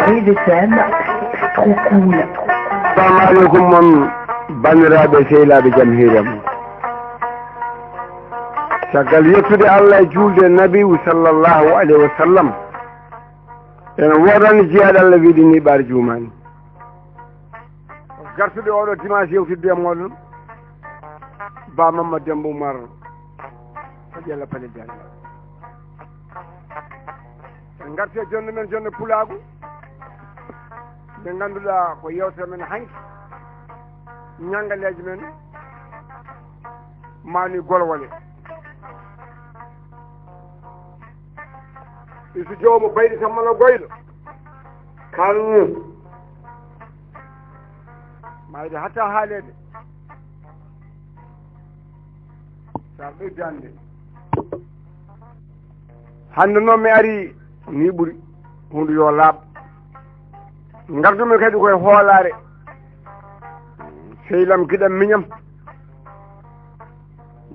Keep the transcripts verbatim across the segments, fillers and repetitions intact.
Ride F M, trop cool. Assalamu aleykum mon banndiraaɓe sehilaaɓe jam hiire mon. Caggal yettude Allah e juulde e Nabiyu sallallahu alayhi wa sallam, ene woodani jiyaaɗo Allah wiide ni ɓaar juumaani. Gartude oɗo dimanche yewtidde e moɗon, Ba Mamma Demba Umar, ko Ƴella Pale Diagne. En garti e jonde men, jonde pulaagu, nde ngannduɗaa ko yewtere men hanki, ñanngaleeje men, mani golwole. Isu joomo bayɗi sammala goyɗo. Kalmi. Mayde hatta haaleede. Sa ɓeydande. Hannde noon mi ari ni ɓuri. Hunde yo laaɓ. Ngardumi kadi koye hoolaare. Sehil am, giɗo am, miñam.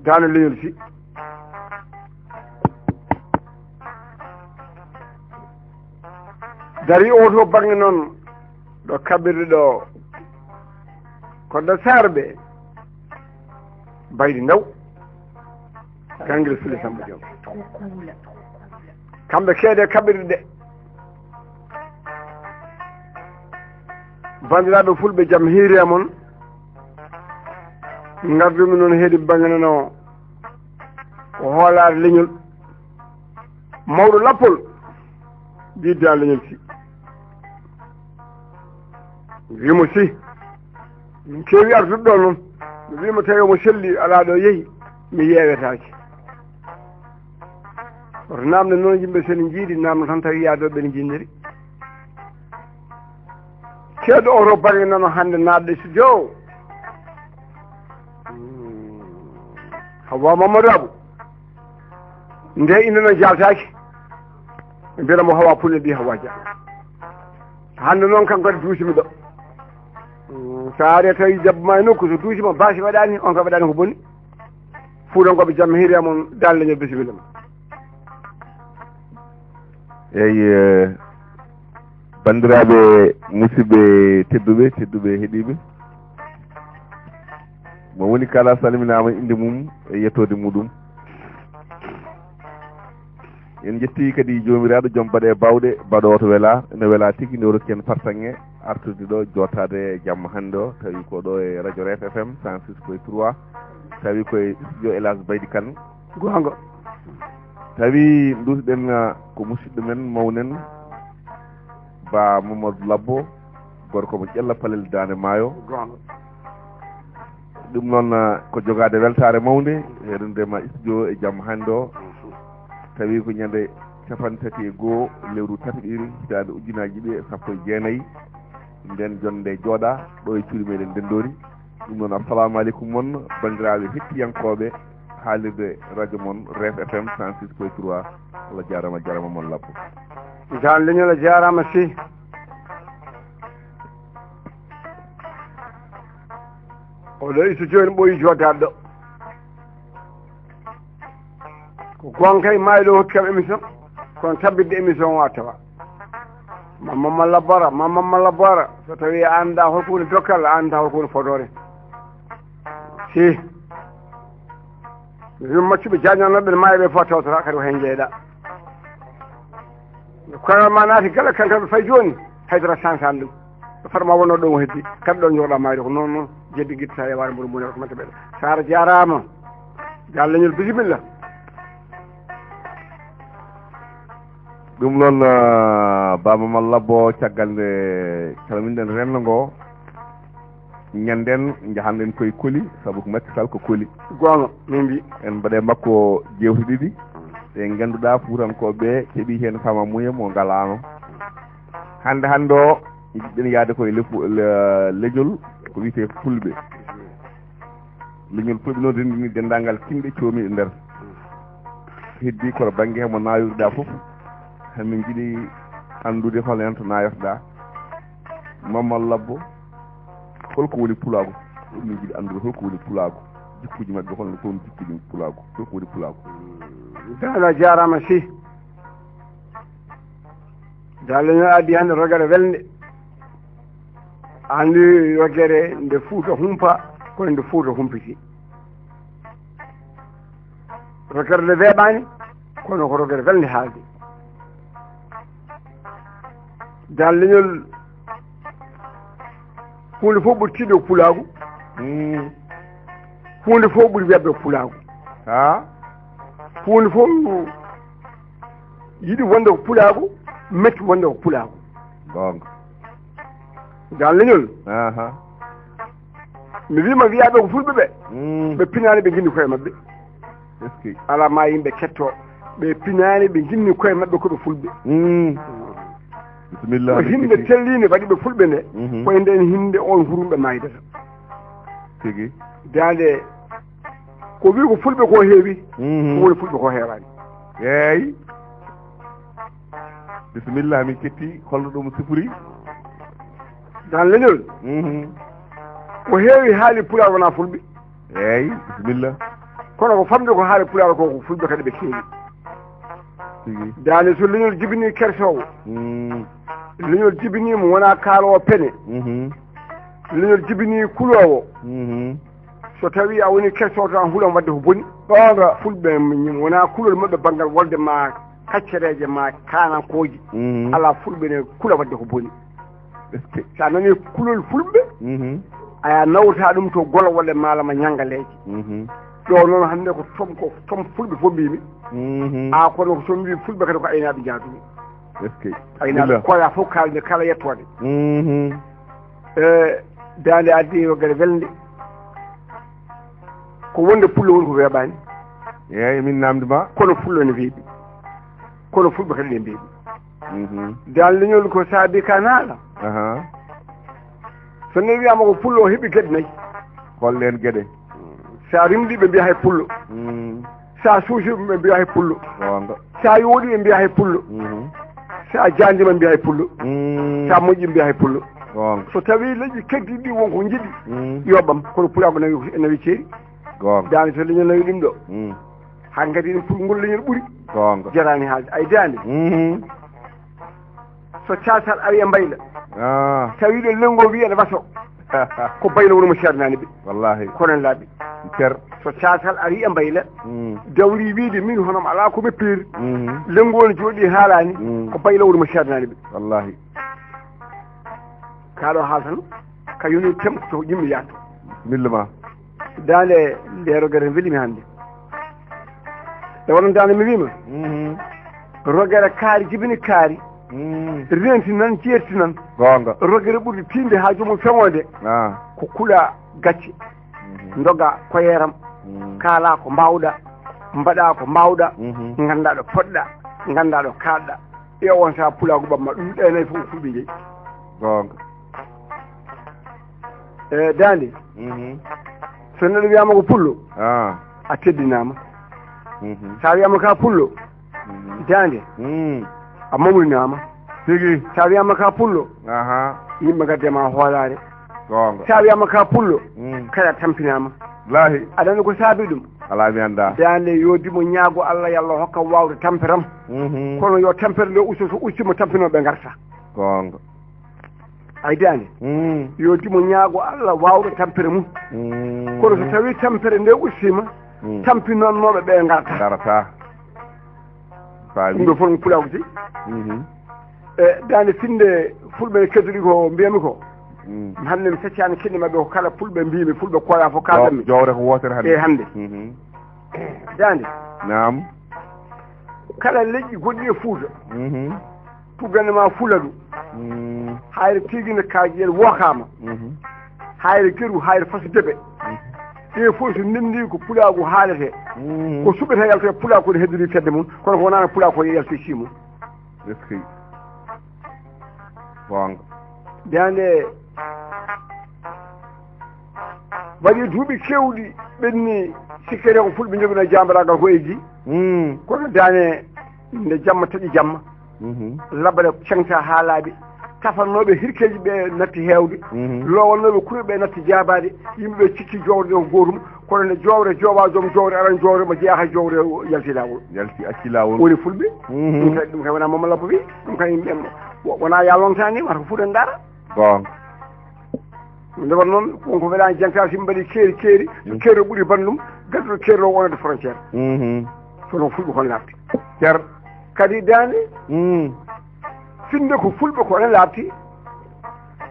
Daande leñol si. Dari o to bannge noon, ɗo kaɓirɗe ɗo, ko ɗo Saarɓe, Baydi Ndaw, Ganngel Sule Samba Diop. Kamɓe keede kaɓirɗe ɗe. Banndiraaɓe fulɓe, jam hiiri e mon. Ngardumi noon heedi bannge noon o, ko hoolaare leñol. Mawɗo Lappol, ɓii Daande Leñol si. Wimo si. Min keewi ardude ɗo noon. Mi wiima tawi omo selli, alaa ɗo yehi, mi yeewetaake. Woto naamne noon yimɓe, so ne njiidi, naamno tan tawi yaadooɓe ne njinniri. Ceeɗo oto bannge nano hannde naatde studio o. Hmm. Hawa Mamadou Abou. Nde inde noon jaltaaki. Mbiyata mo Hawa Pullo, mbi Hawa Dia. Hannde noon kanko kadi duusimi ɗo. Hmm. So ari tawi debbo ma e nokku, so duusima baasi waɗaani, on ka waɗaani ko boni. Fuutankooɓe, jam hiiri e mon, Daande Leñol, bisimilla ma. Eyi, eh, banndiraaɓe, musidɓe tedduɓe, tedduɓe heɗiiɓe, mo woni kala salminaama innde mum e yettoode muɗum. En njetti kadi Joomiraaɗo, joom baɗe bawɗe, baɗoowo to welaa, ene welaa tigi, nde o rokki en fartaŋŋe artude ɗo, jooɗtaade e jamma hannde o, tawi ko ɗo e radio Ref F M cent six point trois, tawi ko e studio El Hadj Baydi Kane. Goonga. Tawi nduusɗen, ah, ko musidɗo men, mawnen, Ba Mamadou Labbo, gorko mo Ƴella Palel Daande Maayo. Goonga. Ɗum noon, ah, ko jogaade weltaare mawnde, heɗonde ma studio e jamma hannde o. Tawi ko ñande capanɗe tati e goo, lewru tataɓiru, hitaande ujunaaji ɗiɗi e sappo e jeenayi. Nden jonde jooɗa ɗo e cuuɗi meɗen ndenndori. Ɗum noon, assalamu aleykum mon, banndiraaɓe hettiyankooɓe haalirde radio mon Ref F M cent six point trois. Allah jaaraama, jaaraama mon Labbo. Daande Leñol, a jaaraama si. Oɗo iso jooni ɓooyi jooɗaade ɗo. Ko goonga kay, maayi ɗo hokki kam émission, kono tabbitde émission o a tawa. Mamma Malla Bora, Mamma Malla Bora, so tawi a anndaa holko woni dokkal, a anndaa holko woni fodoore. Si. Min maccuɓe jaañanooɓe ne maayi ɓe fof tawtora kadi ko heen njeyɗaa. Kono ma naati gala kan tan fay jooni, haydara sansaani ɗum. Ɗo fotma wonno ɗo o heddi, kadi ɗo jooɗa maayde ko noon noon, jeddi gitta e waare mboɗo mbuuna ko manta ɓeɗa. Saara jaaraama. Gal leñol, bisimilla. Ɗum noon, ah, Baba Malla Bo, caggal nde calminɗen renndo ngo, ñanden njahanɗen koye Koli, sabu ko Macky Sall ko Koli. Goonga, min mbi. En mbaɗe makko jeewte ɗiɗi, ɗe ngannduɗaa Fuutankooɓe keɓi heen faamamuya mo ngalaano. Hannde, hannde o, njiɗɗen yahde koye lefu-, le-, leñol ko wiyetee Fulɓe. Leñol Fulɓe noon renndini denndaangal kinɗe coomiiɗe nder. Heddi koto bannge hemo naawirɗaa fof, hamin njiɗi anndude hol heen to naayortoɗaa. Mamma Labbo, holko woni pulaagu? Min njiɗi anndude holko woni pulaagu. Jikkuuji maɓɓe, holno ko woni jikkuuji pulaagu? Holko woni pulaagu? Daala jaaraama si. Daalleñol addi hannde rogere welnde. Anndi rogere nde Fuuta humpa, kono nde Fuuta humpiti. Rogere nde weeɓaani, kono ko rogere welnde haalde. Daalleñol, huunde fof ɓuri tiiɗde ko pulaagu. Mm. Huunde fof ɓuri weeɓde ko pulaagu. Ha? Huunde fof yiɗi wonde ko pulaagu, metti wonde ko pulaagu. Goonga. Daalleñol. Aha. Mi wiima wiyaaɓe ko fulɓe ɓe. Mm. Ɓe pinaani ɓe nginndi koye maɓɓe. Est-ce que? Alaa ma yimɓe kettoo. Ɓe pinaani ɓe nginndi koye maɓɓe ko ɓe fulɓe. Mm. Bisimilla, ko hinde tellinde waɗi ɓe fulɓe nde. Mhm. Koye nden hinde on hurum ɓe maydata. Tigi. Daande ko wi ko fulɓe ko heewi. Mhm. Ko woni fulɓe ko heewaani. Eeyi. Bisimilla, min ketti holno ɗum sifori. Daalleñol. Mhm. Ko heewi haali pulaar wonaa fulɓe. Eeyi, bisimilla. Kono ko famde ko haali pulaar ko, ko fulɓe kadi ɓe keewi. Tigi. Daande so leñol jibini kersoowo. Mm. Leñol jibini mo wonaa kaaloowo pene. Mhm. Leñol jibini kuloowo. Mhm. So tawi a woni kersoowo tan a hulan wadde ko boni. Goonga. Fulɓe wonaa kulol maɓɓe banngal wolde ma kaccereeje ma kaanankooji. Mhm. Alaa fulɓe ne kula wadde ko boni. Est-ce que? Sa nani kulol fulɓe, mhm, aya nawta ɗum to golo walla mala ma ñangaleeje. Mhm. Ɗo noon hannde ko tom, ko tom fulɓe fof mbimi. Mhm. A kono ko somi wi fulɓe kadi ko aynaaɓe njaadumi. Est-ce que? Aynaaɓe koya fof kalde kala yettoode. Mhm. E daande addi yo gere welnde. Ko wonde pullo woni ko weeɓaani. Eeyi, min namdi ma. Kono fullo ne weeɓi. Kono fulɓe kadi ne mbeeɓi. Mhm. Daalleñol ko saabi ka naala. Aha. So ne wiyama ko pullo o heɓi geɗe nayi. Hol ɗen geɗe? Sa rimɗi ɓe mbiya hay pullo. Mm. Sa suusi ɓe mbiya hay pullo. Goonga. Sa yooɗi ɓe mbiya hay pullo. Mhm. Sa jaandi ɓe mbiya hay pullo. Mm. Sa moƴƴi ɓe mbiya hay pullo. Goonga. So tawi leƴƴi keddiɗi ɗi won ko jiɗi. Mm. Yoɓam kono pulaagu nawi, nawi ceeri. Goonga. Daande so leñol nawi ɗum ɗo. Mm. Hankadi ɗum pulgol leñol ɓuri. Goonga. Jarani haalde. Ay daande. Mhm. So caasal ari e mbayla. Ah. Tawi ɗo lengo wi ene waso. Ko bayla woni mo ceernani ɓe. Wallahi. Kono en laaɓi. Cer. So caasal ari e mbayla. Mm. Dawri wiide min hono mi alaa ko mi peeri. Mm. Lengo ne jooɗi haalani. Mm. Ko bayla woni mo ceernani ɓe. Wallahi. Kaɗo haal tan. Ka yoni tem to yimɓe yahto. Mille ma. Daande nde rogere welimi hannde. E wonno daande mi wiima. Mhm. Rogere kaari jibini kaari. Mm. Renti nan, jeerti nan. Goonga. Rogere ɓurdi tiinde haa joomum feŋoode. Ah. Ko kula gacce. Mhm. Ndoga koyeram. Mm. Kaala ko mbaawɗa. Mbaɗa ko mbaawɗa. Mhm. Ngannda ɗo poɗɗa. Ngannda ɗo kaaɗɗa. E on saha pulaagu ɓamma ɗum ɗe nayi fof ko fulɓe jeyi. Goonga. E daande. Mhm. So neɗɗo wiyama ko pullo, ah, a teddinama. Mhm. Sa wiyama ka pullo, mhm, daande, mm, a mamrinaama. Tigi. Sa wiyama ka pullo, aha, yimɓe gadde ma hoolaare. Goonga. Sa wiyama ka pullo, mm, kala tampinaama. Lahi. Aɗa anndi ko saabi ɗum? Alaa mi annda. Daande yo dimo ñaago Allah, yo Allah hokka waawde tamperam. Mhm. Kono yo tampere nde usto, so ustima tampinooɓe ngarta. Goonga. Ay daande. Mm. Yo dimo ñaago Allah waawɗo tampere mum. Mm. Kono so tawi tampere nde ustima, mm, tampinannooɓe ɓe ngarata. Ngarata. Faami. Ɗum ɗo fof ko pulaagu jeyi. Mhm. E daande finde fulɓe ne kedduɗi ko mbiyami ko. Mm. Hannde mi feccani kinɗe maɓɓe ko kala fulɓe mbimi, fulɓe koya fof kaldanmi. Jowre ko wootere hannde. E hannde. Mhm. Daande. Naam. Kala leƴƴi goɗɗi e Fuuta. Mhm. Tuggane ma fula ɗum. Mm. Hayre tigine kaji en wokama. Mhm. Hayre geru, hayre fasu debe. Mhm. Ɗe fof so ndendi ko pulaagu haalete. Mhm. Ko suɓete yaltoya pulaagu ko heddori fedde mum, kono ko wonano pulaagu ko yaltoy si mum. Est-ce que? Goonga. Daande waɗi duuɓi keewɗi ɓenni sikkere ko fulɓe njogino jaambaraagal ko e ji. Mm. Kono daande nde jamma taƴi jamma. Mhm. Labere cengta haa laaɓi. Tafannooɓe hirkeeji ɓe natti heewde. Mhm. Lowalnooɓe kure ɓe natti jaabaade. Yimɓe ɓe cikki jowre nde ko gootum. Kono nde jowre joowa joom jowre aran jowre mo jeyaa hay jowre yalti laawol. Yalti acci laawol. Woni fulɓe. Mhm. Ɗum kay, ɗum kay wonaa Mama Labbo wi. Ɗum kay yimɓe en mo. Wo- wonaa yaa lomtaani, wata ko fuɗan dara. Goonga. Nde won noon, won ko weɗaani jantaa, si mbaɗi keeri, keeri, keeri o ɓuri banndum, gadduɗo keeri o wonande frontière. Mhm. Kono fulɓe kon laaɓti. Cer. Kadi daande, mm, finde ko fulɓe ko ene laaɓti.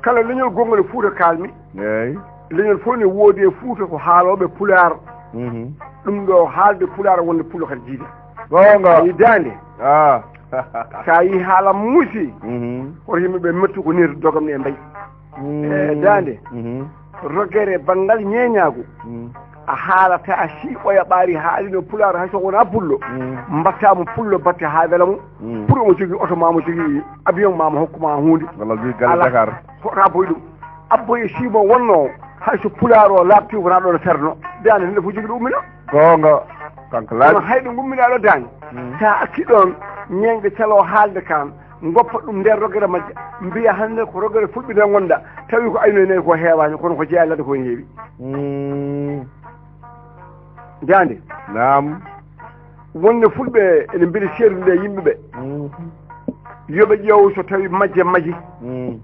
Kala leñol gonngol e Fuuta kaalmi. Eey. Leñol fof ne woodi e Fuuta ko haalooɓe pulaar. Mhm. Ɗum ɗo haalde pulaar wonde pullo kadi jiida. Goonga. Ayi daande. Ah. So a yii haala muusi, mhm, hoto yimɓe ɓe mettu ko neetu dogam ne e mbayi. Mm. E daande. Mhm. Rogere banngal ñeeñaagu. Mm. A haalata si ɓoya ɓaari haalino pulaar hay so wonaa pullo. Mm. Mbatta mo pullo batte haa wela mo. Mm. Pour omo jogii oto ma, mo jogii avion ma, mo hokku ma huunde. Walla jogii galle Dakar. Hoto a boy ɗum. Abbo e simo wonno hay so pulaar o laaɓti wonaa ɗo no ferno. Daande nde fof jogii ɗo ummino. Goonga. Kanko laaɓi. Kono hay ɗo ngumminaa ɗo daande. Mm. Sa akki ɗoon ñeeñɓe calo haalde kan. Goppa ɗum nder rogere majje, mbiya hannde ko rogere fulɓe nde ngonɗa, tawi ko aynoye nayi ko heewaani, kono ko jeyaa ladde ko heewi. Mm. Daande. Naam. Wonde fulɓe ene mbeli seerude e yimɓe ɓe. Mm. Yo ɓe ƴeew so tawi majje maji. Mm.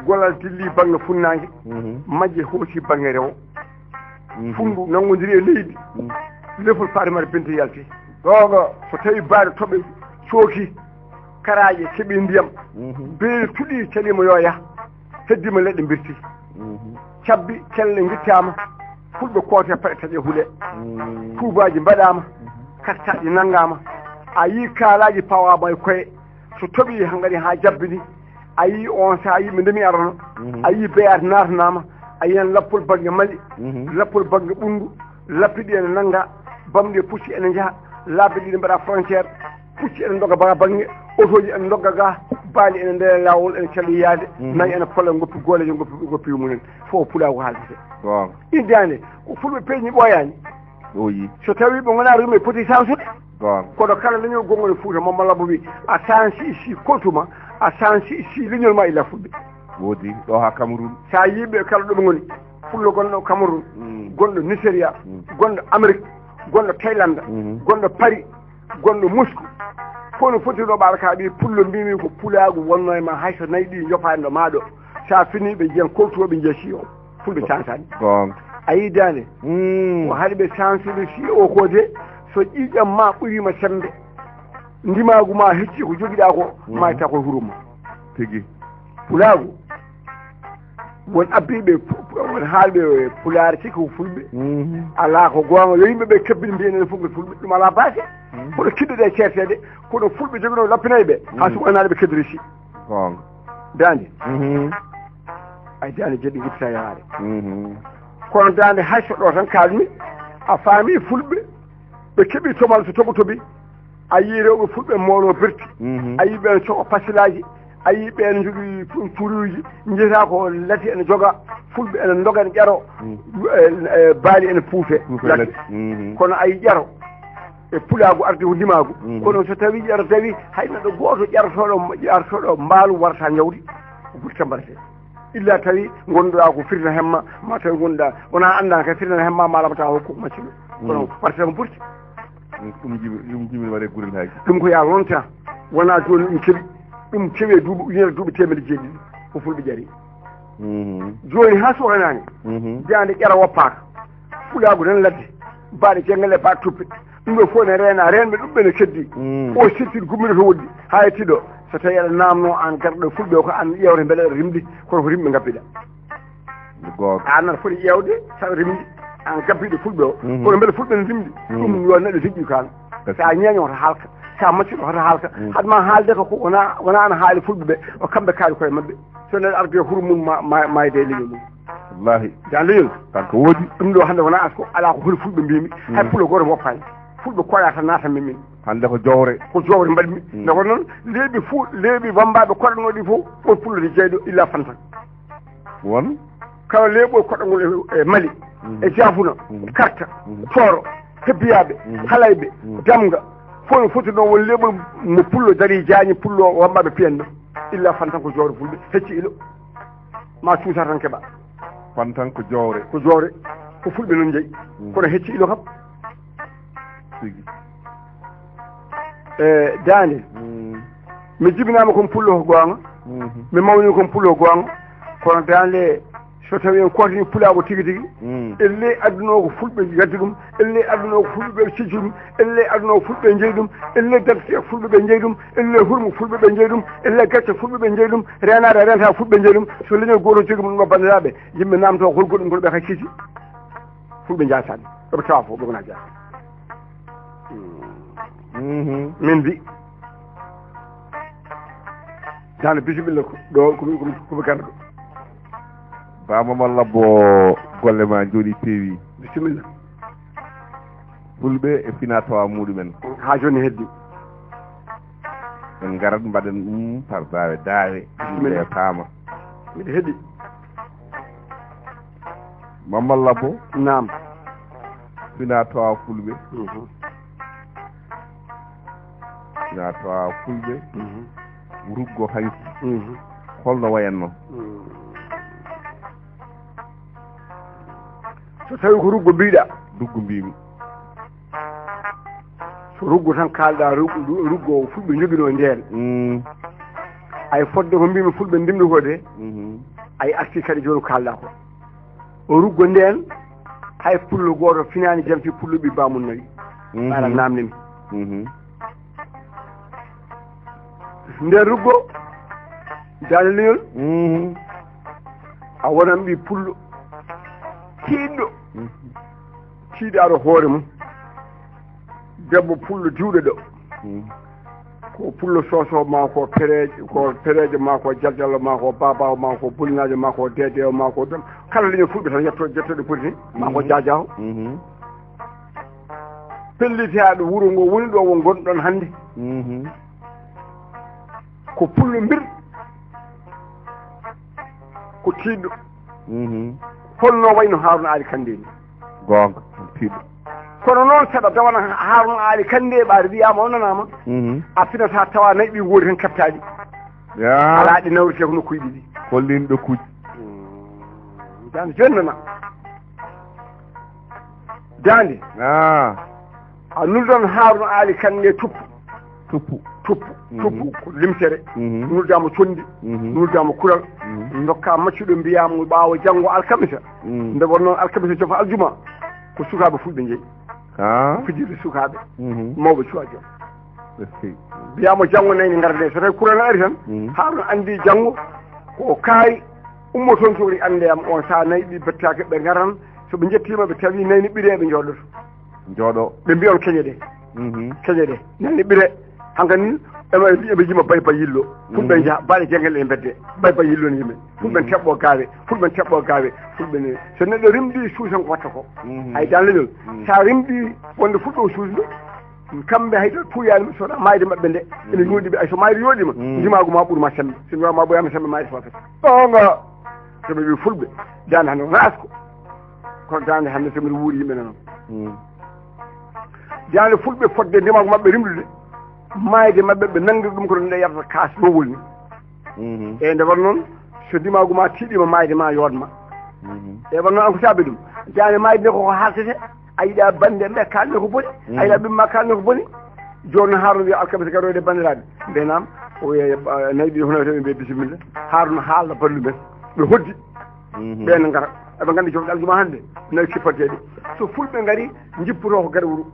Golal dilli bannge funnaange, mhm, majje hoosi bannge rewo. Mhm. Funndu nanngondiri e leydi. Mm. Lefol paari mari bente yalti. Goonga. So tawi baade toɓe cooki, karaaƴe keɓi ndiyam. Mhm. Beeli tuɗi caliima yo yah. Heddiima leɗɗe mbirti. Mhm. Cabbi kelle ngittaama. Fulɓe koote paɗe taƴe hule. Mm. Tuubaaji mbaɗaama. Mhm. Kartaaji nanngaama. A yii kaalaaji pawaama e koye. So toɓi hangari haa jabbini. A yii on sahaa yimɓe ndemi arano. Mhm. A yii beyaat naatanaama. A yiyan lappol bannge Mali. Mhm. Lappol bannge Ɓunndu. Lappi ɗi ene nannga. Bamɗi e pucci ene njaha. Laabi ɗi ne mbaɗa frontière. Pucci ene ndogga ba bannge. Otooji ene ndogga ga. Baali ene ndeya laawol ene calli yaade. Mhm. Nayi ene polla ngoppi gooleeje ngoppi ngoppi mumen. Fof pulaagu haaldete. Goonga. Iddaande ko fulɓe peeñi ɓooyaani. Ɓooyi. So tawi ɓe ngonaa ɗum ɓe poti sansude. Goonga. Kono kala leñol gonngol e Fuuta, Mamma Labbo wi, a sansi si koltuma, a sansi si leñol ma illa fulɓe. Woodi ɗo haa Cameroun. Sa yii ɓe kala ɗo ɓe ngoni, fullo gonɗo Cameroun, mm, gonɗo Nigeria, mm, gonɗo Amérique, gonɗo Thaïlande, mm, gonɗo Paris, gonɗo Moscou. Fof no foti ɗo ɓaɗa ka ɓi pullo mbimi ko pulaagu wonno e ma hay so nayi ɗi jopaani ɗo ma ɗo. Sa fini ɓe jiyan koltuɗo ɓe jiya si o. Fulɓe cansani. Goonga. A yii daande? Mm. Ko haɗi ɓe sansude si o ko de, so ƴiƴam ma ɓuriima semmbe, ndimaagu ma hecci ko jogiɗaa ko, mm, ma taw ko hurum ma. Tigi. Pulaagu, won abbiiɓe pu-, pu-, won haalɓe pulaar ciki ko fulɓe. Mhm. Alaa ko goonga, yo yimɓe ɓe kebbin mbiyen enen fof ko fulɓe. Ɗum alaa baasi. Mhm. Kono kiɗɗo ɗe ceerteede, kono fulɓe joginoo lappinay ɓe, haa, mhm, suɓanaade ɓe keddori si. Goonga. Daande. Mhm. Ay, daande jeɗɗi ngitta yaare. Mhm. Kono daande hay so ɗo tan kaalmi, a faami fulɓe, ɓe keɓi tomal so toɓo toɓi. A yii rewɓe fulɓe moono berti. Mhm. A yii ɓeen coɓa pasilaaji. A yii ɓeen njogii fu-, furuuji. Njiyataa ko lati ene joga. Fulɓe ene ndoga ene ƴaro. Mhm. E, e, baali ene puufe. Puufe lati. Lati. Mhm. Kono a yii ƴaro. E pulaagu ardi ko ndimaagu. Mhm. Kono so tawi ƴaro tawi, hay neɗɗo gooto ƴarotooɗo, ƴarotooɗo mbaalu warata njawdi, ko burti tan mbaɗetee. Illa tawi ngonduɗaa ko firna hemma, ma tawi ngonduɗaa, wona anndaa kay firna hemma, ma lamata hokku maccuɗo. Kono, mm, warta tan burti. Ɗum, ɗum jimi, ɗum jimi waɗe guren haaji. Ɗum ko yaa longtemps, wona jooni ɗum keɓi, ɗum keɓi e duuɓi ujunere, duuɓi teemedde jeeɗiɗi, ko fulɓe ƴari. Mhm. Jooni haa suwanaani, mhm, daande ƴara woppaaka. Fulaagu tan ladde, baaɗe janngal e baaɗe tuppe. Ɗum ɗo fof ne reena, reenɓe ɗum ɓe ne keddi. Mm. O sirtiri gummiɗo to woɗɗi, haa e tiɗo. So tawi aɗa naamno aan garɗo e fulɓe o, ko aan ƴeewata mbele aɗa rimɗi, kono ko rimɓe ngabbiɗa. Goonga. Aan aɗa foti ƴeewde saɗa rimɗi, aan gabbiɗo fulɓe o. Mhm. Kono mbele fulɓe ne rimɗi? Mm. Ɗum yo neɗɗo deƴƴu kaan. Sa ñeeño hoto haalka, sa maccuɗo hoto haalka. Mm. Haɗ ma haalde ko, ko wona, wona ana haali fulɓe ɓe, o kamɓe kaali koye maɓɓe. So neɗɗo ardi e huru mum ma, ma, mayde e leñol mum. Wallahi. Jan leñol. Kanko woodi. Ɗum ɗo hannde wona as ko, alaa ko holi fulɓe mbimi. Mm. Hay fulɓe gooto mo oppaani. Fulɓe koɗa tan naata min min. Hannde ko jowre. Ko jowre mbaɗmi. Mm. Nde ko noon, leeɓi fu-, leeɓi wammbaaɓe koɗanooɗi fof, on pullo de jeyɗo illa fantan. Won? Kala leeɓol koɗangol e, e Mali, mm, e Jafuna, mm, Karta, mm, Tooro, Hebbiyaaɓe, mm, Halayɓe, mm, Damga, fof no foti noon won leeɓol mo pullo darii jaañi pullo wammbaaɓe piyanno. Illa fantan ko jowre fulɓe, hecci ilo. Ma cuusa tan keɓa. Fantan ko jowre. Ko jowre. Ko fulɓe noon njeyi. Mm. Kono hecci ilo kam. Tigi. E daande. Mm. Mi jibinaama kon pullo ko goonga. Mhm. Mi mawni kon pullo goonga, kono daande, so tawi en kootani pulaagu tigi tigi, mm, elle aduna o ko fulɓe gaddi ɗum, elle aduna o ko fulɓe ɓe cicci ɗum, elle aduna o ko fulɓe jeyi ɗum, elle dante ko fulɓe ɓe jeyi ɗum, elle hurmo fulɓe ɓe jeyi ɗum, elle gacce fulɓe ɓe jeyi ɗum, reenaade renta fulɓe jeyi ɗum. So leñol gooto jogi mum ɗo, banndiraaɓe, yimɓe naamto hol goɗɗum kono ɓe kay cicci. Fulɓe njaasani, ɗoɓe tawa fof ɓe gona jaasa. Mhm. Min mbi dano bisimilla ko ɗo komi komi komi garɗo. Bamamalla bo golle ma jooɗi peewi. Bisimilla. Fulɓe e fina tawa muɗumen. Ha joni heddi. En ngarat mbaɗen ɗum par daawe daawe. Bisimilla. Yimɓe paama. Miɗo heɗi. Mamma Labbo. Naam. Fina tawa fulɓe. Mhm. Fina tawa fulɓe. Mhm. Ruggo hanki. Mhm. Holno wayanno? Mhm. So tawi ko ruggo mbiɗa. Ruggo mbimi. So ruggo tan kalɗa, ruggo, ruggo fulɓe jogino ndeen. Mm. Ay fodde ko mbimi fulɓe ndimɗo ko de. Mhm. Ay arti kadi joni kalɗa ko. O ruggo ndeen, hay pullo gooto finaani jamti pullo ɓi bamum nawi. Mhm. Ɓaara namni mi. Mhm. Nden ruggo, daande leñol, mhm, a wonan ɓi pullo tiiɗɗo. Mhm. Tiiɗaaɗo hoore mum. Debbo pullo diwɗo ɗo. Mhm. Ko pullo soso ma, ko pereejo, ko pereejo ma, ko jaljallo ma, ko babawo ma, ko bulnaajo ma, ko deedewo ma, ko ɗon. Kala leñol fulɓe tan yetto, jettoɗo poti ni, ma ko, mhm, jaajawo. Mhm. Pellitaaɗo wuro ngo woni ɗo wo ngonɗon hannde. Mhm. Ko pullo mbir, ko tiiɗɗo. Mhm. Holno wayno Haruna Ali Kande ni? Goonga, tiiɗɗo. Kono noon, saɗa dawana Haruna Ali Kande ɓaade wiyama o nanama. Mhm. A finata tawa nayi ɗi woodi tan kattaɗi. Ya. Ala ɗi nawrete ko nokkuji ɗiɗi. Hollin ɗo kuji. Mm, dan jonnana. Daande. Ah. A nuldan Haruna Ali Kande tuppu. Tuppu. Tuppu. Mhm. Tuppu ko limsere. Mhm. Nuldaama conndi. Mhm. Nuldaama kural. Mhm. Ndokka maccuɗo mbiyaama ɓaawo janngo alkamisa. Mhm. Nde wonnoo alkamisa jofa aljuma. Ko sukaaɓe fulɓe njeyi. Ah. Fijirde sukaaɓe. Mhm. Mawɓe cuwa joom. Eskey. Mbiyaama janngo nayi ne ngara nde. So tawi kural ari tan. Mhm. Haruna anndi janngo ko kaari. Ummo toon to woni annde am on, so a nayi ɗi bettaaki, ɓe ngaran, so ɓe njettiima, ɓe tawi nayi ne ɓiree, ɓe njooɗoto. Njooɗo. Ɓe mbiya on keñe ɗe. Mhm. Keñe ɗe. Nayi ne ɓiree. Hankadi, eɓe, eɓe njima bay bay yillo. Fulɓe, mhm, njaha, baɗe jengel e mbedde. Bay bay yillo ne yimɓe. Fulɓe, mhm, teɓɓo gaawe. Fulɓe teɓɓo gaawe. Fulɓe ne. So neɗɗo rimɗi suusan ko watta ko. Mhm. Ay dan leñol. Mhm. Sa rimɗi wonde fulɓe o suusno. Kamɓe hay to tuuyaani mi soda maayde maɓɓe nde. Ene, mhm, yooɗi ɓe, ay so maayde yooɗiima, mhm, ndimaagu ma ɓurma semmbe. So ndimaagu ma ɓuraama semmbe, maayde fof. Goonga. So ɓe mbi fulɓe, daande hannde wona asko. Kono daande hannde so mbiɗa wuuri yimɓe nana. Mm. Daande fulɓe fodde ndimaagu maɓɓe rimɗude, maayde maɓɓe ɓe nanngir ɗum ko nde yarata kaas ɗo woni. Mhm. E nde won noon, so ndimaagu ma tiiɗiima, maayde ma yootma. Mhm. E won noon, an ko saabi ɗum? Daande maayde nde koko haaltete, a yiɗa bannde mbe kaalne ko boni, mhm, a yiɗa ɓimma kaalne ko boni. Jooni Haruna wiya alkamisa garoyde banndiraaɓe. Mbe naam, o wiya, eh, nayi ɗi hono to ɓe mbiya bisimilla. Haruna haala ballu men. Ɓe hoddi. Mhm. Ɓe ne ngara. Eɓe nganndi jofde aljuma hannde. Nayi kippateeɗi. So fulɓe ngari, njippoto ko gare wuro.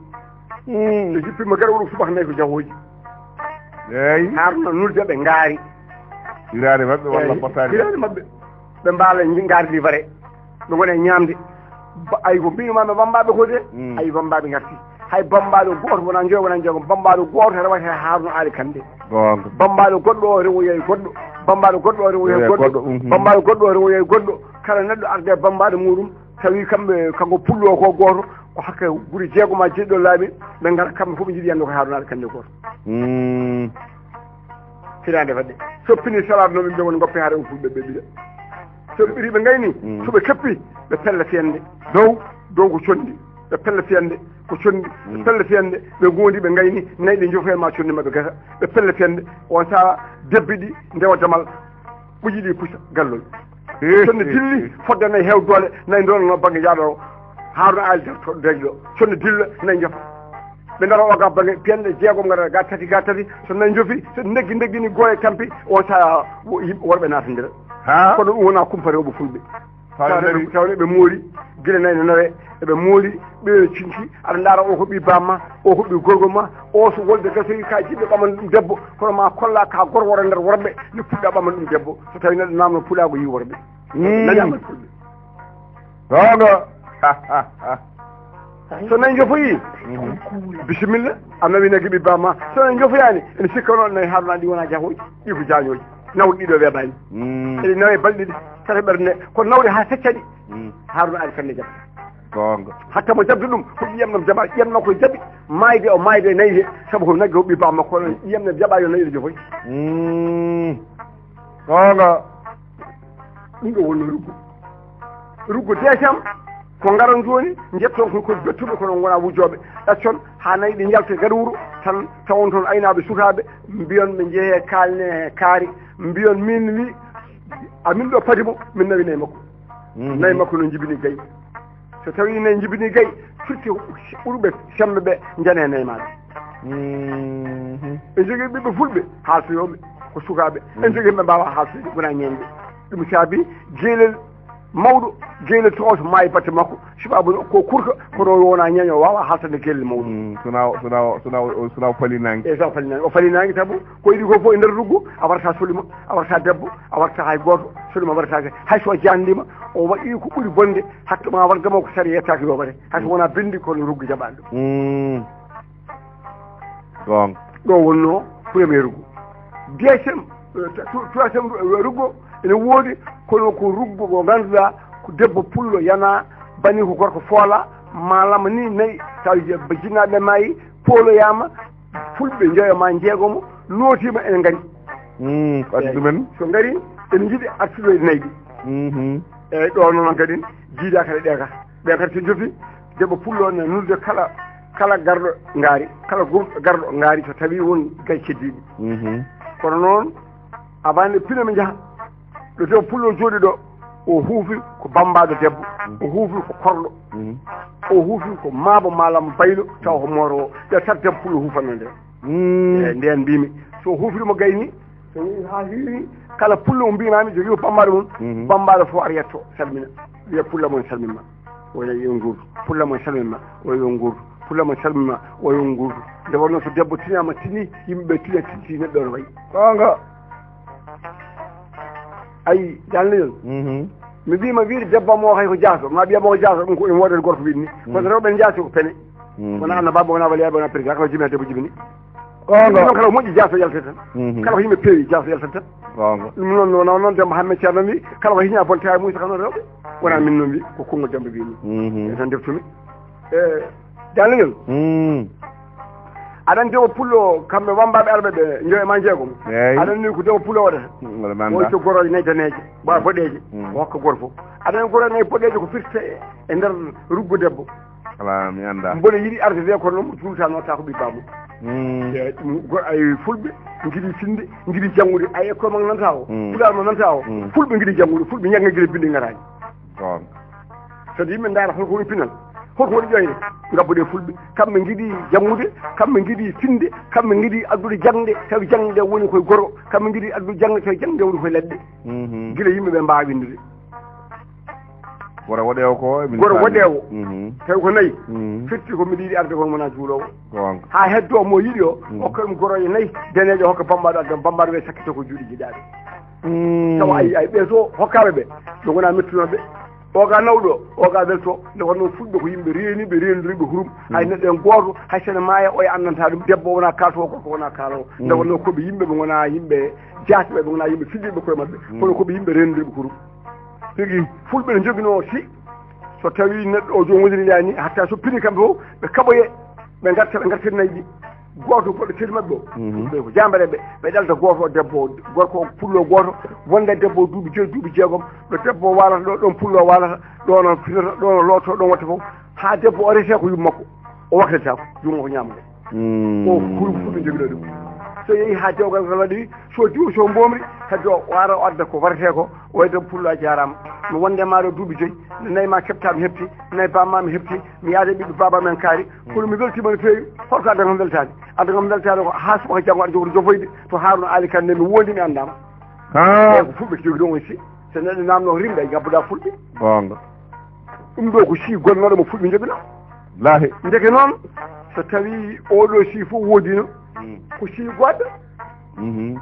Mm. Ɓe njippiima gare wuro subaka nayi ko jahooji. Eey. Haruna nulde ɓe ngaari. Hiraade maɓɓe walla, eey, potaani? Hiraade maɓɓe. Ɓe mbaala nji-, ngaari ndi bare. Ɓe ngona e ñaamde. Ba-, ay ko mbiinoma ɓe bammbaaɓe ko de. Mm. Ay bammbaaɓe ngarti. Hay bammbaaɗo gooto wona njoyo, wona njeego. Bammbaaɗo gooto rewata e Haruna Ali Kande. Goonga. Bammbaaɗo goɗɗo o rewoya e goɗɗo. Bammbaaɗo goɗɗo o rewoya e, eey, goɗɗo. Goɗɗo, mhm. Bammbaaɗo goɗɗo o rewoya e goɗɗo. Kala neɗɗo arde e bammbaaɗo muɗum. Tawi kamɓe, kanko pullo o ko gooto, ko hakke guri jeegom maa jeeɗiɗo laabi, ɓe ngara kamɓe fof ɓe njiɗi yande ko Haruna Kande gooto. Mm. Hiraande fadde. So pini salaat noon, ɓe woni ngoppe hare o fulɓe ɓe ɓiɗa. So ɓe ɓiri ɓe ngayni, mm, so ɓe keppi, ɓe pella fiyande. Dow, dow ko conndi, ɓe pella fiyande, ko conndi, ɓe, mm, pella fiyande, ɓe ngondi, ɓe ngayni, nayi ɗe njofa e ma conndi maɓɓe gasa, ɓe pella fiyande, on saha debbi ɗi ndewa damal. Ɓuji ɗi pusa gallol. Eh, sonde eh, dilli, eh. Fodde nayi heew doole, nayi ndonno bannge jaaɗo o. Haruna Ali darto dañi ɗo. Sonde dilla, nayi njofa. Ɓe ndara o ga bange piyanɗe jeegom, ngara ga tati, ga tati. So nayi jofi, so ndeggi, ndeggini gooye tampi, on saaha wo-, yimɓe worɓe naatondira. Ha? Kono ɗum wona kumpa rewɓe fulɓe. Tawa ɓe, tawa ɓe moori, gila nayi no nawe, eɓe moori, ɓe cinti, aɗa ndaara o ko ɓii bamma, o ko ɓii gorgo ma, o so wolde gasoyi ka jiɗɗo ɓaman ɗum debbo, kono ma kolla ka gorko woro nder worɓe, ne puɗɗa ɓaman ɗum debbo, so tawi neɗɗo namno pulaagu yi worɓe. Mm. Nani amal fulɓe. Goonga. So nayi jofoyi, mhm, bisimilla, a nawi nagge ɓii bamma. So nayi jofoyaani, ene sikka noon nayi Haruna ɗi wona jahooji, ɗi ko jaañooji. Nawɗi ɗiɗo weeɓaani. Mm. Eɗi nawe balɗe ɗiɗi, tata ɓernde, ko nawde haa feccaɗi. Mm. Haruna ari kanne jaɓa. Goonga. Hatta mo jaɓde ɗum, ko ƴiyam nam jaɓa, ƴiyam makko jaɓi, maayde o maayde nayi he, sabu ko nagge o ɓii bamma, kono ƴiyam nam jaɓa yo nayi ɗo jofoyi. Mm. Goonga. Ɗum ɗo wonno ruggo. Ruggo deesam, ko ngaron jooni, njetton ko, ko bettuɓe, kono wona wujooɓe. Ɗaccon haa nayi ɗi njalta gaɗa wuro, tan tawon toon aynaaɓe sukaaɓe, mbiyon ɓe njehee kaalne kaari, mbiyon min wi, amin ɗo padi mo, min nawi nayi makko. Mhm. Nayi makko no njibini gayi. So tawi nayi njibini gayi, firti ɓurɓe semmbe ɓe njane nayi maɓɓe. Mhm. Ɓe njogii ɓiɓɓe fulɓe, haaltoyooɓe, ko sukaaɓe. Ɓe njogii ɓe mbaawa haaltoyde, wona ñeeñɓe. Ɗum saabi geelel mawɗo, geelel tooto maayi batte makko, sababu ko kurka, kono wona ñeeño waawa haaltande geelel mawɗo. Mm, sona o, sona o, sona o, sona o fali naange. Eyi, so o fali naange. O fali naange sabu ko yiɗi ko fof e nder ruggo, a warata solima, a warata debbo, a warata hay gooto, solima warata hay so o jaandiima, o waɗi ko ɓuri bonde, hatta ma warga mo ko sari yettaaki yo waɗe. Hay so wona binndi kono ruggo jaɓaɗo. Mm. Goonga. Ɗo wonno premier ruggo. Deuxième, euh, tro-, troisième ru-, ruggo ene woodi, kono ko ruggo ngo ngannduɗaa ko debbo pullo yana, bani ko gorko foola, malama ni nayi, tawi je-, ba jinnaaɓe maayi, pooloyaama, fulɓe njoyo ma jeegomo, nootiima ene ngari. Mm, ko addi ɗumen? So ngari, ene njiɗi artude e nayi ɗi. Mhm. Eyyi, ɗo noon kadi, jiida kadi ɗe ka. Ɓe kadi so jofi, debbo pullo ne nulde kala, kala garɗo ngaari, kala gom-, garɗo ngaari so tawi won gay keddiiɗi. Mhm. Kono noon, avant nde pine mi njaha, ɗo debbo pullo jooɗi ɗo, o huufi ko bambaɗo debbo, mhm, o huufi ko korɗo, mhm, o huufi ko maabo malam baylo, taw ko mooro o, ɓe tat debbo pullo huufanno nde. Mm. E nden mbimi, so huufi ɗum o gayni, so wi ha hiwi, kala pullo mo mbimami jogui ko bambaɗo mum, mhm, bambaɗo fof ar yetto, salmina, wiya pulla mon salminma, o wiya yo ngurdu, pulla mon salminma, o wiya yo ngurdu, pulla mon salminma, o wiya yo ngurdu. Nde wonno so debbo tinama tini, yimɓeɓe tina tinti neɗɗo no wayi. Gonga. Ayi, dal leñol. Mhm. Mi wima wiide debbo mo kay ko jaaso, ma ɓiyam o ko jaaso, ɗum ko ene wodani gorko wiɗni. Mhm. Kono rewɓe ne jaasi ko pene. Mhm. Wona annabaaɓe, wona waliyaaɓe, wona président, kala jibina debbo jibini. Gonga. Ɗum noon kala ko moƴƴi jaaso yaltata tan. Mhm. Kala ko yimɓe peewi jaaso yaltata tan. Gonga. Ɗum noon, noon, noon Demba Hammet Ceerno wi, kala ko hiña bonta e Moussa kano rewɓe. Wona min noon wi, ko konngol Demba wini. Mhm. E tan deftumi. E, dal leñol. Mm. Aɗa anndi debbo pullo, kamɓe wammbaaɓe arɓe ɓe, njoyo ma jeegom. Eey. Aɗa anndi ko debbo pullo waɗata? Mm, mboɗo mi annda. O itto gorooje nayi daneeje, mbaɗa boɗeeje, mm, o hokka gooto fof. Aɗa anndi gorooje nayi boɗeeje ko firte e nder ruggo debbo. Alaa, mi annda. Mboɗo yiɗi arde de, kono noon mo juulta noon, tawa ko ɓii baamu. Mm. Eey, ɗum go-, ay, fulɓe ngiɗi finde, ngiɗi janngude. Ay, école mo nanta o, mm, pulaar mo nanta o, mm, fulɓe ngiɗi janngude, fulɓe njannga gila binndi ngaraani. Goonga. Kadi yimɓe ndaara holko woni pinal, holko woni ƴoyre, ngabbude fulɓe. Kamɓe ngiɗi janngude, kamɓe ngiɗi finde, kamɓe ngiɗi addude jaŋde, tawi jaŋde woni koye goro. Kamɓe ngiɗi addude jaŋde, tawi jaŋde woni koye leɗɗe. Mhm. Gila yimɓe ɓe mbaawa winndude. Goro woɗeewo ko, min goro faami. Woɗeewo. Mhm. Tawi ko nayi. Mhm. Firti ko mbiɗa yiɗi arde kono wona juuloowo. Goonga. Haa heddo mo yiɗi o, mhm, hokka ɗum gorooje nayi, daneejo hokka bambaɗo addan, bambaɗo ɓe sakkito ko juuɗe jiɗaaɗe. Mm. Tawa ay, ay, ɓe so hokkaaɓe ɓe, ɓe ngonaa mettunooɓe. O ga nawɗo, o ga welto, nde wonno fulɓe ko yimɓe reeniiɓe, reenidoriiɓe hurum. Mm. Hay neɗɗo en gooto, hay sene maaya, o e anndantaa ɗum, debbo wonaa kaaltoowo, gorko wonaa kaaloowo. Mm. Nde wonno ko ɓe yimɓe, ɓe ngonaa yimɓe jaasɓe, ɓe ngonaa yimɓe fillirɓe koye maɓɓe. Mm. Kono ko ɓe yimɓe reenidoriiɓe hurum. Tigi. Fulɓe ne njoginoo si, so tawi neɗɗo o joom woniri yaani, hatta so pini kamɓe fof, ɓe kaɓoye, ɓe ngarta, ɓe ngartira nayi ɗi. Gooto goɗɗo sehil maɓɓe o. Mhm. Ɓe ko jaambareeɓe, ɓe ɗalta gooto o debbo o, gorko o pullo gooto, wonda debbo o duuɓi joyi, duuɓi jeegom, ɗo debbo o waalata ɗo, ɗon pullo o waalata, ɗon o fitata, ɗon o looto, ɗon watta fof, haa debbo o rete ko yumma makko, o waklita ko, junngo ko ñaamo ko. Mm. O ko hurum fulɓe njogiɗo ɗum. So yehi haa dewgal ngal waɗi, so diw so mboomri, heddo o ara o adda ko warate ko, o waɗi tan pullo a jaaraama. Mi wonde ma ɗo duuɓi joyi, mi nayi ma keɓta mi heɓti, mi nayi bamma mi heɓti, mi yaade ɓiɓɓe baaba men kaari, kono mi weltiima no feewi, holko adda kam weltaade? Adda kam weltaade ko haa subaka janngo aɗa jogori jofoyde to Haaruna Ali Kande mi wondi mi anndaama. Eeyi, ko fulɓe jogi ɗon aussi, so neɗɗo naamno rimɓe ngabbuɗa fulɓe. Goonga. Ɗum ɗo ko sii gonnooɗo mo fulɓe njogino. Laahi. Ndeke noon, so tawii oo ɗoo sii fof woodino, ko sii goɗɗo.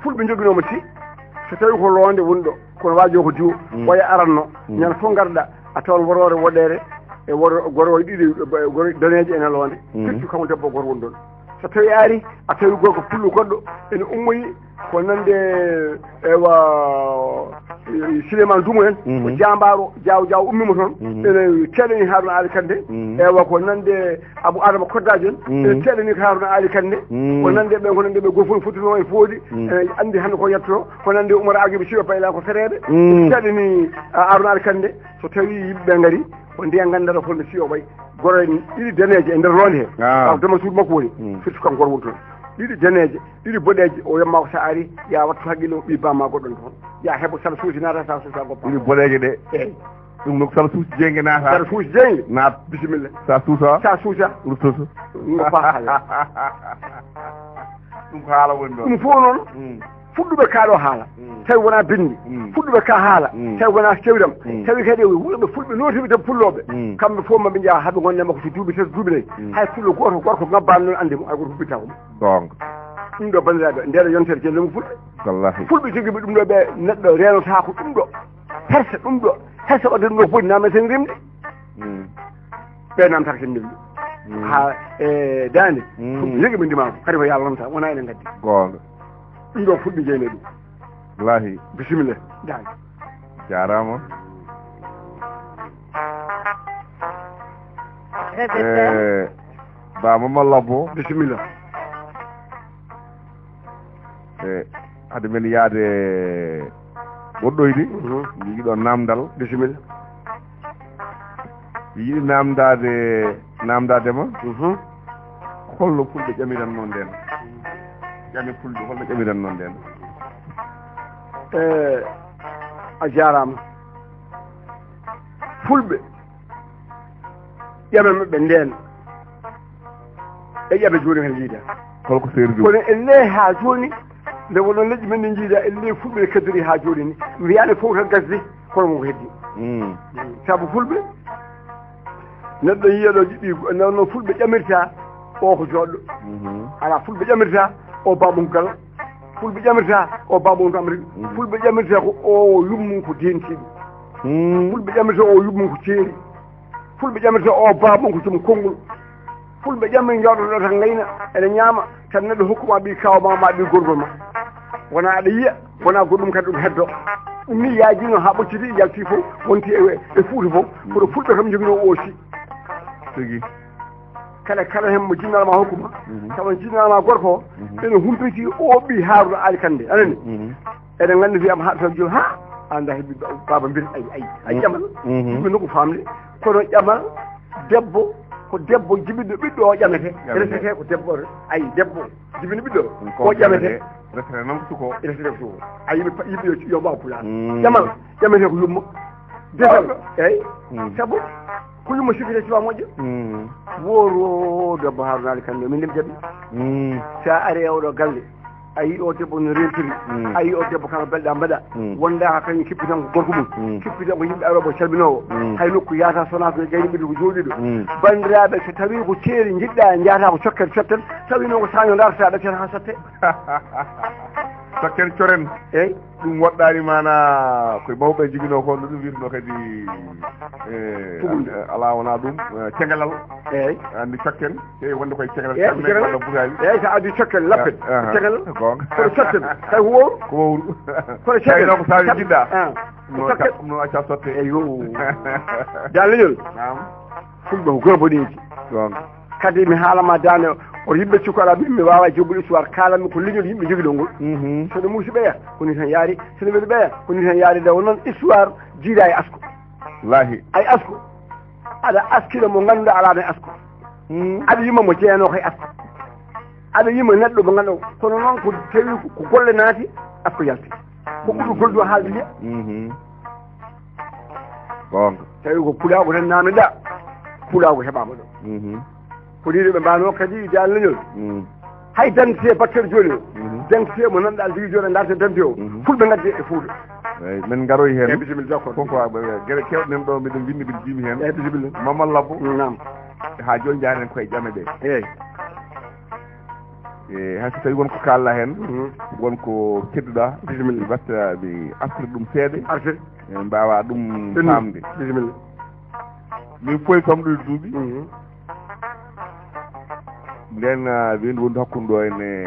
Fulɓe njoginooma sii. So tawii ko loonde woni ɗo, kono waajo ko diwo, oya aranno, ñande fof ngarɗa, a tawan woroore woɗeere, e woro-, gorooje ɗiɗi, e gorooje daneeje ene loonde. Firti kanko debbo gooto woni ɗoon. So tawii a ari, a tawi gorko pullo goɗɗo ene ummoyi, ko nande, ewa, Souleymane Dumo en, ko jaambaaro, jaaw jaaw ummiima toon, ene teɗani Haaruna Ali Kande, ewa, ko nande Abou Adama Koddajo en, ene teɗani ko Haaruna Ali Kande, ko nande ɓen, ko nande ɓe gooto fof fotirnoo e foodi, ene anndi hannde ko yetto, ko nande Oumar Aguiba Siwa Payla ko fereeɓe, ene teɗani, a, Haaruna Ali Kande, so tawii yimɓe ɓe ngari, ko ndiyan nganndata holno Siwa wayi, gorooje ɗiɗi daneeje e nder loonde he, taw dema suudu makko woni, firti kanko gooto woni toon, ɗiɗi daneeje, ɗiɗi boɗeeje, o wiyatma ko so a ari, ya wattu haqqille o ɓii bamma goɗɗo ne toon. Ya heɓo sara suusi naata, sara suusa goppa. Ɗiɗi boɗeeje ɗe. Eeyi. Ɗum no sara suusi jeynge naata. Sara suusi jeynge. Naat. Bisimilla. Sa suusa. Sa suusa. Ruttoto. Goppa haala. Ɗum ko haala woni ɗo. Ɗum fof noon. Fuɗɗuɓe kaa ɗo haala. Tawi wonaa binndi. Fuɗɗuɓe kaa haala. Tawi wonaa cewdam. Tawi kadi wurɓe fulɓe nootiɓe tan pullooɓe. Kamɓe fof maɓe njaha haɓe ngonne makko so duuɓi tati duuɓi nayi. Hay fullo gooto gorko ngabbaani noon anndi mo, hay gooto huɓɓitaako mo. Goonga. Ɗum ɗo, banndiraaɓe, ndee ɗo yontere jellungu fulɓe. Wallaahi. Fulɓe jogiiɓe ɗum ɗo, ɓe neɗɗo reenotaako ɗum ɗo. Hersa ɗum ɗo. Hersa wadde ɗum ɗo foti naamnde sen rimde. Ɓe naamtata ken rimde. Haa e daande. Fulɓe jogiiɓe ndimaako. Kadi ko Yalla nanta, wonaa enen ngaddi. Goonga. Ɗum ɗo fulɓe jeyno ɗum. Wallaahi. Bisimilla. Daande. Jaaraama. Répétez. Eh, Ba Mama Labbo. Bisimilla. Eh, hade men yaade woɗɗoyde, mi yiɗi ɗon naamndal. Bisimilla. Mi yiɗi naamndaade, naamndaade ma. Holno fulɓe ƴamiran noon ndeen? Ƴami fulɓe, holno ƴamiran noon ndeen? Eh, a jaaraama. Fulɓe ƴame maɓɓe ndeen e ƴame jooni kadi njiida. Holko seeri ɗum? Kono elle haa jooni, nde wonno leƴƴi men ɗi njiida, elle fulɓe ne keddori haa jooni ni. Mbiyaani fof tan gasde, kono wonko heddi. Sabu fulɓe, neɗɗo yiya ɗo jiɗɗi, noon noon fulɓe ƴamirta, o ko jooɗɗo. Alaa, fulɓe ƴamirta, o baabungal. Fulɓe ƴamirta, o baabungal Amrik. Fulɓe ƴamirta ko o yummum ko dentiiɗo. Fulɓe ƴamirta o yummum ko ceeri. Fulɓe ƴamirta o baabum ko joom konngol. Fulɓe ƴami jooɗoɗo tan ngayna, ene ñaama, tan neɗɗo hokkuma ɓii kaawa ma, ma ɓii gorgol ma. Wona aɗa yiya, wona goɗɗum kadi ɗum heddo. Ɗum ni yaajiino haa ɓocciti, yalti fof, wonti e, e Fuuta fof. Kono fulɓe kam njoginoo o si. Tigi. Kala, kala heen mo jinnaama hokkuma, tawa jinnaama gorko o, ene humpiti o ɓii Haaruna Ali Kande, anani? Eɗen nganndi wiyama haa to joom, ha, anda heɓi ba-, baaba mbir, ay, ay, ay, ƴamal. Yimɓe nokku famde, kono ƴamal debbo, ko debbo jibinɗo ɓiɗɗo o ƴamete. Ƴamete. Resete ko debbo, ay, debbo jibinɗo ɓiɗɗo o ƴamete. Resete noon ko suko. Resete ko suko. Ay, yimɓe pa-, yimɓe yo, yo mbaw pulaar. Ƴamal, ƴamete ko yumma. Desal, eyi. Sabu ko yumma sifiree sifa moƴƴo. Woro debbo Haaruna Ali Kande, min dem jaɓi. Sa ari e oɗo galle, a yii o debbo no rentiri. A yii o debbo kala belɗa mbaɗa. Wonda ha kañum kippi tan ko gorko mum. Kippi tan ko yimɓe arooɓe calminoowo. Hay nokku yahata sona ko gayni ɓiɗɗo ko jooɗiɗo. Banndiraaɓe, so tawi ko ceeri njiɗɗa, njahata ko cokken cotten, tawi noon ko saño darata ɗaccata ha sotte. Cokken coren. Eyi. Ɗum woɗɗaani maana koye mawɓe joginoo ko, no ɗum wiyetnoo kadi, e, Fulɓe. Alaa wonaa ɗum, e, ceŋalal. Eeyi. Anndi cokken, eeyi, wonde koye ceŋalal, eeyi, ceŋalal walla butaali. Eeyi, so a addi cokken lappet, aha, ko ceŋalal. Goonga. Kono cokken, tawi ko wowru. Ko wowru. Kono cokken. Tawi noon ko saabi jiɗɗa. Ah. Ɗum noon cokken. Ɗum noon acca sotte. Eeyi, yo. Dal leñol. Naam. Fulɓe ko gorboneeji. Goonga. Kadi mi haalama daande, o yimɓe cukkoɗa mi, mi waawa joggude histoire, kaalanmi ko leñol yimɓe jogiɗo ngol. So no muusi ɓeya, ko ni tan yaari, so no weli ɓeya, ko ni tan yaari. Nde wonnoon histoire jiida e asko. Laahi. Ay asko, aɗa askira mo ngannduɗaa alaa e asko. Aɗa yima mo jeyanoo koye asko. Aɗa yima neɗɗo mo ngannduɗaa, kono noon ko tawi ko golle naati, ɓiɗɗo yalti. Ko ɓurɗo gollude haalde nde. Mhm. Goonga. Tawi ko pulaagu tan naamndoɗaa, pulaagu heɓaama ɗo. Mhm. Ko nii ɗo ɓe mbaanoo kadi, Dande Leñol. Mhm. Hay dentité baɗteeɗo jooni o, mhm, dentité mo ngannduɗaa, aɗa jogii jooni a ndaarta dentité o, mhm, fulɓe ngaddi e Fuuta. Eeyi, min ngaroyi heen. Eeyi, bisimilla, d'accord. Fof ko, eh, geɗe keewɗe nan ɗo, miɗen winndi, mbiɗa jiimi heen. Eeyi, bisimilla. Mamadou Labbo. Naam. Haa jooni njaaren koye ƴame ɗe. Eeyi. E, hay so tawii won ko kaalɗaa heen, mhm, won ko kedduɗaa, bisimilla, mi watta, mi artira ɗum seeɗa. Artir. En mbaawa ɗum, ɓennu, faamde. Bisimilla. Min foy famɗude duuɓi. Mhm. Ndeen, ah, weendu wondu hakkunde ɗo en, e,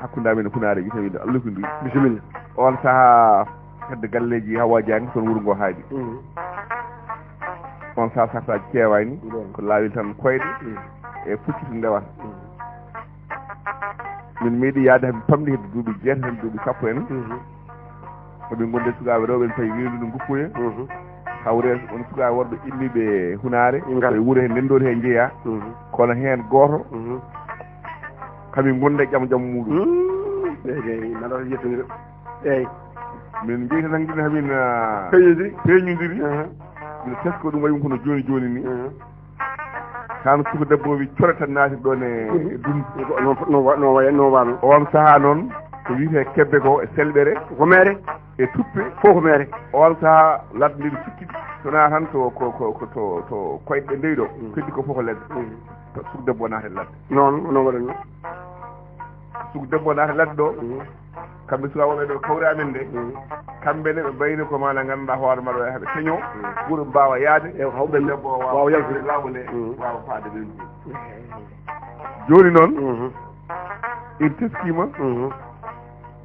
hakkunde amen e Funaare, wiyetee weendu Allukundiri. Bisimilla. Oon sahaa, hedde galleeji Hawaa Jaañ, toon wuro ngoo haaɗi. Mhm. Oon sahaa sartaaji keewaani, goonga, ko laawol tan koyɗe, mhm, e puccu to ndewata. Mhm. Min meeɗi yahde, haa min pamɗi hedde duuɓi jeetati, hedde duuɓi sappo en. Mhm. Ko min ngondi e sukaaɓe rewɓe, en payi weendu no nguppoye. Mhm. Hawre on sukaaɓe worɓe immiiɓe Hunaare, ngara, koye wuro hee, ndenndoori hee njeyaa. Mhm. Kono heen gooto, mhm, kamin ngondi e ƴam ƴam muuɗum. Mm. Eeyi, eeyi, mbaɗa yettondiral. Eeyi. Min njeyta tan, gila hamin, ah, peeñondiri. Peeñondiri. Aha. Mbiɗa tesko ɗum wayi ɗum kono jooni jooni ni. Aha. Tan suka debbo wi core tan naati ɗoon e, e dunndi. Ko no, no wa-, no wa-, no waano. Oon sahaa noon, ko wiyetee kebbe ko e selɓere. Ko meere. E tuppe. Fof ko meere. Oon sahaa ladde nde sukkiti. So wonaa tan to, ko, ko, ko to, to koyɗe ɗe ndewi ɗo. Mm. Keddi ko fof ko ladde. Mm. To suka debbo naati ladde. Noon, noon waɗatnoo. Suka debbo naati ladde ɗo. Mm. Kamɓe sukaaɓe wonɓe ɗo kawri amen nde. Mm. Kamɓe ne ɓe mbayni ko maana ngannduɗaa hoore maɓɓe heɓe keñoo. Mm. Ɓuri mbaawa yahde. E hawɓe debbo o waawa, waawa yaltude, laamu nde, mm, waawa faade ɓe. Jooni noon, mhm, en teskiima, mhm,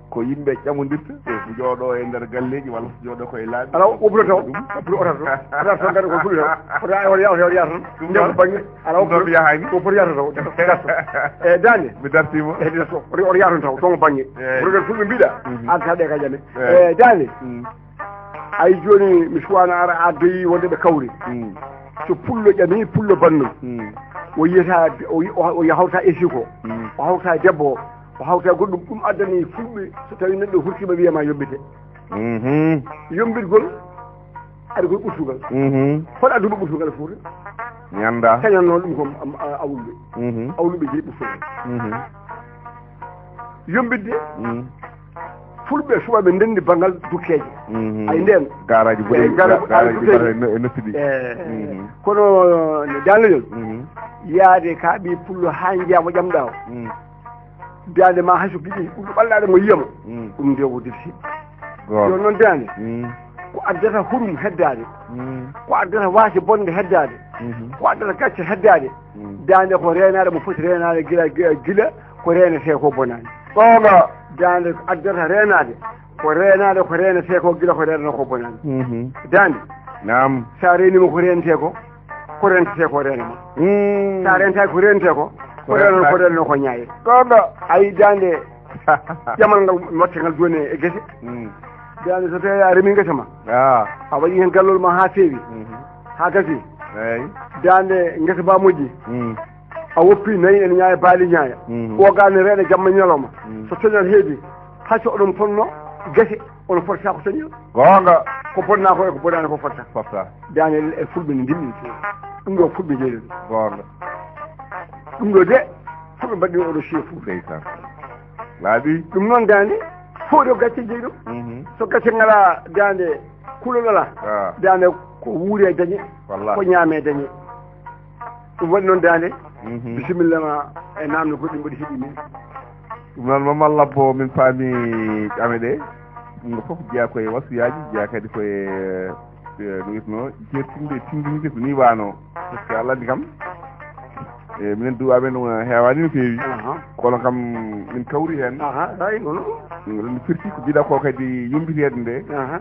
ko yimɓe ƴamondirta, mhm, njooɗo e nder galleeji walla njooɗo koye laabi. Alaa, o ɓuri taw, ɗum. O ɓuri o taw. O taw tan kadi ko fulɓe taw. O taw, o taw, o taw, o taw tan. Ɗum nder noon, bannge. Alaa, ɗum noon mi yahaani. O foti yahata taw, darto. E, Dande. Mi dartiima. E, darto. O, o yahata taw, toon bannge. Eeyi. Kono kadi fulɓe mbiɗa, eeyi, adda ɗe ka jame. Eeyi. E, Dande. Mm. Ay, jooni mi suwaano ara, a doyi wonde ɓe kawri. Mm. So pullo ƴami, pullo banno. Mm. O yiyata, o yi-, o, o hawta e siko. Mm. O hawta e debbo o. O hawta e goɗɗum. Ɗum addani fulɓe, so tawi neɗɗo hurtiima, wiyama yombite. Mhm. Yombitgol, ari koye ɓurtugal. Mhm. Hoɗa duɓa ɓurtugal Fuuta? Mi anndaa. Kañannoo ɗum ko am-, a-, awluɓe. Mhm. Awluɓe jeyi ɓurtugal. Mhm. Yombitde. Mhm. Fulɓe suɓa ɓe ndenndi banngal dukkeeje. Mhm. Ay ndeen. Garaaji, eh, boɗeeji, gara-, ga-, garaaji garaaji dukkeeji. Mbaɗa e no-, e noffi ɗi. Eh, mhm. Kono, eh, Dande Leñol, mhm, yaade ka ɓii pullo haa njiyaa mo ƴamɗaa o. Mhm. Dande ma hay so giɗi ɓurɗo ɓallaade mo yiyama. Mm. Ɗum nde wodde si. Goonga. Jooni noon Dande. Mm. Ko addata hurum heddaade. Mm. Ko addata waasi bonde heddaade. Mhm. Ko addata gacce heddaade. Mm. Dande ko reenaade mo foti reenaade gila, gila, gila ko reenetee ko bonaani. Goonga. Dande ko addata reenaade. Ko reenaade ko reenetee ko gila ko reenetee ko bonaani. Mhm. Dande. Naam. Sa reenii mo ko reenetee ko, ko reenetee ko reena ma. Mm. Sa reentaaki ko reenetee ko, ko reenetee ko reena ko ñaaye. Goonga. Ayi, Dande, ƴamal ngal mi watta ngal jooni e gese. Mm. Dande, so tawii a remii ngesa ma, ah, a waɗii heen gallol ma haa feewi, mhm, haa gasi. Eeyi. Dande, ngesa ba moƴƴi. Mm. A woppi nayi ene ñaaya, baali ñaaya. Mhm. Ɓooga ne reena jamma ñalawma. Mm. So coñal heedi, hay so oɗon ponno gese, oɗon fotata ko coñal. Goonga. Ko bonnaa ko e ko bonaani ko fotta. Fotta. Dande e fulɓe ne ndimɗi. Ɗum ɗo fulɓe jeyi ɗum. Goonga. Ɗum ɗo de, fulɓe mbaɗi oɗo chef. Ndeysaan. Laaɓi. Ɗum noon Dande, fof ɗo gacce jeyi ɗum. Mhm. So gacce ngalaa Dande, kulol alaa. Ah. Dande ko wuuri e dañe, wallaahi, ko ñaame e dañe. Ɗum waɗi noon Dande. Mhm. Bisimilla ma e naamne goɗɗi mboɗi heɗii min. Ɗum noon, Mamadou Labbo, min paami ƴame ɗe. Ɗum ɗo fof jeyaa koye wasiyaaji, jeyaa kadi koye, eh, no wiyetnoo, jeertinde e tinndinde ko nii waanoo. Parce que Allah anndi kam, e minen duuɓi amen ɗum heewaani no feewi. Aha. Kono kam min kawri heen. Aha, eeyi, noon. Ɗum firti ko mbiɗa ko kadi yombiteede nde. Aha.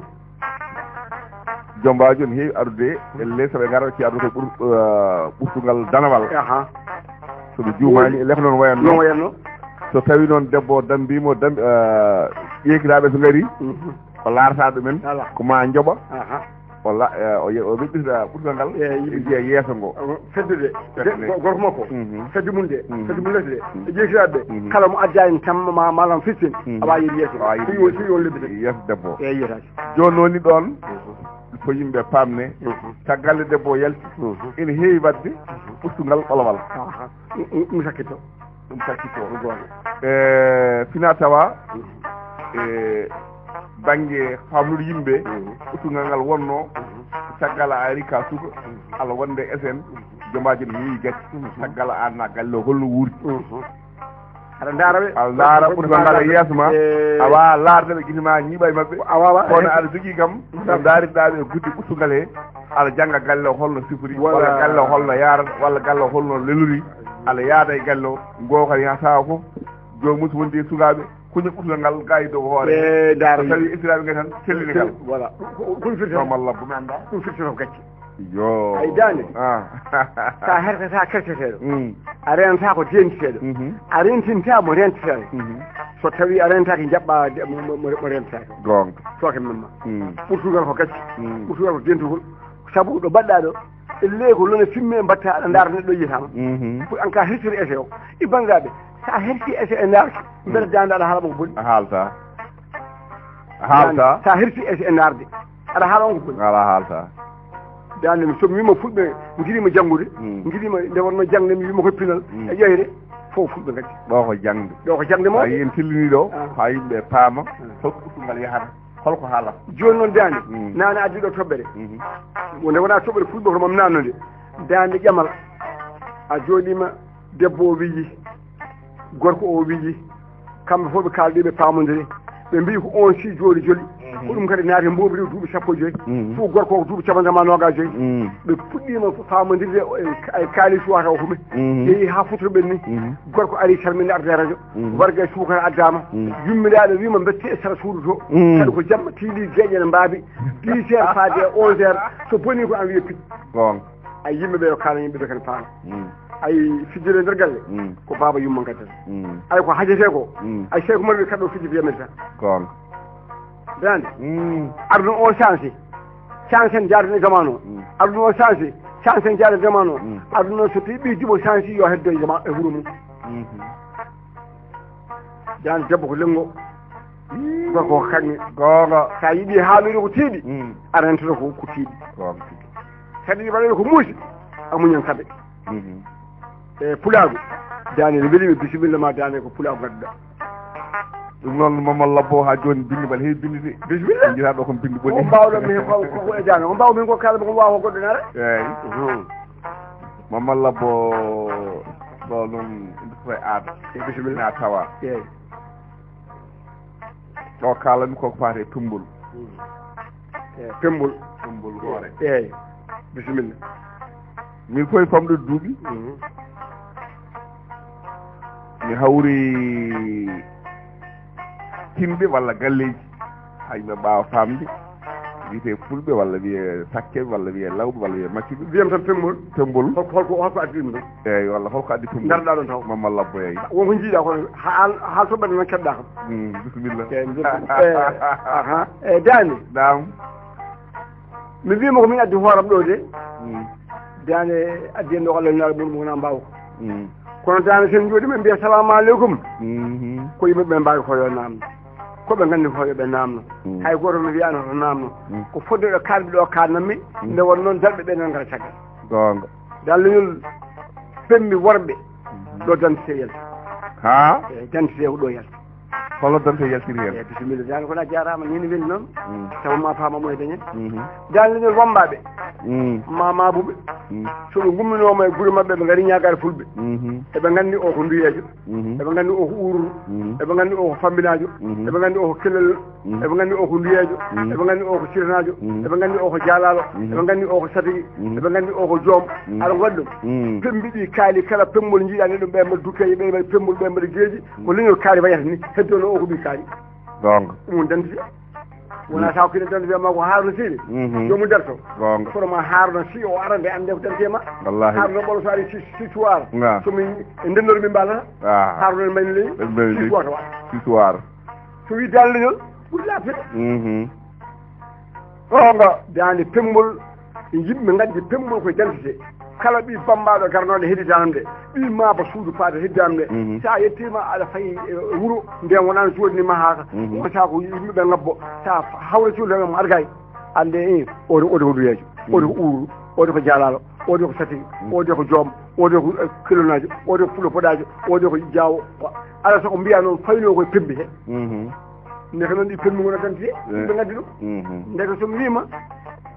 Jombaajo ne heewi arde, ellee, sabu e ngarɗo ci arde ko ɓur-, eh, ɓurtungal danawal. Aha. So ɓe juumaani, ellee ko noon wayatnoo. Noon wayatnoo. So tawii noon debbo o dambiima, dambi, eh, ƴeekiraaɓe so ngarii, mhm, o laarata ɗumen, alaa, ko maa njoɓa. Aha. O la-, eh, o ye-, o weɗɗita ɓurtugal ngal. Eeyi, yimɓe e yeeso ngo. Fedde de, de, fedde. Go-, gorko makko. Mhm. Fedde mum de, mhm, fedde mum less de. Mhm. E jeetiraɓe ɓe. Mhm. Kala mo adda en tamma ma, ma lam fifteen, mhm, a wawi yeeso. A wawi so yo, so yo lebbi de. Yeeso debbo. Eeyi, yiyataake. Jooni woni ɗoon, mhm, il faut yimɓe paamne. Mhm. Caggal nde debbo o yalti, mhm, ene heewi waɗde, mhm, ɓurtugal ɓolowal. Aha. Ɗum, ɗum, ɗum sakkitto. Ɗum sakkitto. Ɗum goonga. E, fina tawa, mhm, e, bannge famnude yimɓe, mhm, ɓurtugal ngal wonno, mhm, caggal a ari ka suka, mhm, Allah wonde esen, mhm, jomaaji no heewi gacce, mhm, caggal a na galle o holno wuuri. Mhm. Aɗa ndaara ɓe. Aɗa ndaara ɓurtugal ngal e yeeso ma, e, a waawa laarde ɓe gite ma ñiiɓa e maɓɓe. A waawa. Kono aɗa jogii kam, mhm, no ndaarɗaa ɓe e gudde ɓurtugal he, aɗa jannga galle o holno sifori, walla, walla galle o holno yaarata, walla galle o holno lelori, aɗa yaada e galle o, ngoo kadi haa sahaa fof, joomum so wondi e sukaaɓe, kuña ɓurtugal ngal gaa e dow hoore. E, ndaara. So tawi esiraaɓe ngal tan, sellini ngal. Voilà. Ko, ko, ko firti. Ɗum Allah, ko mi anndaa. Ɗum firti ko gacce. Yo. Ay, daande. Ah. Sa hertata kerseteeɗo. Mm. A renata ko dentuteeɗo. Mhm. A rentinta mo renteteeɗo. Mhm. So tawi a rentaki, jaɓɓa de-, mo, mo, mo, mo rentata. Goonga. Tooke men ma. Mm. Ɓurtugal ko gacce. Mm. Ɓurtugal ko dentugol. Sabu ɗo mbaɗɗa ɗo, e ley ko lone fimme mbatta, aɗa ndaara neɗɗo yiyata ma. Mhm. Pour en cas hirtiri essai o. I banndiraaɓe, sa herti essai e ndaarki, mbele, mm, daande aɗa haala mo ko boni. A haalta. A haalta. Sa herti essai e ndaarde, aɗa haala on ko boni. Alaa haalta. Daande mi sommima fulɓe, ngiɗima janngude, mm, ngiɗima nde wonno jaŋde, mi wima ko pinal, mm, e ƴeyre, fof fulɓe ngaddi. Ɗo ko jaŋde. Ɗo ko jaŋde mawɗe. Ayi, en tellini ɗo, ah, haa yimɓe paama, ah, hol ko ɓurtugal yahata, hol ko haalata. Jooni noon daande, mm, nane addi ɗo toɓɓere. Mhm. Wonde wona toɓɓere fulɓe kono mam nannude. Daande ƴamal, a jooɗima, debbo o wiyi, gorko o wiyi, kamɓe fof ɓe kaaldi, ɓe paamodiri. Ɓe mbiyi ko on si jooɗi joli. Mhm. Ko ɗum kadi naati mboobiri duuɓi sappo e joyi. Mhm. Fof gorko o ko duuɓi cappanɗe tati ma noogaas e joyi. Mhm. Ɓe puɗɗiima ko faamondirde o e, e kaalis wata o hume. Mhm. Yehi haa futuro ɓenni. Mhm. Gorko ari salminde arde radio. Mhm. Warga e suukara addaama. Mhm. Yummiraaɗo wiima mbetti e sara suudu to. Mhm. Kadi ko jamma tiiɗi geeƴe ne mbaabi. Dix heures faade e onze heures. So boni ko an wiye piɗ. Goonga. Ay, yimɓe ɓe yo kaala yimɓe ɓe kadi paama. Mm. Ay, fijjere nder galle, mm, ko baaba yumma ngaddan. Mm. Ay, ko hajete ko. Mm. Ay, Cheikh Oumar wi kaɗɗo fijjete yamiri tan. Goonga. Daande. Mm. Aduna o changé. Changé en jaade e zamanu o. Mm. Aduna o changé. Changé en jaade e zamanu o. Mm. Aduna o so tawi ɓe juɓo changé yo heddo e zama-, e wuro mum. Mhm. Daande debbo ko lenngo. Gorko ko kaŋŋe. Goonga. Sa yiɗi haaluyde ko tiiɗi, mm, a rentoto ko, ko tiiɗi. Goonga tigi. Kadi waɗoyde ko muusi, a muñan kaɓe. Mhm. E pulaagu, daande ne mbeli ɓe, bisimilla ma, daande ko pulaagu ngadduɗa. Ɗum noon, Mamadou Labbo, haa jooni binndi mbaɗa heewi binndi de. Bisimilla. Njiɗaa ɗo kon binndi boni. Ko mbawɗo mi ko, ko, ko e daande. Ko mbawmi ko kala ko waawa ko goɗɗo nara. Eeyi. Mhm. Mamadou Labbo, ɗo noon ina foti aada. E bisimilla. Na tawa. Eeyi. Ɗo kaalanmi koko faati e pemmbol. Mm. Eeyi, pemmbol. Pemmbol hoore. Eeyi. Bisimilla. Min koye famɗude duuɓi. Mhm. Mi hawri tinɓe walla galleeji. Hay ɓe mbaawa faamde. Wiyetee fulɓe walla wiyee sakkeeɓe walla wiyee lawɓe walla wiyee maccuɓe. Mbiyam tan pemmbol. Pemmbol. Holko, holko, holko addi ɗum ɗo? Eeyi, walla holko addi pemmbol? Ngarɗaa ɗon taw. Mamadou Labbo, eeyi. Won ko njiiɗaa kono haal, haal to ɓenɗo noon keɓɗaa kam. Mm, bisimilla. Eeyi, bisimilla. Eeyi, aha. Eeyi, daande. Naam. Mi wiima ko min addi hooram ɗo de. Mm. Daande addi en ɗo ko Allah nelaɗo muɗum wona mbaaw ko. Mm. Kono daande sen jooɗi men mbiya salamu aleykum. Mhm. Ko yimɓe ɓe mbaawi ko yo naamno. Ko ɓe nganndi ko yo ɓe naamno. Mm. Hay gooto mi wiyaano to naamno. Mm. Ko fodde ɗo kaalmi ɗo kaannanmi, mm, nde won noon darɓe ɓe nan ngara caggal. Goonga. Dal leñol pemmi worɓe, mhm, ɗo dentité yalti. Haa? E dentité ko ɗo yalti. Holno dentité yaltiri heen? E bisimilla, dal ko a jaaraama, ni ne weli noon. Mm. Tawa ma faama mo e dañen. Mhm. Dal leñol wammbaaɓe. Mm. Ma maabuɓe. Mm. So ɓe ngumminooma e gure maɓɓe, ɓe ngari ñaagaade fulɓe. Mhm. Eɓe nganndi o ko nduyeejo. Mhm. Eɓe nganndi o ko uururu. Mhm. Eɓe nganndi o ko famminaajo. Mhm. Eɓe nganndi o ko kelel. Mhm. Eɓe nganndi o ko nduyeejo. Mhm. Eɓe nganndi o ko siranaajo. Mhm. Eɓe nganndi o ko jaalaalo. Mhm. Eɓe nganndi o ko satigi. Mhm. Eɓe nganndi o ko joom. Mhm. Aɗa waɗi ɗum. Mhm. Pemmbi ɗi kaali kala pemmbol njiiɗaa neɗɗo ɓe mbaɗa dukkeeje, ɓe mbaɗa pemmbol, ɓe mbaɗa geeji. Mhm. Ko leñol kaari wayata ni. Heddo no o ko ɓii kaari. Goonga. Ɗum woni dentité. Wona, mm, taw kine tan wiyama ko Haruna Seydi. Mhm. Joomum darto. Goonga. Kono ma Haruna si o arande ande ko dentité ma. Wallahi. Haruna ɓolo so ari si, si suwara. Nga. So min e ndennor min mbalata. Ah. Haruna en mbayni ley. En mbayni ley. Si suwata wa. Si suwara. So wi dal leñol, ɓuri laaɓde. Mhm. Goonga. Daande pemmbol, yimɓe ngaddi pemmbol ko identité. Kala ɓii bammbaaɗo garnooɗo hedditaanam de, ɓii maaba suudu paata hedditaanam de. Mhm. So a yettiima aɗa fayi e wuro, nden wonano jooɗni mahaaka. Mhm. On saa ko yimɓe ɓe ngabbo, so a hawra cuuɗi tan mo argay. Annde, eh, oto, oto ko duyeejo, oto ko uuru, oto ko jaalaalo, oto ko satigi, oto ko joom, oto ko, eh, kilonaajo, oto ko fulo poɗaajo, oto ko jaawo. Ala so ko mbiya noon faynoo koye pembe he. Mhm. Ndeke noon ɗi pembe ngona gantide, ɓe ngaddi ɗum. Mhm. Ndeke so mi wiima,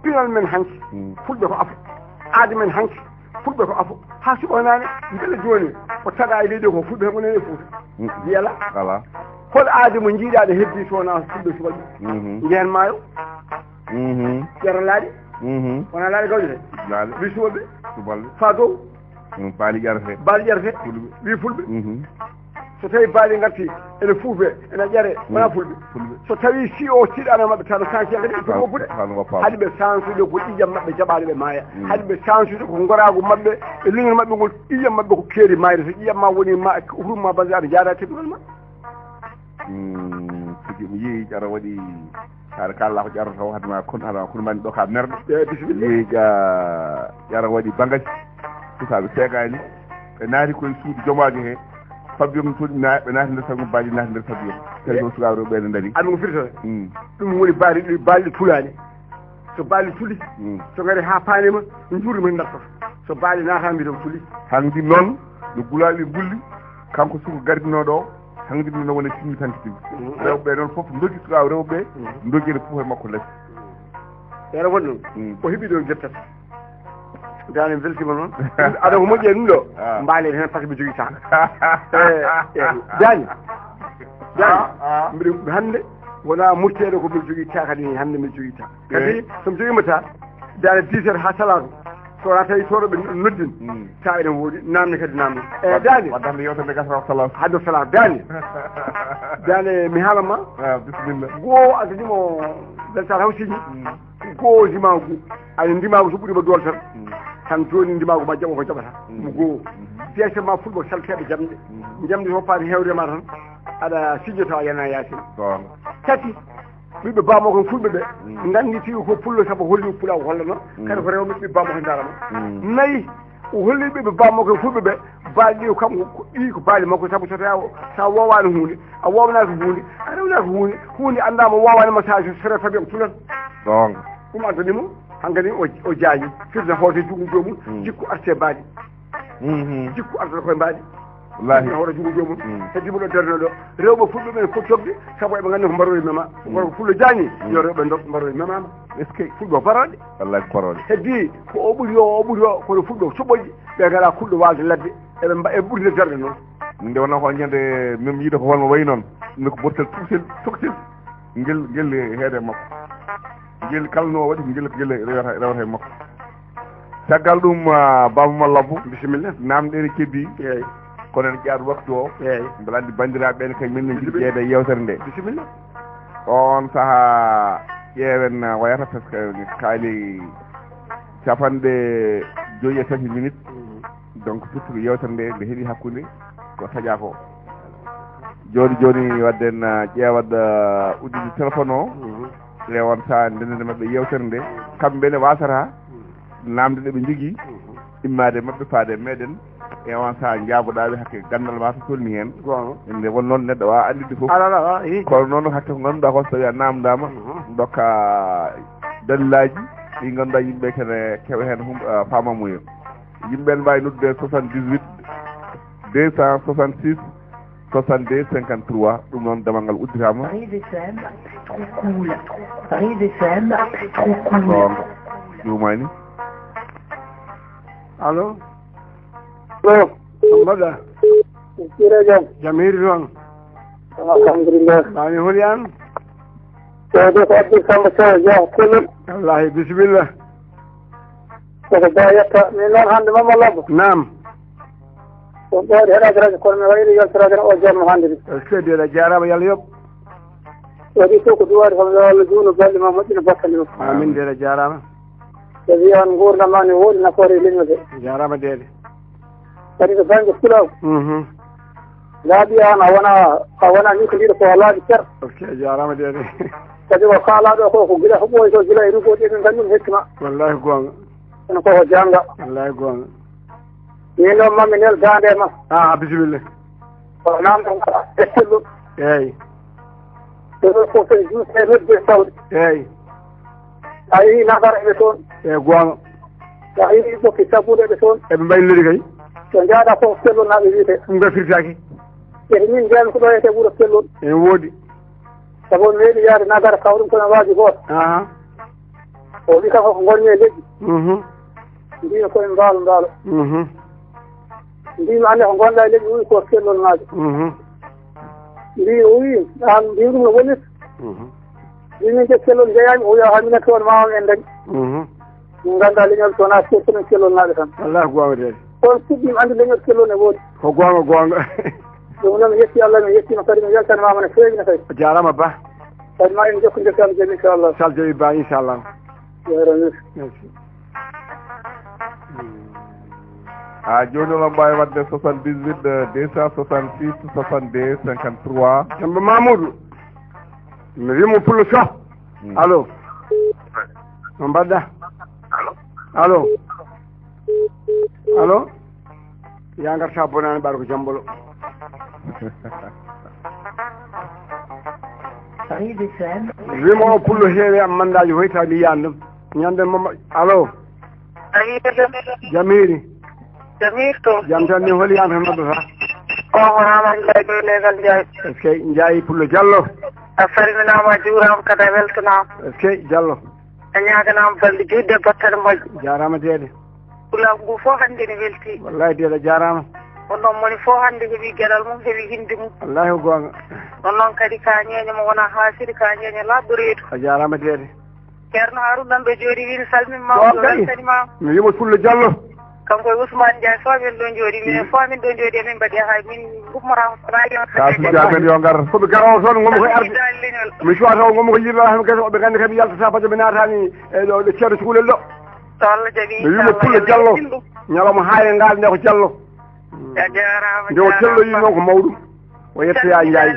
pinal men hanki, fulɓe ko afo. Aadi men hanki, fulɓe ko afo. Haa suɓanaane, mbele jooni, o taga e leydi ko fulɓe heɓo nene e Fuuta. Mm. Yala. Ala. Hol aadi mo njiiɗaa ɗo heddi so wonaa fulɓe suɓaɓe? Mhm. Njehen maayo. Mhm. Ƴara laaɗe. Mhm. Wona laaɗe gawƴe de. Laaɗe. Wi suɓaɓe. Suɓaɓe. Faa dow. Mm, baali ƴarete. Baali ƴarete. Fulɓe. Wi fulɓe. Mhm. So tawi baali ngarti, ene fuufe, ene ƴare, wona fulɓe. Fulɓe. So tawi si o tiiɗaano maɓɓe, tan kanki kadi, fulɓe o foti. Tan ko paam. Haɗi ɓe sansude ko ƴiƴam maɓɓe jaɓaade ɓe maaya. Mm. Haɗi ɓe sansude ko ngoraagu maɓɓe, e leñol maɓɓe ngol, ƴiƴam maɓɓe ko keeri maayde. So ƴiƴam ma woni ma, hurma ma, jaada teddungal ma. Mm, tigi mi yii ƴara waɗi, haɗa kala ko ƴarata o, haɗa ma kon, haɗa ma kon mani ɗo ka merɗo. Eh, bisimilla. Mi yii ƴa-, ƴara waɗi bangasi, sukaaɓe seegaani. Ɓe naati koye suudu jomaajo he, pabiyom toon, na-, ɓe naati nder sabu, baali naati nder pabiyom. Tawi toon sukaaɓe rewɓe ɓe ne ndari. Ami ko firtata. Mm. Ɗum woni baali, baali tulaani. So baali tuli, mm, so ngari haa paanima, njuurri men dartoto. So baali naata, mbiɗon tuli. Hanki noon, no gulaaɓe gulli, kanko suka gardinooɗo o, hanki ɗum no woni sinni tanti ɗum. Mm. Rewɓe noon fof ndogi sukaaɓe rewɓe, mm, ndogi ene puufa e makko lasi. Yara won ɗum, mm, o heɓi ɗo jottata. Daane weltima noon. Aɗa ko moƴƴi e ɗum ɗo, ah, mbaale heen par ce que mi jogii sac. Eh, eh, Daane. Daane, ah, ah, mbiɗa hannde wona murteeɗo ko mbiɗa jogii sac kadi hannde mbiɗa jogii sac. Kadi, eh, so mi jogiima ta, daane dix heures haa salaaru. So wonaa tawi tooɗo ɓe noddin. Mm. Tawa ene woodi, naamne kadi naamne. Eh, wadde, Daane. Wadde hannde yewtere nde gasata ko salaaru. Hannde ko salaaru, Daane. Daane, mi haala ma. Ah, bisimilla. Goo, a gadii mo, Beltaar Hawsiiji. Mm. Goo ndimaagu. Aɗa ndimaagu so ɓuriima doole tan. Mm. Tan jooni ndimaagu ma jaɓo ko jaɓata. Mm. Mo goo. Mm. Deese ma fulɓe ko salteeɓe jamɗe. Mm. Jamɗe so paati heewde ma tan. Aɗa sijjo tawa yana yaasin. Goonga. Tati. Ɓiɓɓe bammakko en fulɓe ɓe, mm, nganndi tigi ko pullo sabu holli pulaagu hollano, mm, kadi ko rewɓe ɓiɓɓe bammakko en darama. Mm. Nayi, o holli ɓiɓɓe bammakko en fulɓe ɓe, baali ɗi o kanko ko ɗi ko baali makko sabu so tawa o, sa wowaani huunde, a wownaaki huunde, a rewnaaki huunde, huunde anndaama wowaani ma sa so sere tabi o tulan. Goonga. Ɗum addani mo, hankadi o, o jaaji, firta hoto juuɗe joomum, mm, jikku arte baali. Mhm. Jikku ardata koye mbaɗi. Wallaahi. Ina hoto jugo joomum. Mm. Heddi mo ɗo darno ɗo. Rewɓe fulɓe ɓen fof cogde, sabu eɓe nganndi ko mbarowi mema. Mm. Gorko fullo jaani, mm, yo rewɓe ndok mbarowi memama. Est-ce que? Fulɓe ko barooɗe. Wallaahi ko barooɗe. Heddi ko o ɓuri o, o ɓuri o, kono fulɓe ko soɓoji, ɓe ngala kulɗo walde ladde, eɓe mba-, eɓe ɓurde darde noon. Nde wonno ko ñande min yiide ko holno wayi noon. Nde ko bortel tuksel, toksel. Ngel, ngel heede makko. Ngel kala no waɗi ko ngel, ngel rewata, rewata e makko. Caggal ɗum, ah, Baba Malabbo. Bisimilla. Naamɗe ene keddi. Eeyi. Kono en ƴaat waktu o. Eeyi. Mbeɗa anndi banndiraaɓe ɓe ne kañum en ne njiɗi, bisimilla, ƴeewde yeewtere nde. Bisimilla. Oon sahaa ƴeewen, ah, wayata, parce que kaali capanɗe joyi e tati minutes. Mhm. Donc, surtout ko yeewtere nde, nde heɓi hakkunde ko saƴa ko. Jooni jooni, wadden, ah, ƴeewat, ah, udditde téléphone o. Mhm. E on sahaa, ndenden e maɓɓe yeewtere nde. Kamɓe ne waasata, mhm, naamnde ɗe ɓe njogii, mhm, immaade e maɓɓe, faade e meɗen. E on sahaa, njaaboɗaa ɓe hakke ganndal maa to tolni heen. Goonga. Nde won noon neɗɗo waawa annditde fof. Ala, ala, ala, i. Kono noon hakke ko ngannduɗaa ko so tawii a naamndaama, mhm, ndokka dalilaaji ɗi ngannduɗaa yimɓe kene keɓa heen hum-, ah, faamamuya. Yimɓe ne mbaawi noddude soixante-dix-huit deux cent soixante-six soixante-deux cinquante-trois. Ɗum noon, damal ngal udditaama. Paris F M, trop cool. Paris F M, trop cool. Ɗum juumaani. Allo? Allo? Ko mbaɗɗa? Sire jam. Jam hiiri toon. Alhamdulillah. Mbaami holi aan? Seydi ko Abdou Samba Sow, Dia, Kouloul. Wallahi, bisimilla. Ko ko Ba yetta. Min noon hannde Mama Lobbo. Naam. Ko ɗo waɗi heɗaade radio, kono mi wayri yaltoraade o jamma hannde de. Est-ce que de a jaaraama, yo Allah yoɓ. Waɗi fof ko duwaade kam, yo Allah juutnu balɗe ma, moƴƴina battane ma. Amin de, a jaaraama. Sabi an nguurndam ma ne woodi nafoore e leñol he. Jaaraama deede. Kadi to bannge pulaagu. Mhm. Laaɓi an a wona, a wona ni ko mbiɗo ko a laaɓi cer. Ok, jaaraama deede. Kadi ko kaalaaɗo ko, ko gila ko ɓooyi ko, gila e rugooji, emin nganndi ɗum hikma. Wallahi goonga. Kono koko jannga. Wallahi goonga. Min noon, mami nel daande ma. Ah, bisimilla. Ko namdo e sellu. Eeyi. Ɗo fof kadi juuti e nodde sawde. Eeyi. A yii nagara ɓe toon. Eeyi, goonga. A yii ɓokki sabbude ɓe toon. Eɓe mbaylori kay. Ɓe njaaɗa fof sellonaaɓe wiyete. Ɗum ka firtaaki. Ete min njeyami ko ɗo wiyete wuro sellon. Ene woodi. Sabu on weeli yaade nagara kaw ɗum kono waaji gooto. Aha. O wi kam ko ngonmi e leƴƴi. Mhm. Mbimi koye mbaalo mbaalo. Mhm. Mbimi ande ko ngonɗa e leƴƴi, o wi ko sellon maajo. Mhm. Mbi o wi an mbi ɗum no wonirta. Mhm. Mbi min de sellon njeyaani, o wi a minen toon ma on en dañi. Mhm. Min nganndaa leñol so wonaa so komin kelolnaaɓe tan. Wallahi ko goonga de. Kono puɗɗiima anndude leñol kelol ne woodi. Ko goonga, goonga. Ɗum noon mi yetti Allah, mi yettiima kadi, mi weltanimaama no feewi no kadi. A jaaraama ba. Kadi ma en jokkondir kam jam inchallah. Sal jawi ba inchallah. Jaaraama. Merci. Ha jooni oɗon mbaawi waɗde soixante-dix-huit deux cent soixante-six soixante-deux cinquante-trois. Demba Mamoudou. Mi wimo pullo so. Allo. No mbaɗɗa? Allo. Allo. Ya ngarta bonani ɓaɗa ko jambolo. Wimo o pullo heewi am mandaji hoyta mi yiyan ɗum. Ñande mama allo. Jam hiiri. Jam hiiri. Jam tan ni holi an tan noddata. Ko Hono Amadou Ndiaye ɗo e Leegal Ndiaye. Est-ce que Ndiaye Pullo Diallo? A salminaama a juuraama kadi a weltanaama. Est-ce que Diallo? A ñaaganaama balɗe juutde e battane moƴƴe. Jaaraama deede. Pulaagu ngu fof hannde ne weltii. Wallahi deede a jaaraama. Kono noon moni fof hannde heɓii geɗal mum heɓii hinnde mum. Wallahi ko goonga. Noon noon kadi ka ñeeño mo wonaa haasiri ka ñeeño laaɓɗo reedu. A jaaraama deede. Ceerno Haruna ɗon ɗo jooɗi wii mi salmini ma o weltani ma. Mi wiima Pullo Diallo. Kanko e Ousmane Ndiaye fof amin ɗo jooɗi minen fof amin ɗo jooɗi amin mbaɗi ha min gummora. Ka sujja men yo ngar. Koɓe garowo toon gomi koye arde. Mi suwa taw gomi ko yirla hen kese ɓe gandi kam yaltata bajo mi natani e ɗo ɗo ceerno cukalel ɗo. To Allah jaɓi mi wiima Pullo Diallo. Ñalawma haare ngal nde ko Diallo. Nde o telloyi noon ko mawɗum. O yettoya Ndiaye.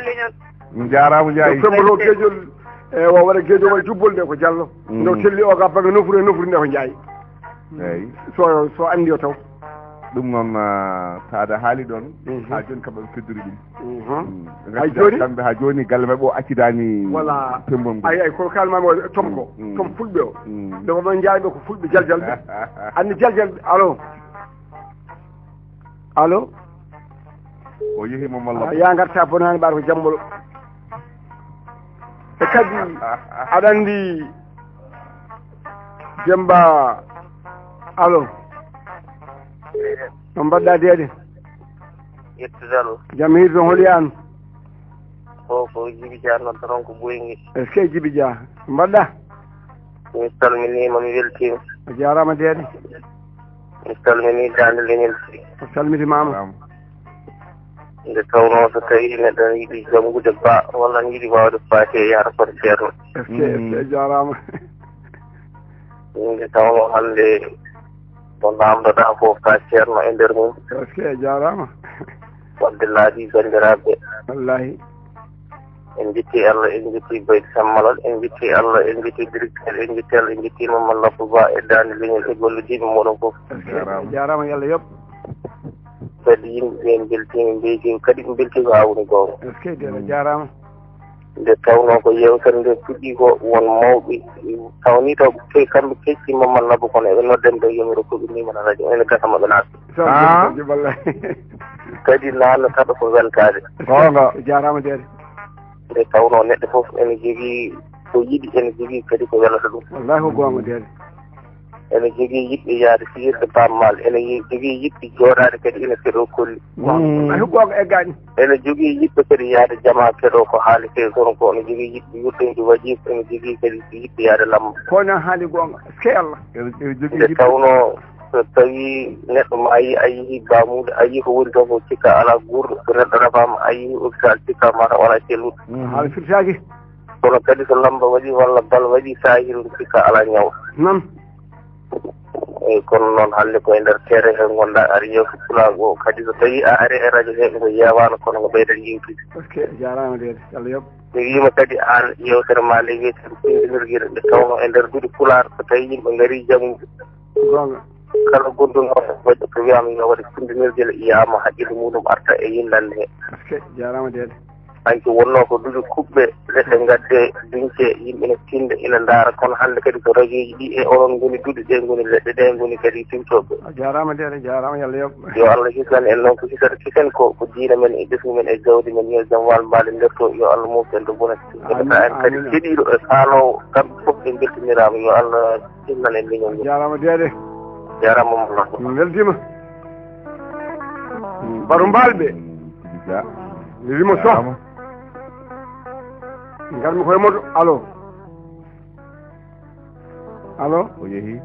Jaaraama Ndiaye. Femboto Gejol e o waɗa Gejol waɗa jubbol nde ko Diallo. Nde o telli o ga baŋnge nofru e nofru nde ko Ndiaye. Eeyi. So so anndi o taw. Ɗum noon saada haali ɗoon haa jooni kam ɓe feddori ɗum. Hay jooni kamɓe haa jooni galle maɓɓe o accidaani. Voilà. Pembol ngol. Ay ay kono kalmaami o tom ko tom fulɓe o. Nde ko ɗoon njaayɓe ko fulɓe jaljalɓe. Anndi jaljalɓe allo. Allo. O yehi mo malla. Ya ngarta bonani ɓaata ko jambolo. E kadi aɗa anndi Demba. Allo. No mbaɗɗa deede? Yettudal. Jam hiiri toon holi aan? O ko Jibi Dia noddatoo ko Boyngel. Est-ce que Jibi Dia? No mbaɗɗa? Mi salminiima mi weltiima. A jaaraama deede. Mi salminii daande leñol fii. A salmitimaama. Salaam. Nde tawnoo so tawii neɗɗo ne yiɗi janngude ba walla ne yiɗi waawde faati e yahata koto ceerno. Est-ce que est-ce que a jaaraama. Nde tawnoo hannde ko naamndoɗaa ko ka ceerno e nder mum. Est-ce que a jaaraama. Wadde laaɓi banndiraaɓe. Wallaahi. En njettii Allah, en njettii Baydi Sammalal, en njettii Allah, en njettii directeur, en njettii Allah, en njettii Mamadou Lafou Ba e daande leñol e gollidiiɓe mooɗon fof. A jaaraama, a jaaraama, yo Allah yoɓ. Kadi yimɓe ɓee mbeltiima, mbeltiima, kadi ɓe mbeltii ko haa woni goonga. Est-ce que a jaaraama. Nde tawnoo ko yeewtere nde fuɗɗii ko, won mawɓe tawnii taw ɓe kamɓe kecci Mamadou Lafou kono eɓe nodda en ɗo yo mi rokku ɓe numéro radio, ene gasa maɓe naata. Ah. Kadi naanna taɗo ko weltaade. Goonga. A jaaraama deede. Nde tawnoo neɗɗo fof ene jogii ko yiɗi, ene jogii kadi ko welata ɗum. Wallahi ko goonga deede. Ene jogii yiɗɓe yahde fiyirde Baaba Maal, ene jogii yiɗɓe jooɗaade kadi ina keɗoo kolli. Wallahi ko goonga eggaani. Ene jogii yiɗɓe kadi yahde jamaa keɗoo ko haaletee kono ko ene jogii yiɗɓe yurtoyde wajiif, ene jogii kadi yiɗɓe yahde lamba. Ko noon haali goonga. Eskey Allah. Ene jogii yiɗɓe. Nde tawnoo So tawii neɗɗo maayii a yehii baamuuɗe a yii ko woni toon ko cikkaa alaa guurɗo so neɗɗo nafaama a yehii opitaal cikkaa mataw alaa celluɗo. Haala firtaaki. Kono kadi so lammba waɗii walla bal waɗii saahiiru cikkaa alaa ñawɗo. Noon. Eyyi, kono noon hannde ko e nder teere he ngonɗaa, ari yeewtu pulaar o kadi, so tawii a ari e radio he ngo yeewaano, kono ngo ɓeydat yeewtude. Ok, jaaraama deede, Allah yoɓ. Mi wiima kadi aan yeewtere ma nde wiyetee ko tinndinirgel, nde tawnoo e nder duɗe pulaar, so tawii yimɓe ngarii jaɓude. Goonga. Kala gonduɗo waɗde ko wiyaama yo waɗe tinndinirgel, yiyaama haqqille muɗum arta e yinndannde he. Ok, jaaraama deede. Hanki wonnoo ko duɗe kuɓɓe, leɗɗe ngadde, duñce, yimɓe ne tinnda, ina ndaara. Kono hannde kadi ko radio ji ɗi e onon ngoni duɗe ɗe, ngoni leɗɗe ɗe, ngoni kadi tiwtooɓe. A jaaraama deede, jaaraama, yo Allah yoɓ. Yo Allah hisnan en noon ko hisata kisen ko, ko diina men e ɓesngu men e jawdi men. Yo jam wal mbaale nderto, yo Allah moftu en to bonata. Amiin, en kadi amiin. Keɗiiɗo e faaloowo, kamɓe fof ɓe mbeltiniiraama. Yo Allah Sinnan en leñol ngol. Jaaraama deede. Jaaraama Mamadou. Min mbeltiima. Baro Mbalɓe. Ja. Mi wimo Soh. Jaaraama. Ngarmi koye moto. Allo. Allo. O yehi.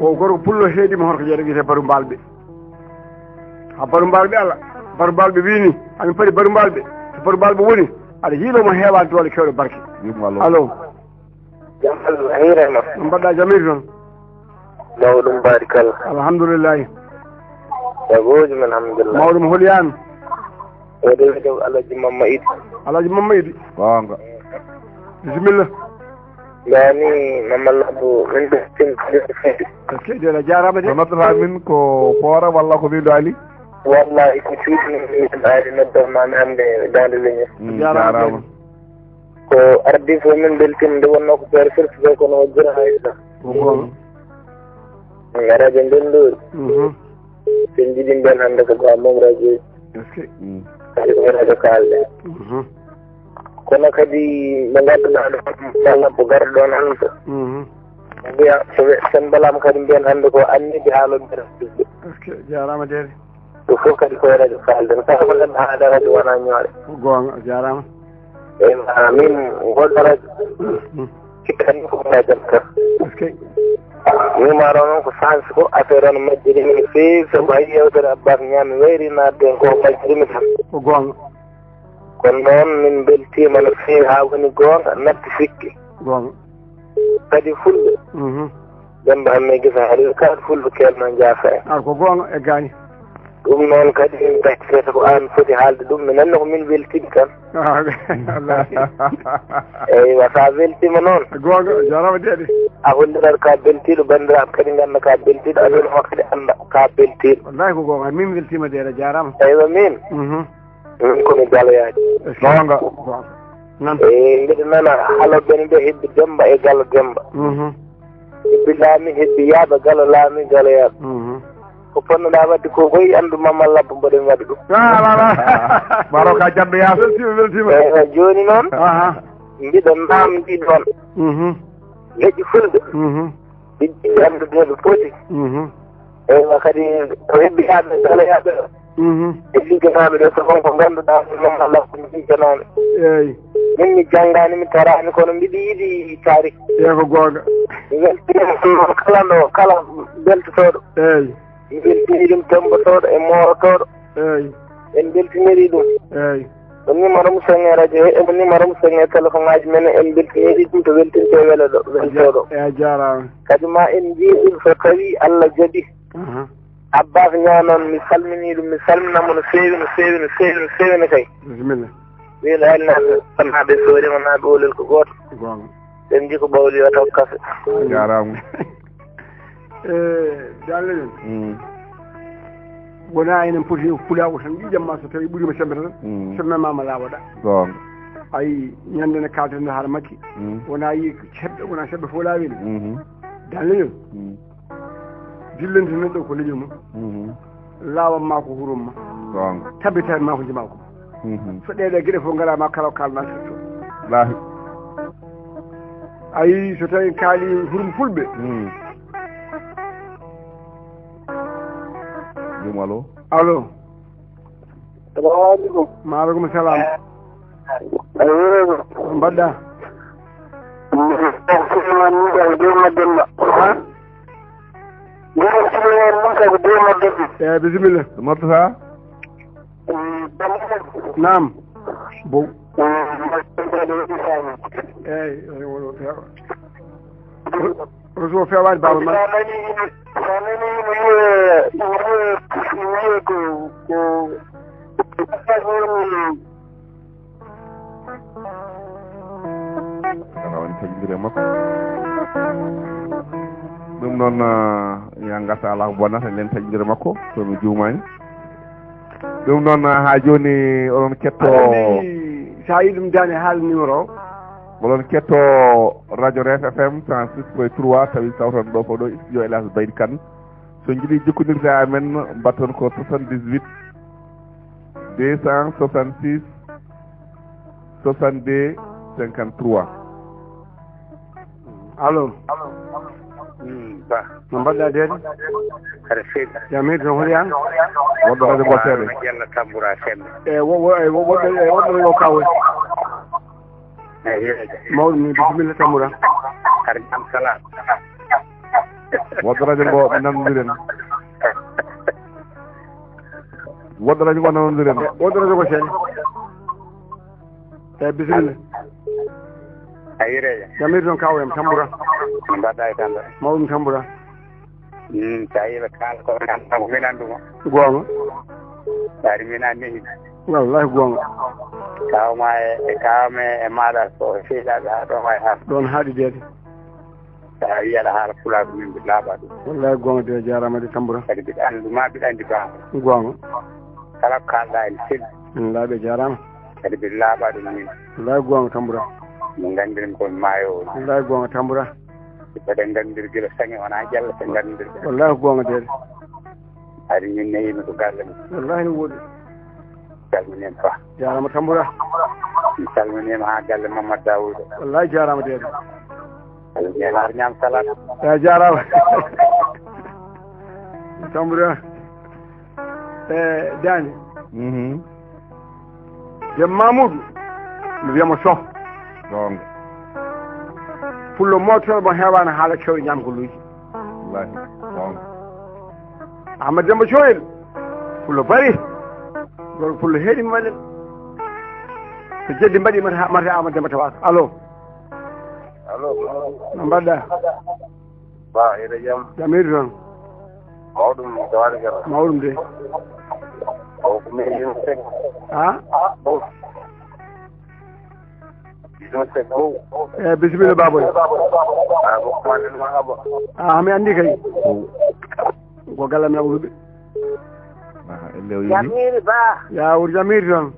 O gorko pullo heedima hoto ko jeeɗa wiyete Baro Mbalɓe. Ha Baro Mbalɓe ala. Baro Mbalɓe wini. Amin paɗi Baro Mbalɓe. So Baro Mbalɓe woni. Aɗa hiilo mo heewani doole kewɗe barke. Wimo allo. Allo. Jam Allah hiirema. No mbaɗɗa, jam hiiri toon? Mawɗum, barikalla. Alhamdulillahi. Jagooji men, alhamdulillahi. Mawɗum, holi aan? O de wiyetee ko Alhaji Mamma Idi. Alhaji Mamma Idi. Goonga. Bisimilla. Mbiyami Mamma Labbo, min beltin. Est-ce que de la jaaraama de? No noddata min ko Poora walla ko Miido Ali? Wallahi ko cuuɗi min Miido Ali noddata ma mi hannde Daande Leñol. Mm, jaaraama jaaraama. Ko ardi fof min mbeltima, nde wonnoo ko feere firti fof kono o jira haysa. Ko goonga. Mm, radio Ndenndoori. Mhm. Sen njiɗi mbiyen hannde ko Ba Mom radio. Est-ce que? Mm. Kadi ko radio kaalɗe. Mhm. Kono kadi mo ngannduɗaa ɗo, Ba Labbo garɗo ɗon hannde. Mhm. Mbiya so ɓe, sen mbelaama kadi mbiyen hannde ko anniɓe haalo mbiyata. Est-ce que? Jaaraama deede. Ɗum fof kadi ko e radio kaalden. Kala ko neɗɗo haala radio wona ñoore. Ko goonga, a jaaraama. Eyyi, ma min ngoɗo radio. Mm. Cikkanmi ko wona jam tan. Est-ce que? Numéro noon ko chance ko affaire on majjiri min feewi, sabu hay yewtere Abbas Ñaami wayri naatde ko majjiri mi tan. Ko goonga. Kono noon min mbeltiima no feewi haa woni goonga, natti sikke. Goonga. Kadi fulɓe. Mhm. Demba Hammee Gesa Halilu, kala fulɓe kelma jaasa en. Ah, ko goonga e gaañi. Ɗum noon kadi min taccirata ko aan foti haalde ɗum. Mi nanno ko min weltiiɓe tan. Ah, wallahi. Eywa, so a weltiima noon. Goonga, jaaraama deede. A hollirat ka beltiiɗo, banndiraaɓe kadi ngannda ka beltiiɗo, aɗa hono kadi annda ka beltiiɗo. Wallahi ko goonga, min weltiima deede, a jaaraama. Eywa, min. Mhm. Min ko mi Galoyaajo. Goonga. Goonga. Nan. E, mbiɗa nana haalooɓe ɓe hebbi Demba e Galo Demba. Mhm. Hebbi Laami, hebbi Yaaɓe Galo Laami, Galoyaaɓe. Mhm. Ko ponnoɗaa waɗde ko koy anndu Mamma Labbo mboɗen waɗi ɗum. Ah, ala, ala. Maro ka janndo yaasa. Weltiima, weltiima. Eywa, jooni noon. Aha. Mbiɗa naamndii ɗoon. Mhm. Leƴƴi fulɓe. Mhm. Ɓe jiɗi anndude no ɓe poti. Mhm. Eywa, kadi ko hebbitaaɓe Galoyaaɓe o. Mhm. E ligganaaɓe ɓe, so won ko ngannduɗaa ɗum, noon Allah ko ligganaaɓe. Eeyi. Min mi janngaani, mi taraani, kono mbiɗa yiɗi tarik. Eeyi, ko goonga. Mi weltiima noon kala ɗo, kala beltotooɗo. Eeyi. Mi weltini ɗum temmbotooɗo e moorotooɗo. Eeyi. En mbeltinirii ɗum. Eeyi. Ko numéro mo sengee radio he, e ko numéro mo sengee téléphone ngaaji men, en mbeltinirii ɗum to weltintee welo ɗo, weltoo ɗo. Eeyi, a jaaraama. Kadi ma en njii ɗum so tawii Allah jaɓi. Aha. Abbas Ñaa noon, mi salminii ɗum, mi salminat mo no feewi, no feewi, no feewi, no feewi no kay. Bisimilla. Wiino Elnaaɓe, Fannaaɓe, Soorima naaɓe, Oolel ko gooto. Goonga. Ɓe njii ko ɓawli yo taw kafe. Jaaraama. Eh, Daande Leñol. Mm. Wonaa enen poti ko pulaagu tan, ɗi jamma so tawi ɓuriima semmbe tan, mm, so memaama laawoɗa. Goonga. Ayi, ñande nde kaalten nde haala makki. Mm. Wonaa yi ceɓɓe, wonaa ceɓɓe fof laawi. Mhm. Daande Leñol. Mm. Dillante neɗɗo ko leñol mum. Mhm. Laawam ma ko hurum ma. Goonga. Tabital ma ko jima ko. Mhm. So ɗee ɗoo geɗe fof ngalaa ma kala ko kaalna so. Wallaahi. Ayi, so tawi kaali hurum fulɓe. Mm. Jum allo. Allo. Salamu aleykum. Maaleykum salam. Allo. Ko mbaɗɗa? Suleiman Moussa ko Dewma Demba. Ha? Goro Suleiman Moussa ko Dewma Demba. Eeyi, bisimilla. Murtala? Naam. Bow. Eeyi, eeyi, won, won, Roso feewaani baaba ma. Sa nani, sa nani ina wiye, ina wiye, ina wiye ko, ko, ko Ala woni taƴondire makko. Ɗum noon, ah, ya ngarta alaa ko bonnata, nden taƴondire makko, so mi juumaani. Ɗum noon, ah, haa jooni oɗon ketto. Aɗa anndi, so a yiɗi ɗum daane, haal numéro o. Oɗon ketto radio Ref F M cent six point trois, tawi tawton ɗo ko ɗo studio Elhadj Baydi Kane. So njiɗi jokkondirde e amen, mbaɗton ko soixante-dix-huit, deux cent soixante-six, soixante-deux, cinquante-trois. Allo. Hmm, ba. No mbaɗɗa, deede? Aɗa selli. Jam hiiri toon, holi aan? Woɗɗo radio ngo seeɗa. Haruna Diallo Tambura Semmbe. E wo-, wo-, e wo-, woɗɗo, e woɗɗo ngo kawoy. Eyi. Mawɗum ni, bisimilla Tambura. Har jam salaam. Woɗɗo radio ngo nanondiren. Woɗɗo radio ngo nanondiren. Woɗɗo radio ngo seeɗa. Eyi, bisimilla. A hiirii? Jam hiiri toon, kaaw en, Tambura. No mbaɗɗa e Tambura? Mawɗum Tambura. Hmm, so a yii ɓe kaala ko ɓe anndaa ko min annduma. Goonga. Taari min anndi heen. Wallahi goonga. Kaaw ma e, e kaaw me e maaɗa ko seeɗaaɓe haa ɗo ma e haa. Ɗoon haaɗi deede. So a yii aɗa haala pulaar ko min mbiɗa laaɓa ɗum. Wallahi goonga de, jaaraama de Tambura. Kadi mbiɗa anndi ma, mbiɗa anndi baaba. Goonga. Kala ko kaalɗaa ene selli. Min laaɓi, jaaraama. Kadi mbiɗa laaɓa ɗum min. Wallahi goonga Tambura. Min nganndirin ko maayo o. Wallahi goonga Tambura. Mbeɗen nganndir gila saŋe wonaa jalla so nganndir. Wallahi ko goonga deede. Hari min ne yimi ko galle mum. Wallahi no woodi. Calminiima Ba. Jaaraama Tambura. Mi calminiima haa galle Mamadou Daouda. Wallahi jaaraama deede. Calminiima har ñaam salaat. Eyi jaaraama. Tambura. E Daani. Mhm. Dem Mamoudou, mi wiyamo Soh. Goonga. Pullo mootoro mo heewaano haala kew e ñaam ko luuji. Wallaahi, goonga. Ahmad Demba Coyel, pullo bari. Gorko pullo heedi mi waɗen. So jeddi mbaɗi mata, mata Ahmad Demba tawaaka. Allo. Allo. No mbaɗɗa? Ba, eɗe jam? Jam hiiri toon. Mawɗum, tawaade kala. Mawɗum de. O ko min Yunus Seck. Ha? O. Yunus Seck, o. Eh, bisimilla, Baboy. Ah, ko Manden ma Abba. Ah, mi anndi kay. Ko galle men Awruɓe. Aha, elle o yehi. Jam hiiri Ba. Yaawur jam hiiri toon.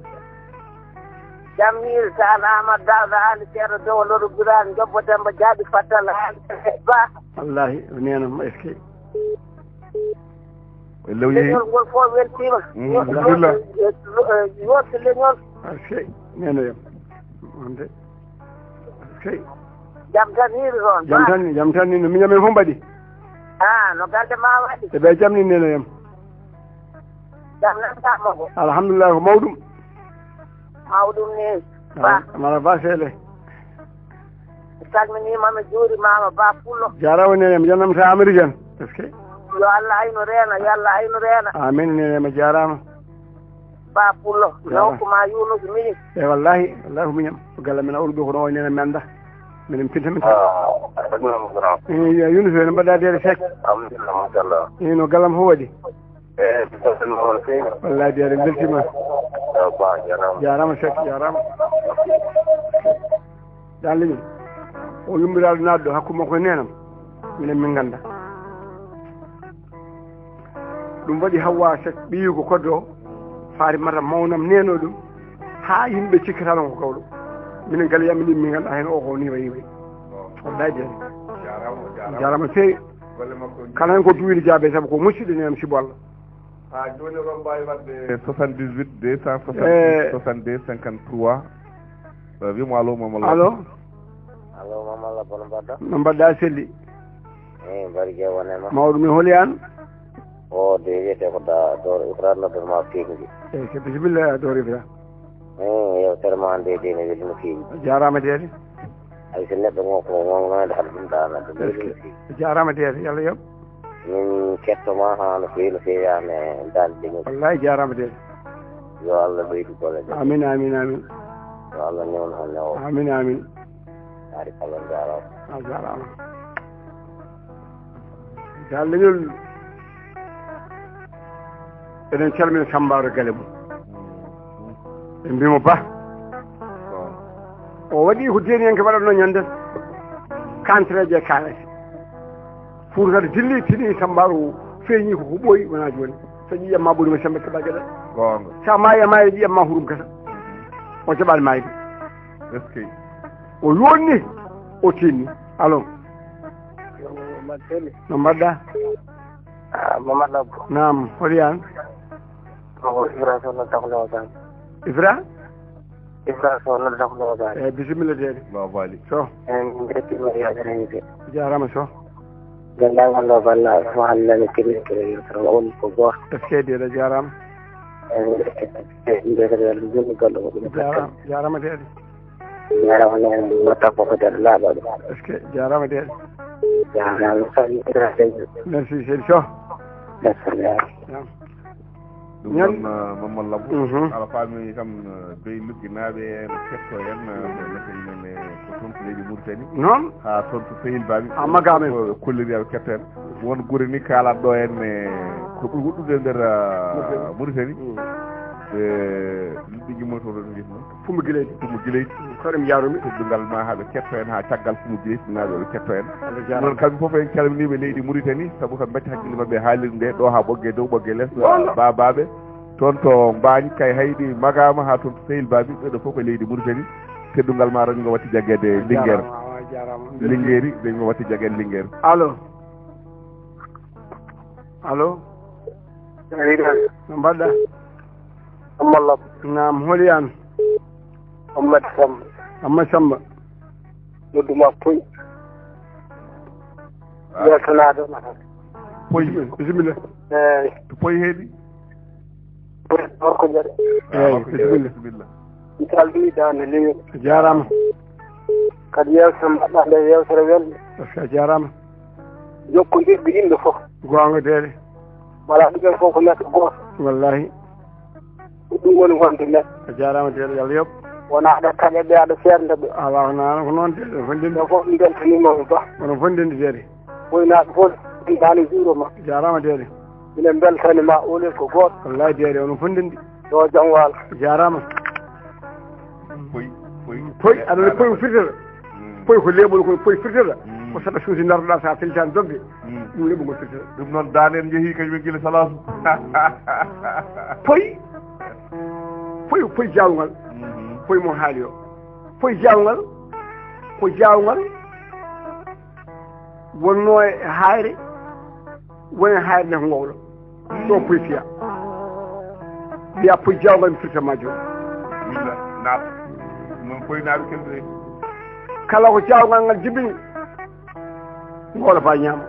Jam hiiri Saan Amadou Dawda Aali Ceerno Dow Loru Biraan Jobbo Demba Jaaɓi Fattal Aali Ba. Wallahi, o neenam, est-ce que? Elle o yehi. Leñol ngol fof weltiima. Mhm, alhamdulillah. Yooɓe leñol. Est-ce que? Neenam. Wonde. Sey. Jam tan hiiri toon. Jam tan, jam tan ni no miñam en fof mbaɗi. Ah, no galle ma waɗi? E ɓe jam ni neno yam. Jam nan tamo ko? Alhamdulillah, ko mawɗum. Mawɗum ni. Ba. Mara ba sele. Salminiima, mi juurimaama, Ba Pullo. Jaaraama nene, mi jannam ta Amérique en. Est-ce que? Yo Allah aynu reena, yo Allah aynu reena. Amin nene, mi jaaraama. Ba Pullo, mi hokku ma Yunus mini. E wallahi, wallahi ko miñam. Ko galle men Awruɓe ko ɗo woni nene mi annda. Minen pinta min tan. Ah, alhamdulillah, grand. Eh, yo Yunus, no mbaɗɗa deede Seck? Alhamdulillah, machallah. Eh, no gallam fof waɗi? Eh, wallahi deede, beltima. Ah, ba, jaaraama. Jaaraama Seck, jaaraama. Daalde min. O yummiraaɗo naatɗo hakkunde makko e neenam. Minen min ngannda. Ɗum waɗi Hawwa Seck ɓiyiiko koddo o, faari mata mawnam neno ɗum, haa yimɓe cikkata noon ko gawɗo. Minen galle yam min min ngannda heen o ko ni wayi wayi. Wallahi de. Jaaraama, jaaraama. Jaaraama feewi. Kala heen ko duwiri jaabe sabu ko musidɗo neenam sibo Allah. Ha jooni oɗon mbaawi waɗde soixante-dix-huit deux cent soixante-six soixante-deux cinquante-trois. Eh. Wiyamo allo, Mama Lampa. Allo. Allo, Mama Lampa, no mbaɗɗa? No mbaɗɗa, selli? Eh, mbaɗi jam wonema. Mawɗo men, holi aan? O de wiyete ko da Doro Ibra, noddanma Fiiɗngi. Eh, ko bisimilla, Doro Ibra. Eh, yewtere ma nde de ne weli no feewi. A jaaraama deede. Hay so neɗɗo mo ko mo ngana hade ɗum daana ɗum weli no feewi. A jaaraama deede, Yalla yoɓ. Min kettoma haa no feewi, no feewi, aan e daalde min. Wallahi jaaraama deede. Yo Allah ɓeydu golle ɗe. Amin, amin, amin. Yo Allah newnu on newo. Amin, amin. Ari kala jaaraama. A jaaraama. Yaa leñol, eɗen calmina Sambaaru galle mum. Ɓe mbimo ba. O waɗi ko deeniyanke waɗatno ñanden. Kantereeje e kaalasi. Fuuta kadi dilli tini Sambaaru feeñi ko ko ɓooyi wonaa jooni. So ƴiƴam ma ɓuri ma sembe keɓa geɗal. Goonga. Sa maayi a maayi ƴiƴam ma hurum kasa. O jaɓaani maayde. Est-ce que? O yonni, o tinni. Allo. Mamadou Sely. No mbaɗɗa? Ah, Mamadou Abou. Naam, holi an? Ko Ibra Sow noddata ko Lawal Sall. Ibra? Ibra Sow noddata ko Lawal Sall. Eh, bisimilla deede. Lawal Sall. So. En mbettima yewtere hannde. Jaaraama so. Denndaangal Lawal Sall, so hannde mi kiri kiri yewtere on ko gooto. Est-ce que deede jaaraama? En mbettima yewtere yalla jonni golle moƴƴe. Jaaraama, jaaraama deede. Jaaraama noon, mbaɗta ko ko nder laaɓa ɗum. Est-ce que jaaraama deede? Jaaraama, mi salmini Ibrahima. Merci, seydi Sow. Merci. Naam. Ɗum Ñal- noon, uh, Mamadou Lambo, Mhm. Aɗa faami kam, uh, Bey Lugginaaɓe ene ketto en, uh, ko nate men, eh, ko toon to leydi Mauritanie. Noon? Haa toon to Sehil Baabi. Amma ga men. Ko kolliri aɓe ketto en. Won gure ni kaalaat ɗo en, eh, ko ɓuri woɗɗude nder, uh, Mauritanie. Mauritanie. Mm. Eh, liɗɗi gimmoto ɗo to Fumu Gileydi. Fumu Gileydi. Ko ɗum yaarumi. Teddungal ma haa ɓe ketto en, haa caggal Fumu Gileydi, naa ɓe ketto en. Allah jaaraama. Noon kamɓe fof en calminiiɓe leydi Mauritanie, sabu kam mbacca hakkille maɓɓe e haalirde nde, ɗo haa Ɓoggee dow, Ɓoggee les, Goonga. Ba-, Baaɓe. Toon to Mbaañ, Kay Hayɗi, Magaama, haa toon to Sehil Baabi, ɓee ɗo fof ko leydi Mauritanie. Teddungal ma rajo ngo watti jaggeede Linguère. Jaaraama, jaaraama. Linguère, rajo ngo watti jaggeede Linguère. Allo. Allo. Seydi Kane. No mbaɗɗa? Amma Lab. Naam, holi an? Amma Samba. Amma Samba. Noddu ma Poy. Ah. Yaltanaade ma tan. Poy. Bisimilla. Eeyi. To Poy heedi? Poy Horko Jare. Eeyi, ah, ok, bisimilla. Bisimilla. Mi salmini Daande Linguère. A jaaraama. Kadi yewtere mbaɗɗa nde yewtere welnde. Est-ce que a jaaraama? Jokkondirde yimɓe fof. Goonga deede. Wala ɗumen fof ko neɗɗo gooto. Wallaahi. Ko ɗum woni wonde neɗɗo. A jaaraama deede, yo Allah yoɓ. Wona aɗa taƴa ɓe, aɗa seernda ɓe. Alaa, wonaa ko noon deede, onon fof ndenndi. Ɓe fof mbeltaniima ɓe ba. Onon fof ndenndi deede. Poynaaɓe fof, mbeltani juuro ma. Jaaraama deede. Minen mbeltani ma, oolel ko gooto. Wallaahi deede, onon fof ndenndi. Yo jam waal. Jaaraama. Poy, poy. Poy, aɗa anndi poy ko firtata? Mm. Poy ko leeɓol, ko poy firtata? Mm. Ko saɗa suusi ndarɗa, sa feltaani dogde. Mm. Ɗum leeɓol ngol firtata. Ɗum noon, Daande en njehii kañum e gila salaasu. Poy. Poy, poy jaawngal. Mhm. Poy mo haali o. Poy jaawngal. Ko jaawngal. Wonnoo e haayre, woni e haayre nde ko ngowlo. Ɗo poy fiya. Wiya poy jaawngal mi firta ma jooni. Milla, naat. Noon poynaaɓe kelɗe. Kala ko jaawngal ngal jibini, ngowlo ba ñaama.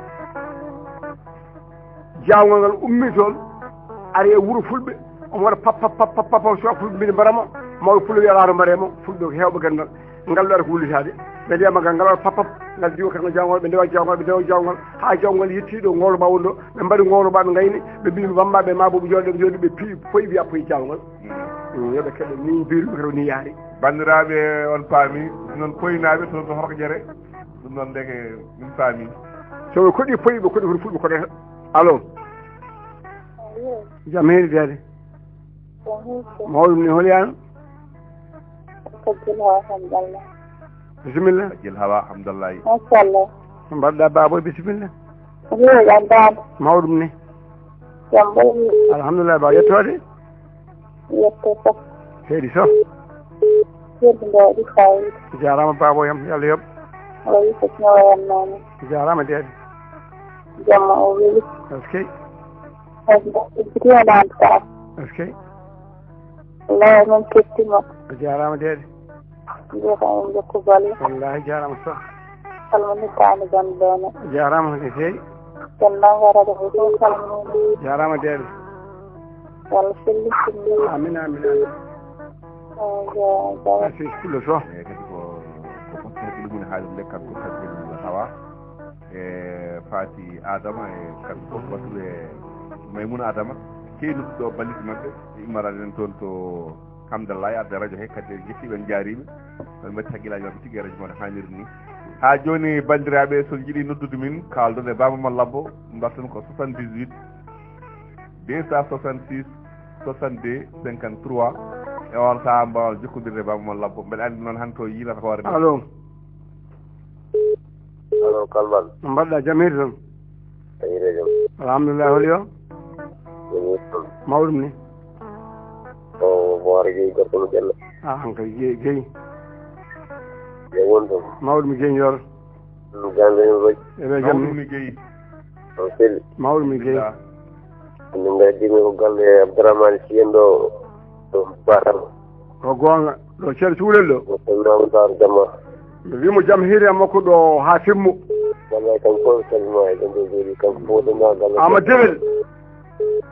Jaawngal ngal ummii toon, ari e wuro fulɓe, omo waɗa pap, pap, pap, pap, pap, so fulɓe mbiɗa mbarama, mawɓe fulɓe wiya, "Alaa to mbaree mo," fulɓe ko heewɓe ganndal. Ngal waɗa ko wullitaade. Ɓe ndewa maggal, ngal waɗa pap, pap, ngal diwa kadi, ngal jaawngal, ɓe ndewa jaawngal, haa jaawngal yettii ɗo ngowlo ba woni ɗo, ɓe mbaɗi ngowlo ba, ɓe ngayni, ɓe mbi, "Wammbaaɓe ma bo ɓe jooɗo, ɓe jooɗi, ɓe piyi, poyi wiya poyi jaawngal." Mm. Mm, yo ɓe keɗe, min mbiru ɗum kadi ni yaari. Banndiraaɓe on paami, noon poynaaɓe to, to Horko Jere, ɗum noon ndeke min paami. So ɓe koɗi poyi, ɓe koɗi kono fulɓe koɗata. Allo? Allo? Jam hiiri deede. Ko hol ko? Mawɗum ni, holi an? Ko Jil Hawa Hamdallah. Bisimilla. Jil Hawa Hamdallah. Machallah. No mbaɗɗa, baabo, bisimilla. Ko holi an, baabo? Mawɗum ni. Jam ɓoyni. Alhamdulillah, ba yettoode? Yetto fof. Seydi Sow. Yettude waɗi fayida. Jaaraama, baabo yam, yo Allah yoɓ. Wayi ko ñawa yan noon. Jaaraama, deede. Jamma o weli. Est-ce que? Est-ce que? Est-ce que? Wallaahi, min kettima. A jaaraama, deede. Mbiyata en jokku golle. Wallaahi, jaaraama, Sow. Salmini taani gonɗo ɗo ne. Jaaraama, no feewi. Denndaangal radio o fof salminiima. Jaaraama, deede. Yo Allah sellin ɗum. Amin, amin, amin. Eeyi, jaaraama, jaaraama. Merci, Pullo Sow. Eeyi, kadi ko, ko ɓurɗo ɗum ene haali nde kanko kadi ene hawa. E Faati Adama, e kamɓe fof, Batu e Maymuna Adama, keynuɗo ɗo balliti maɓɓe, e immorade en toon to Hamdallah, e adda radio he, kadi en njettii ɓe, en njaariima. Ɓe mbaɗi hakkillaaji maɓɓe tigi e radio mo no haaniri ni. Haa jooni, banndiraaɓe, so on njiɗi noddude min, kaaldon e Baaba Maal Labbo, mbaɗton ko soixante-dix-huit, deux cent soixante-six, soixante-deux, cinquante-trois. E on sahaa, mbaawa jokkondirde e Baaba Maal Labbo. Mbeɗa anndi noon, hannde to yiilata hoore nde. Allo. Allo, Kalbal. No mbaɗɗaa, jam hiiri toon? Hiiri jam. Alhamdulillah, holi o? Jam hiiri toon. Mawɗum ni? O Boore Gueye, gorko mo Ƴello. Ah, hankay Gueye, Gueye. Yo won toon. Mawɗum mi Gueye Ndiol. Ɗum gande men waɗi. Eɓe jam. Mawɗum mi Gueye. O selli. Mawɗum mi Gueye. Min ngaddi mi ko galle Abdourahmane Sy en ɗo, ɗo Batam. Ko goonga. Ɗo Ceerno Cuulel ɗo. Ko Samba Moussa Jamma. Mi wii mo jam hiiri e makko ɗo haa Fimmo. Wallay, kanko fof salmina e ɗon ɗo jooɗi, kanko fof ɗo maa galle. Ama Dewel.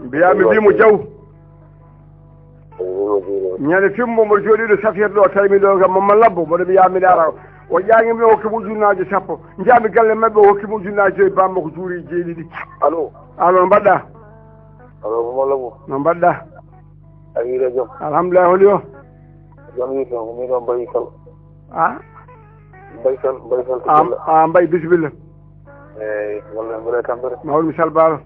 Mbiyaa mi wii mo jaw. Ñande Fimmo mboɗo jooɗii ɗo Safiyat ɗo, tawi mi ɗo ngam Mamma Labbo, mboɗo mbiyaa mi ara. O ƴaŋi mi, o hokki mo ujunnaaje sappo. Njaami galle maɓɓe, o hokki mo ujunnaaje joyi, bammakko juuri jeeɗiɗi. Allo. Allo, no mbaɗɗaa? Allo, Mamma Labbo. No mbaɗɗaa? A hiiri jam. Alhamdulillah, holi o? Jam hiiri toon, ko miɗo Mbaye Sall. Ah? Mbaye Sall, Mbaye Sall ko Am, Sall. Ah, Mbaye, bisimilla. Eeyi, walla mbiɗa e tampere. Mawɗum Sall Baalo.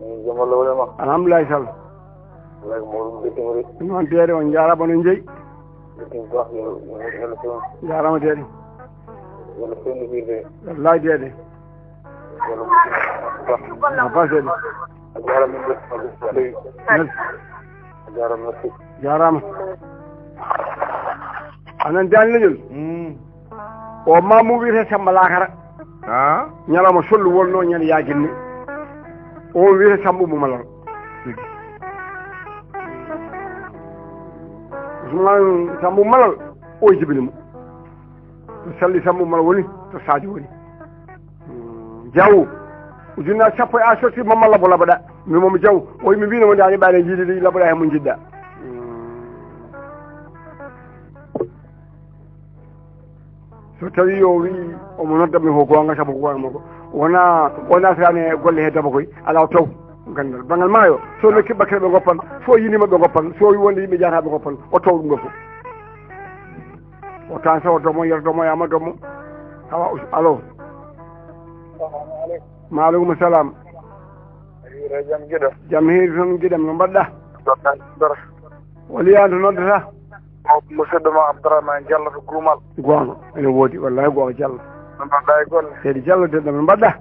Eeyi, jam Allah woni e ma. Alhamdulillah Sall. Wallay ko mawɗum, mbeltiima de. Noon Deede, on njaaraama, no njeyi. Mbeltiima baax, yo, yo, yo Allah feewnu. Njaaraama Deede. Yo Allah feewnu firde. Wallay Deede. Yo Allah moƴƴin. A baax Deede. A jaaraama, min mbeltiima. Merci. A jaaraama, merci. Jaaraama. A nani Daande Leñol? Mm. O maamu wiyetee Samba Laakara. Ah? Ñalawma sollu wonnoo ñande yaaginne. O wiyetee Samba Oumou Malal. Tigi. Ousmane Samba Oumou Malal, o jibini mo. To Salli Samba Oumou Malal woni, to Sadio woni. Mm, Jaw. Ujunnaaje sappo e a sotti Mamma Labbo laɓaɗa. Mi Mamma Jaw. O yimɓe mbino mo ndaani ɓaade jiidi ɗi laɓaɗa he mo njiɗɗa. Mm. So tawi o wi omo nodda mi ko goonga, sabu ko goonga makko. Wona, wona sirani e golle he daba koy, ala o taw gandal. Bangal maayo, so nokki bakkere ɓe goppan, so yinima ɓe goppan, so wi wonde yimɓe jahata ɓe goppan, o taw ɗum ɗo fof. O tan so o domo, yer domo, yama domo. Hawa, us-, allo. Assalamu aleykum. Maaleykum salam. A hiiri jam, giɗo? Jam hiiri toon, giɗam, no mbaɗɗa? Mbaɗɗa, Doro. Wali an to noddata? O musidɗo ma Abdourahmane Diallo to Gumal. Goonga, ene woodi, wallahi goonga Diallo. No mbaɗɗa e golle? Seydi Diallo, denɗam, no mbaɗɗa?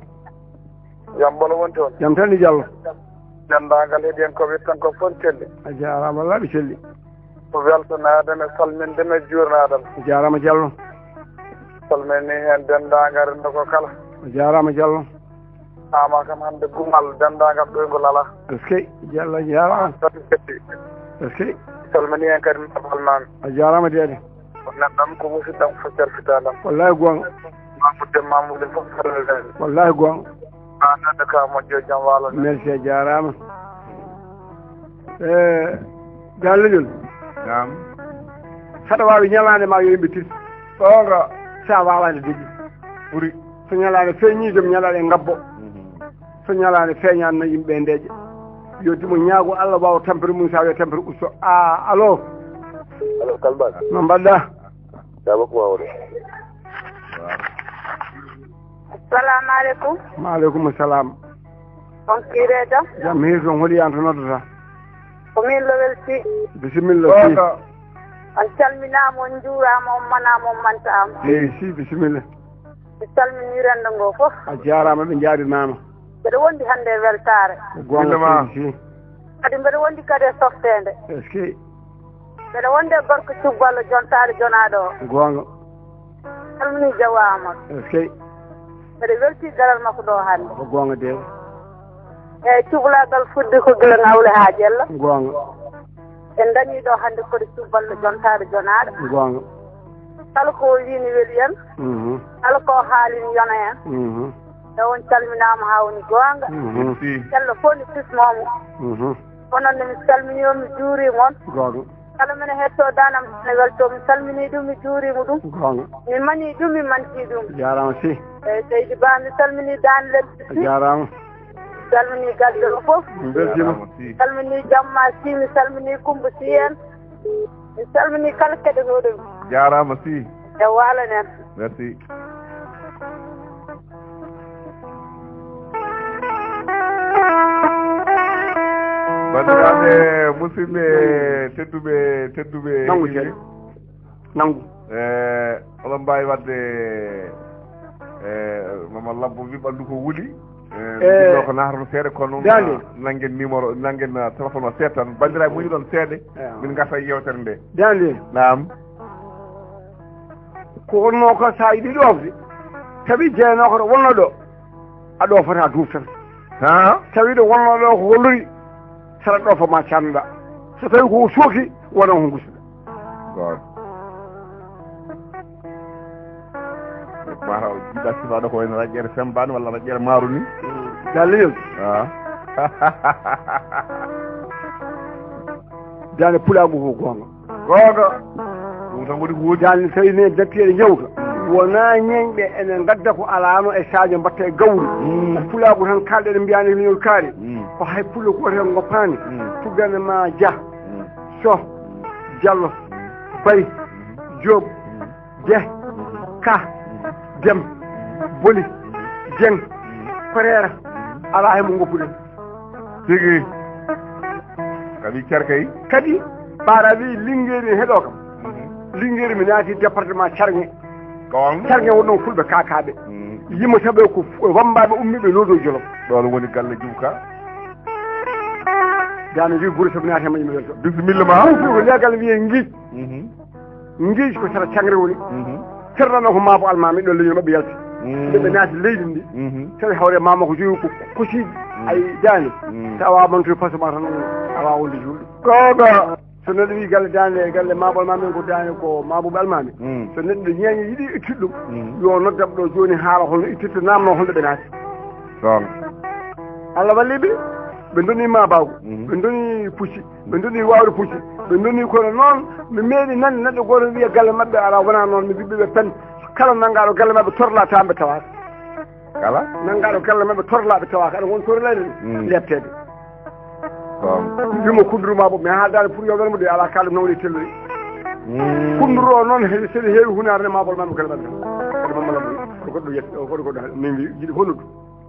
Jam bolo woni toon? Jam tan ni Diallo. Denndaangal heɗiyankooɓe tan ko fof celli. A jaaraama, wallahi ɓe celli. Ko weltanaade mi, salminde mi, juurnaade mi. A jaaraama Diallo. Salmini heen denndaangal renndo ko kala. A jaaraama Diallo. Ama kam hannde Gumal denndaangal ɗoyngol alaa. Eskey, Diallo a jaaraama. Tan kadi. Eskey. Salmini heen kadi Babal Maami. A jaaraama Deede. Ko neɗɗam ko musidɗam ko calfitaanam. Wallahi goonga. Mamude Mamude fof salmitaani. Wallahi goonga. An nodde ka moƴƴo jam walo. Merci a jaaraama. E Daande Leñol. Naam. Saɗa waawi ñalaande ma yo yimɓe tirti. Goonga. Sa waawaani doggi. Ɓuri. So ñalaande feeñii, joom ñalaande ngabbo. Mhm. So ñalaande feeñaani, yimɓe ndeeƴa. Yo timo ñaago Allah waawa tampere mum, sa yo tampere usto. A, allo. Allo, Kalbal. No mbaɗɗa? Jaama ko waawde. Assalamu aleykum. Maaleykum salam. On kiire jam? Jam hiiri toon, holi an to noddata? Ko min Lowel Sy. Bisimilla Sy. On calminaama, on njuuraama, on manaama, on mantaama. Eeyi Sy, bisimilla. Mi salminii renndo ngoo fof. A jaaraama, ɓe njaarinaama. Mbeɗa wondi hannde e weltaare. Ko goonga. Bisimilla ma. Seydi Sy. Kadi mbeɗa wondi kadi e softeende. Eskey. Mbeɗa wondi e gorko cubballo jontaade jonaaɗo o. Goonga. Salminii Jaw Aamadu. Eskey. Mbeɗa weltii garal makko ɗo hannde. Ko goonga de. Eeyi, cubalaagal fuɗɗi ko gila Ngawle haa Ƴello. Goonga. En dañii ɗo hannde kadi cuballo jontaade jonaaɗo. Goonga. Kala ko o wii ne weli en. Mhm. Kala ko o haali ne yona en. Mhm. E on calminaama haa woni goonga. Mhm. Merci. Ƴello fof ne kisnoo mo. Mhm. Onon ne mi salminii on, mi juuriima on. Goonga. Kala mene hettoo Daande am ne weltoo, mi salminii ɗum, mi juuriima ɗum. Goonga. Mi manii ɗum, mi mantii ɗum. Jaaraama Sy. Eeyi, seydi Ba, mi salminii Daande Leñol. A jaaraama. Salminii galle o fof. Min mbeltiima. Jaaraama Sy. Salminii Jamma Sy, mi salminii Kummba Sy en. Mi salminii kala keɗotooɗo mi. Jaaraama Sy. E waalo nen. Merci. Banndiraaɓe, musidɓe tedduɓe, tedduɓe. Nanngu, ceerno. Nanngu. E, oɗon mbaawi waɗde, e, Mama Labbo wi ɓanndu ko wuli. E, e, ɗum ɗo ko naatata seeɗa, kono nanngen numéro, nanngen, ah, téléphone o seeɗa tan. Banndiraaɓe, muñu ɗon seeɗa, min ngarta e yeewtere nde. Daande. Naam. Ko wonnoo ko, so a yiɗi ɗoofde, tawi jeenooka ɗo wonnoo ɗo, a ɗoofata duuɓi tati. Ha? Tawi ɗo wonnoo ɗo ko hollori, sara ɗoofa ma cannuɗa. So tawi ko sooki, wona ko ngusuɗa. Goto. Mataw jiɗɗa sifaaɗo ko wayno raƴƴere sembaani walla raƴƴere maaro ni. Dalle yel. Ah. Daande pulaagu ko goonga. Goonga. Ɗum tan woni ko woodi. Daande tawi ne datti eɗe njawta. Wonaa ñeeñɓe ene ngadda ko alaano e saajo mbatta e gawri. Mm. Ko pulaagu tan kaalɗe eɗe mbiyaani ko leñol kaari. Mm. Ko hay pullo gooto en ngoppaani. Mm. Tuggane ma Jah. Mm. Soh. Mm. Jallo. Mm. Bay. Mm. Joob. Mm. Deh, Ka, Dem, Boli, Jeng, Koreera, alaa heen mo ngoppuɗen. Tigi. Kadi Carkay? Kadi, ɓaara wi Lingeeri ne heɗoo kam. Mhm. Lingeeri mi naati département Carŋe. Ɗoon? Carŋe won ɗoon Fulɓe kaakaaɓe. Mhm. Yimɓe taɓe ko fu-, wammbaaɓe ummiiɓe loodoo Jolof. Ɗoon woni galle Jum Ka. Daande wi gure so mi naati heen ma yimɓe welto. Bisimilla ma. Ɗum ko nde galle wiyee Ngiij. Mhm. Ngiij ko sara Caŋre woni. Mhm. Ferlano ko Maabo Almaami ɗo leñol maɓɓe yalti. Mhm. Nde ɓe naati leydi ndi. Mhm. Tawi hawre Maama ko jogi ko kosiiɗi. Mhm. Ay daani. Mhm. Tawa bantu faso ma tan a waawa wonde juulɗo. Goonga. So neɗɗo wi galle daande, galle Maabo Almaami ko daande ko Maabo Almaami. Mhm. So neɗɗo ñeeño yiɗi ittude ɗum, mhm, yo noddam ɗo jooni haala holno ittirta, naamno holno ɓe naati. Goonga. Allah walli ɓe, ɓe ndoni Maabaagu, mhm, ɓe ndoni Pucci. Ɓe ndoni wawde pucci. Ɓe ndoni kono noon mi meeɗi nande neɗɗo gooto wiya galle maɓɓe alaa, wonaa noon, mi wiɓe ɓe pen. Kala nanngaɗo galle maɓɓe torla tawa ɓe tawaaka. Kala? Nanngaɗo galle maɓɓe torla ɓe tawaaka. Aɗa woni torla ɗum, mm, lepteede. Ko wimo kunduru ma bo mi haaldaani pour yo welmo de alaa kala nawni tellori. Mm. Kunduru o noon he seɗi heewi hunaare ne ma bol maɓɓe galle maɓɓe tan. Kadi mamma lamɗo ko goɗɗo yetta, ko goɗɗo min mbi jiɗi honnude.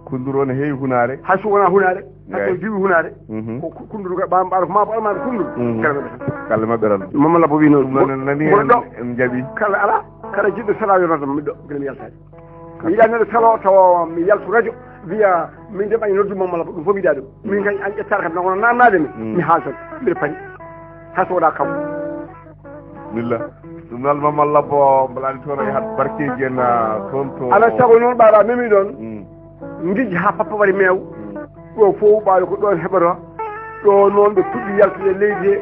Kunduru o ne heewi hunaare. Hay so wonaa hunaare, hay so, eey, jiwi hunaare. Mhm. Ko ku-, kunduru ka ɓaam ɓaaro ko maa ko almaami kunduru. Mhm. Kala maɓɓe tan. Kala maɓɓe tan. Mama Labbo wi noon. Ɗum noon en nani, en, en njaɓi. Kala alaa, kala jiɗɗo salaa yo noddam miɗo, gila mi yaltaade. Mi yiɗaa neɗɗo saloo tawa mi yaltu radio, wiya min de ɓay noddu Mama Labbo, ɗum fof mi yiɗaa ɗum. Min kay an ƴettaade kam, nde wona naamnaade mi, mm, mi haaltan, mbiɗa paari. Hay so wonaa kam. Milla. Ɗum noon Mama Labbo, mbaɗaani toon e hat barkeeji en, ah, toon to. Alaa sago noon ɓaaɗa memi ɗoon. Mm. Ngij haa pappa waɗi meew. Mm. Ɗo fof ɓaaɗo ko ɗoon heɓata. Ɗo noon ɓe puɗɗi yaltude leydi he.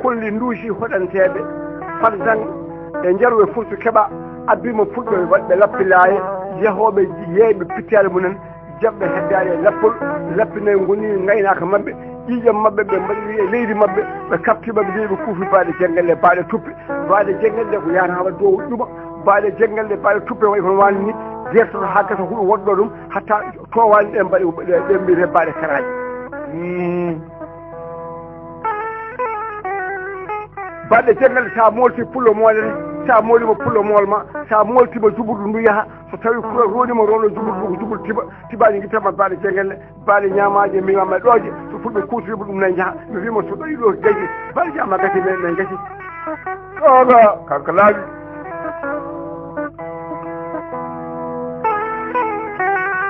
Kolli nduusi hoɗanteeɓe. Fantan e njaru e furtu keɓa. Abbiima fulɓe waɗɓe lappi laaye. Yahooɓe yeeyɓe pittaali mumen. Jaɓɓe heddaani e lappol, lappinay ngoni ngaynaaka maɓɓe, ƴiiƴam maɓɓe, ɓe mbaɗi e leydi maɓɓe, ɓe kafti maɓɓe, jeyi ɓe kuufi baɗe janngal e baɗe tuppe, baɗe janngal ɗe ko yahata haɓa dow ɗuma, baɗe janngal ɗe baɗe tuppe waɗi kono wani ni, dertoto haa gasa huɗo woɗɗo ɗum, hatta towani ɗe mbaɗi, ɗe mbiyete baɗe karaaji. Mm. Baɗe janngal sa molti pullo moolere, sa molima pullo moolma, sa moltima juɓɓudu ndu yaha, so tawi kura ronima rono juɓɓudu ndu ko juɓɓudu tiba, tibaji guittama baɗe jengelle, baɗe ñamaje mimama e ɗooje, so fulɓe kuutirima ɗum nay jaaha. Mi wima so ɗayi ɗo gasi, baɗe jama gasi men nay gasi. Ɗoga kanko laaɓi.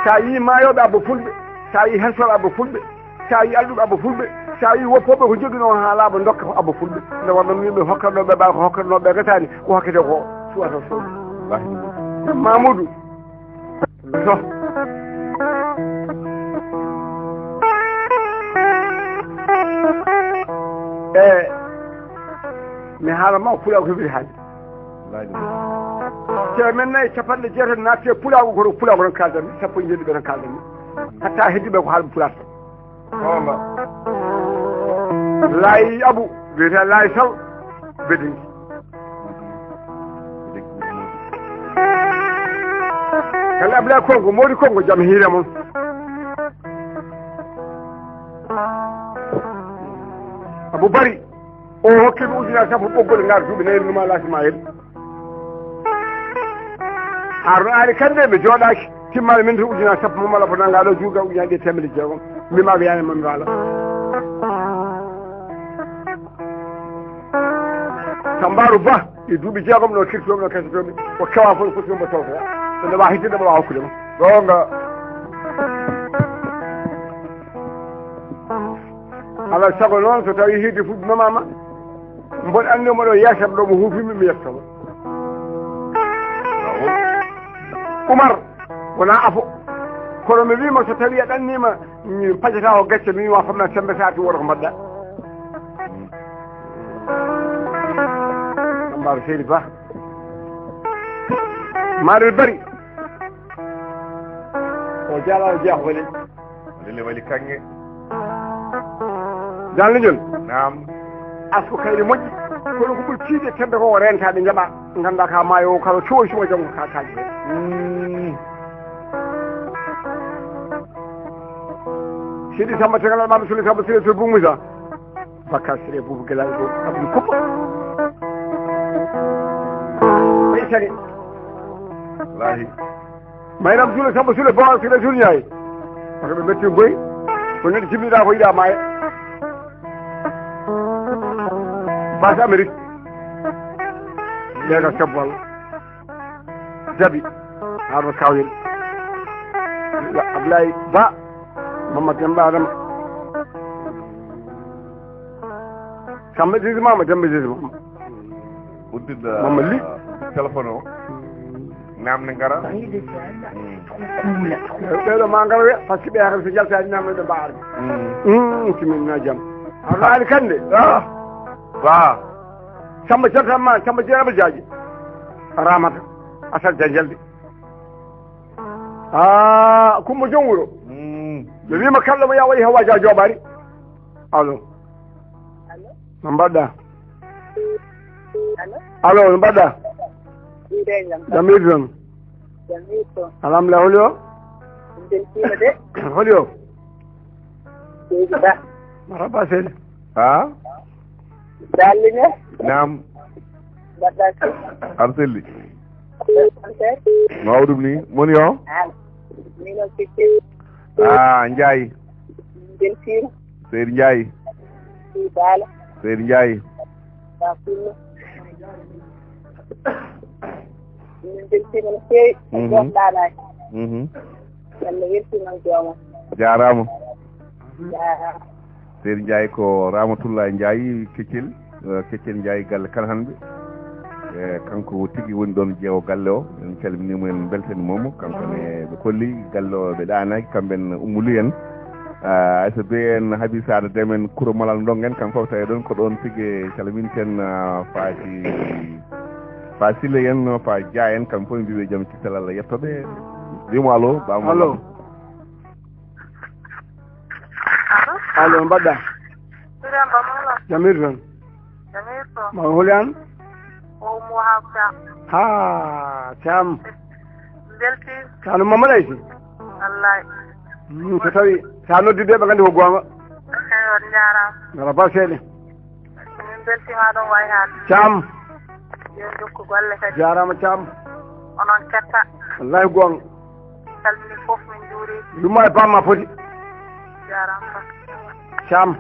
Sa yi mayoɓe abba fulɓe, sa yi hensoɓe abba fulɓe, sa yi alɗuɓe abba fulɓe, sa yi woppoɓe ko joginoo ha laaɓa dokka ko abba fulɓe. Nde wonno min ɓe hokkatno ɓe ɓa ko hokkatno ɓe gasani ko hokkete ko suwata so. Mamoudou. So. E mi haala ma pulaw ko wiri haalde. Teemen nayi capanɗe jeetati naatti e pulaagu kono pulaagu tan kaaldanmi, sappo e jeeɗiɗi ɓe tan kaaldanmi. Hatta heddiɓe ko haalɓe pulaar tan. Hooma. Laayi Abu, wiyetee Laayi Sal, Bedingi. Kala Ablaye Kongo, Mody Kongo, jam hiire mon. Abu Bari, o hokki mi ujunere sappo ɓoggol ngar duuɓi nayi numa lasi ma hen. Arno Aali Kande, mi jooɗaaki. Timmaali min to ujunaaji sappo, Mamadou Abou nanngaa ɗo juuga ujunaaji ɗiɗi e teemedde jeegom. Mbiimaa ko yaani Mamadou Waalo. Sambaaru Ba, e duuɓi jeegom ɗo kirtoomi, ɗo kesotoomi, ko kewaa fof foti mo tawtoya. So nde waawa hidde, nde waawa hokkude mo. Goonga. Alaa sago noon, so tawii hidde fuɗɗinomaama, mboɗo anndi mo ɗo yeesam ɗo mo huufimi, mi yettoma. Umar, wonaa afo. Kono mi wiima so tawii a ɗanniima, mi pajata ko gacce, mi wiima famna sembe saati woto ko mbaɗɗa. Sambaaru Seydi Ba. Maɗel bari. O jala o jeex woni. Lele wali kanŋe. Jalnijon. Naam. Asko kayri moƴƴi. Kono ko ɓuri tiiɗe tembe ko o renta ɓe jaɓa. Ngannda ka maayo o kala cowi suma janngo ka kaaji. Mm. Sidi Samba Tegal Almami Sule Samba Sule Sule Bumusa. Bakar Sule Bubu Gelal Go Abdou Kuba. Ɓay sani. Lahi. Mayram Sule Samba Sule Bawa Sule Sule Ndiaye. Parce que ɓe metti goy. Ko neɗɗo jibinɗa ko yiɗa maaya. Bas Amérique. Lega Sabbal. Jabi. Harba Kawel. Ablaye Ba. Mamadou Demba Adama. Samba Zizi Mama, Demba Zizi Mama. Udduɗo Mama Li. Téléphone o. Namde ngara. Ɓeeɗo ma ngara wiya, par ce que ɓe hara so jaltaani namde ɓe mbaarde. Mm. Mm, timin na jam. A faali kande? Ah. Ba. Samba Jalta ma, Samba Jeeraba Jaaji. Ramata. Asal Janjalde. Ah, Kumba Jom Wuro. Mm. Mi wiima kala mo ya waɗi hawa ja jooɓaari. Allo. Allo? No mbaɗɗa? Allo? Allo, no mbaɗɗa? Mbiɗa jam. Jam hiiri toon? Jam hiiri toon. Alhamdulillah, holi o? Min mbeltiima de. Holi o? Seydi Ba. Marhaba seydi. Ha? Dalle ne? Naam. Mbaɗɗa ko? Aɗa selli. Mawɗum ni. Moni o? An. Min o Kecce. Ah, Njaay. Min mbeltiima. Seydi Njaay. Seydi Baalo. Seydi Njaay. Ba Pullo. Min mbeltiima no feewi. Mhm. Jooɗɗaanaaki. Mhm. Yalla weltin on joomam. Jaaraama. Jaaraama. Seydi Njaay ko Ramatullahi Njaay Keccel, eh, Keccel Njaay galle Kala Hanɓe. Eh, kanko tigi woni ɗoon jeewo galle o. En calminii mo, en mbeltanii mo. Kanko ne ɓe kolli galle o, ɓe ɗaanaaki, kamɓe en Ummu Li en. Ah, Aissa Bey en, Habi Sada Deme en, Kuro Malal Ndongo en, kamɓe fof tawi ɗoon ko ɗoon tigi calminten, ah, Faati, Fa Sile en, Fa Dia en, kamɓe fof mbiɓe jam cittal Allah yettoɓe. Mbimo allo, Baba Allo. Allo. Allo, mbaɗɗa? Birame Ba Mawla. Jam hiiri toon? Jam hiiri toon. Ma holi an? O Ummu Wahab Thiam. Ha, Thiam. Belti. Thiam no Mamadou Ayssi? Wallahi. Mm, so tawi sa noddi ɓe, ɓe nganndi ko goonga. Eyi, on njaaraama. Ngara ba seeɗa. Min mbeltiima ɗon way haalde. Thiam. Yo jokku golle kadi. Jaaraama Thiam. Onon ketta. Wallahi goonga. Calmini fof, min njuuri. Yumma e bamma foti. Jaaraama. Thiam.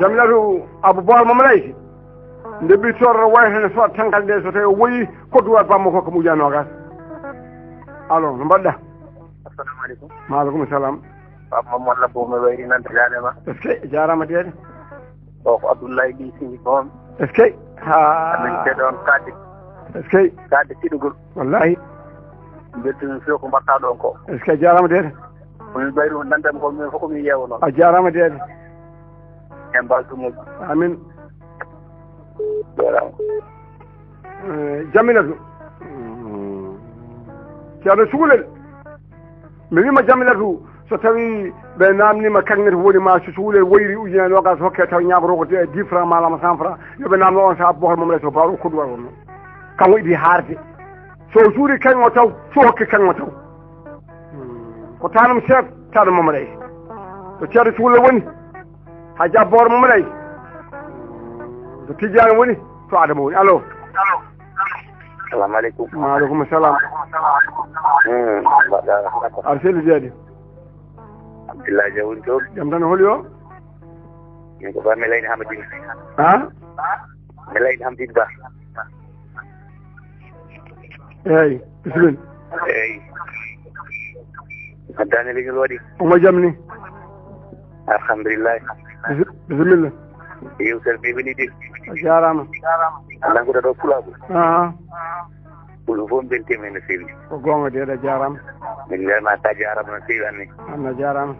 Jamilatu Abou Bor Mamadou Ayssi. Nde ɓi torro way hene so tankal nde so tawi o woyi kodduwal bamma ko ko muja nogas. Allo, no mbaɗɗa? Assalamu aleykum. Maaleykum salam. Pape Mamadou Labbo, mi wayri nande daande ma. Est-ce que? Jaaraama deede. O ko Abdoulaye Ly Sigi toon. Est-ce que? Ha. Amin ceeɗa on kaadde. Est-ce que? Kaadde tiɗugol. Wallahi. Mbeltumi few ko mbaɗɗa ɗon ko. Est-ce que? Jaaraama deede. Komin mbayri on nandam ko min fof komin yeewa noon. A jaaraama deede. En mbaal ɗum. Amin. Jaaraama. Eh, Jamilatu. Ceerno Suulel. Mi wiima Jamilatu, so tawi ɓe namnima kaŋŋe to woni ma, so Suulel woyri ujunere nogas hokke taw ñaagotoo ko dix francs ma lama cent francs, yo ɓe namno on saha Bohol Mamadou Ayssi o baro kodduwal wonno. Kanko idi haarde. So suuri kaŋŋe o taw, so hokke kaŋŋe o taw. Hmm. Ko tanum seek, tanum Mamadou Ayssi. To ceerno Suulel woni, ha jabboor Mamadou Ayssi. To Tijjaani woni, to Adama woni. Allo. Allo. Assalamu aleykum. Wa aleykum salam. Hmm, mbaɗɗa? Aɗa selli de. Abdullahi Jaw woni toon. Jam tan, holi o? Min ko Ba Melayni Hamadin. Ha? Melayni Hamadin Ba. Eeyi, bisimilla. Eeyi. Addaani leñol waɗi. Omo jam ni? Alhamdulillahi. Bisi-, bisimilla. Yewtere nde woni de. A jaaraama. Nanngude ɗo pulaagu. Aha. Pullo fof mbeltiima heen no feewi. Ko goonga de, a jaaraama. Min mbiyatma ka jaaraama no feewi anne. An a jaaraama.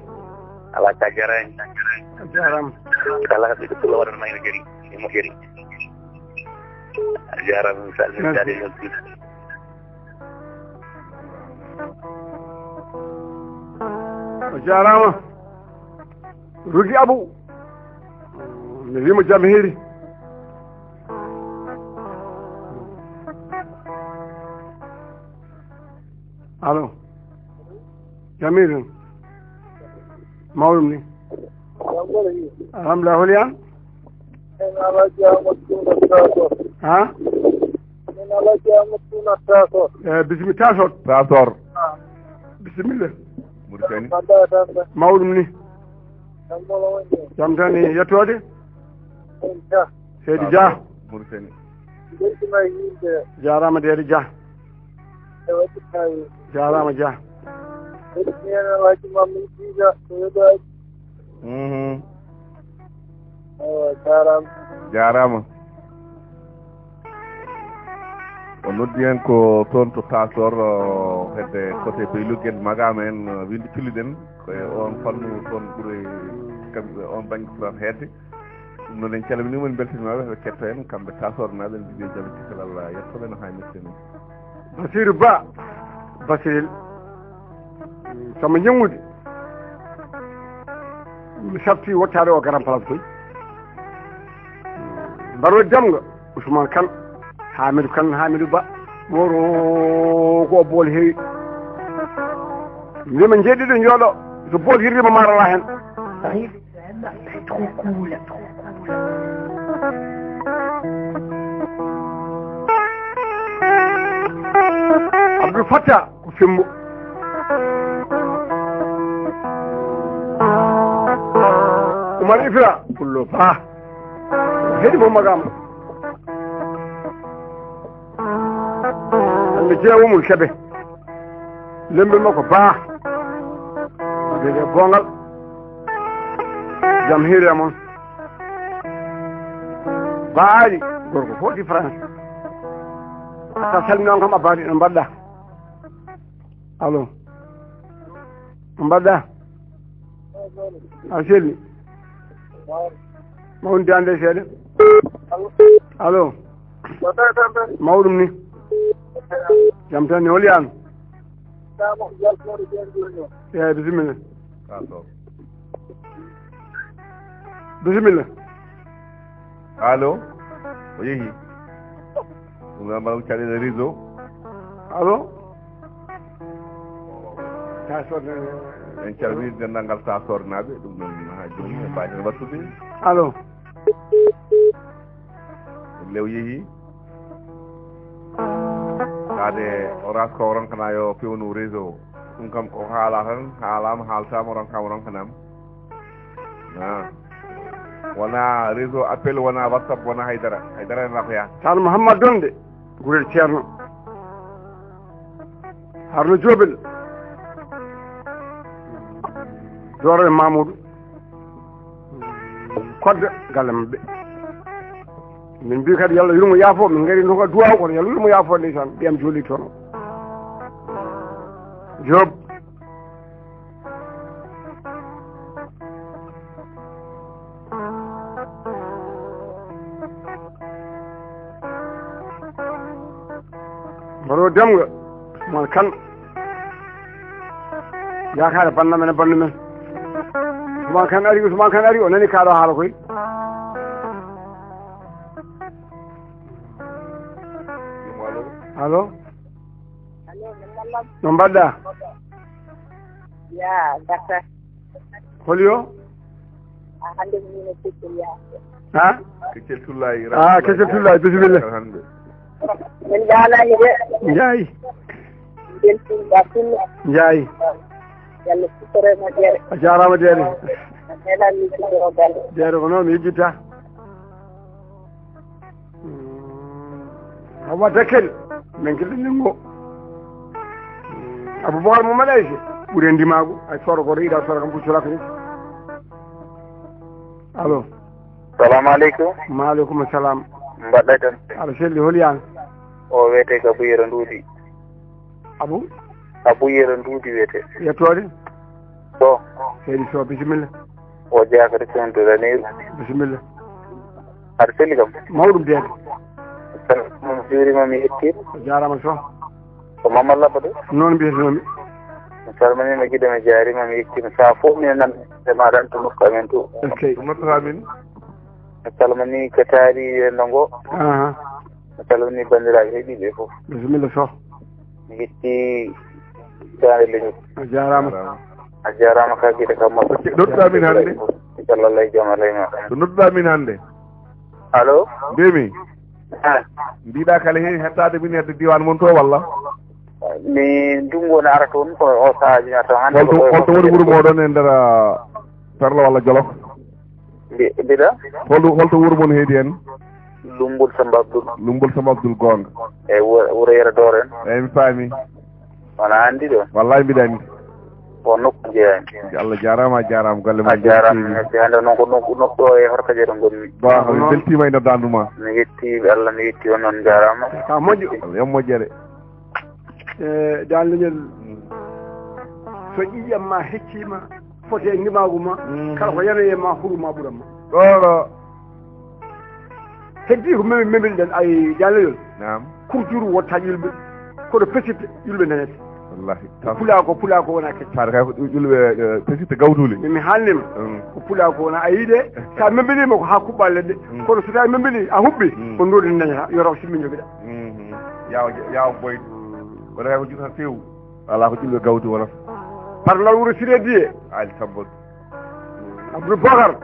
Alaa ka jaaraani. A jaaraama. Kala ɓiɗɗo pullo waɗan ma heen jari. E moƴƴere. A jaaraama, mi salmini. Merci. Daade noon. O jaaraama. Rugi Abu. Mi wiima jam hiiri. Allo. Jam hiiri. Mawɗum ni. Alhamdulillah, holi aan? Min Alhaji Amadou Tuna Tasor. Ha? Min Alhaji Amadou Tuna Tasor. Eh, bisimi-, Tasor. Tasor. Ah. Bisimilla. Mauritanie. Mbaɗɗa tan. Mawɗum ni. Jam woni. Jam tan e yettoode. Min Dia. Seydi Dia. Mauritanie. Beltima yimɓe. Jaaraama Deedi Dia. E waɗi kay. Jaaraama Dia. Beltima Alhaji Mamadou Dia. Ko weɗaji. Mhm. Eywa, jaaraama. Jaaraama. O noddi en ko toon to Tasor, o, hedde côté Beylou, Guédé Magama en, o, Windi Tulli ɗen. Ko e oon fannu toon ɓuri kam, on bannge ɓurata heedde. Ɗum noon en calminii mo, en mbeltaniima ɓe, ɓe ketto en, kamɓe Tasornaaɓe, en mbiɓe jam e kisal Allah, yettoɓe no haanirta ni. Basiru Ba, Basirel, Samba Ñanngude. Mi safti wottaade o Grand Place koy. Mbaɗo damga, Ousmane Kane, Hamidou Kane, Hamidou Ba, Moro ko bool heewi. Mbiyama jeeɗiɗo jooɗo, so bool hirrima maaro ala hen. C'est trop cool, trop cool. Abdou Fattah ko Fembo. Oumar Ifra pullo Ba. Heɗi mo magam. Hande jeewo mum Kebe. Lembe makko Ba. Dede gongal. Jam hiiri e mon. Ba Ali, gorko fof di France. Sa salmini on kam a baɗi no mbaɗɗa. Allo. No mbaɗɗa? A selli? Ma won dande seeɗa. Allo. Mawɗum ni. Jam tan ni, holi an? Eeyi, bisimilla. Bisimilla. Allo. O yehi. Ɗum noon mbaɗa caɗeele réseau. Allo. Tasor. En calmini denndaangal Tasornaaɓe. Ɗum noon haa jooni e baaji no wattude. Allo. Lew yehi. Kaade Orange ko o ronkana yo pewnu réseau. Ɗum kam ko haala tan, haalaama, haaltaama, ronkaama, ronkanaama. Ah. Wona réseau appel, wona WhatsApp, wona haydara. Haydara en rakoya. Tan Mouhammad Donde, gurel Ceerno. Haruna Joobel. Dooro e Mamoudou. Kodda galle maɓɓe. Min mbi kadi, yo Allah yurmo yaafo, min ngari ɗum ko duwaaw, kono yo Allah yurmo yaafo, ndeysaan, ɓiyam jooli toon o. Joop. Mbaɗo damga, Ousmane Kane. Yaakaare bannam ene banndum en. Ousmane Kane ari, Ousmane Kane ari, o nani kaa ɗo haala koy. Allo? Allo, no mbaɗɗa? Ya, gasa. Holi o? A, hannde mi yino Keccel Yaasin. Ha? Keccel Tullaay. Ah, Keccel Tullaay, bisimilla. Hannde. Min jaalaani de. Njaay. Beltiima ba Fullo. Njaay. Yalla sutore moƴƴere. A jaaraama, Deere. Nelan ni sutoro galle. Deere ko noon mi yejjitta. Mm, Hawa Dakkel. Men ke ɗum ngo. Mm, Abubakar Muhammad Ayse. Ɓuri en ndimaagu. Ay soro ko reyɗa soro kam fucculaka ni. Allo. Salamu aleykum. Maaleykum salam. Mbaɗɗa tan. Aɗa selli, holi aan? O wiyetee ko Abu Yero Nduudi. Abu? Abu Yero Nduudi wiyetee. Yettoode? Sow. Seydi Sow, bisimilla. O jeyaa ko restaurant de la Nehru. Bisimilla. Aɗa selli kam? Mawɗum deede. Salam, mi juurima, mi yetti. O jaaraama Sow. Ko Mamad Labba de? Noon mbiyetenomi. Mi salminiima giɗo, mi jaariima, mi yettiima. Sahaa fof minen nan e maaɗa to nokku amen to. Ok. Ɗum noddata min. Mi salmini ko taari rendo ngo. Aha. Mi salmini banndiraaɓe heɗiiɓe fof. Bisimilla Sow. Mi yetti daande leñol. A jaaraama. A jaaraama ka giɗo kam moƴƴo. Ok, nodduɗaa min hannde? Inchallah, Allah e jam, Allah e ma. Ko nodduɗaa min hannde? Allo? Mbiymi. Ah. Mbiɗa kala heen hettaade min hedde diiwaan mon to walla? Min ndunngu woni ara toon, ko o sahaji na toon hannde. Holto, ko ɗo holto woni wuro mooɗon e nder, ah, Perlo walla Jolof? Mbi-, mbiɗa? Holto, holto wuro mon heedi heen? Lumbol Samba Abdoul. Lumbol Samba Abdoul, goonga. E wuro, wuro Yero Dooro en. Eeyi, mi faami. Wona anndi ɗo. Wallahi mbiɗa anndi. Ko nokku jeyaani. Allah jaaraama, a jaaraama, golle ma. A jaaraama, merci. Hannde noon ko nokku, nokku ɗo e Horkaƴere ngonmi. Ba, mi weltiima e noddaandu ma. Mi yetti Allah, mi yetti on, on jaaraama. Ka moƴƴo. Allah, yo moƴƴere. E, dal leñol, so ƴiƴam ma hecciima, fote e ndimaagu ma, mhm, kala ko yanoyi e ma, huru ma ɓuran ma. Ɗo, ɗo. Heddi ko mem-, memel ɗen, ay, jaaleyol. Naam. Kurturu wotta ƴulɓe. Kono pesitte ƴulɓe nanete. Wallahi. Ko pula ko, pula ko wona kecce. Saare kay ko ƴulɓe, eh, pesitte gawtuli. Mi, mi haalnima. Mm. Ko pula ko wona, a yii de, sa membilima ko ha kuɓɓa ledde. Mm. Kono so tawi membili, a huɓɓi, mm, ko ndodi dañata, yo raw simmi jogiɗa. Mhm. Yaw, yaw boy. Wona kay ko juta few. Ala ko ƴulɓe gawti wonata. Par law wuro Siré Dié. Ali Samba. Abdou Bakar.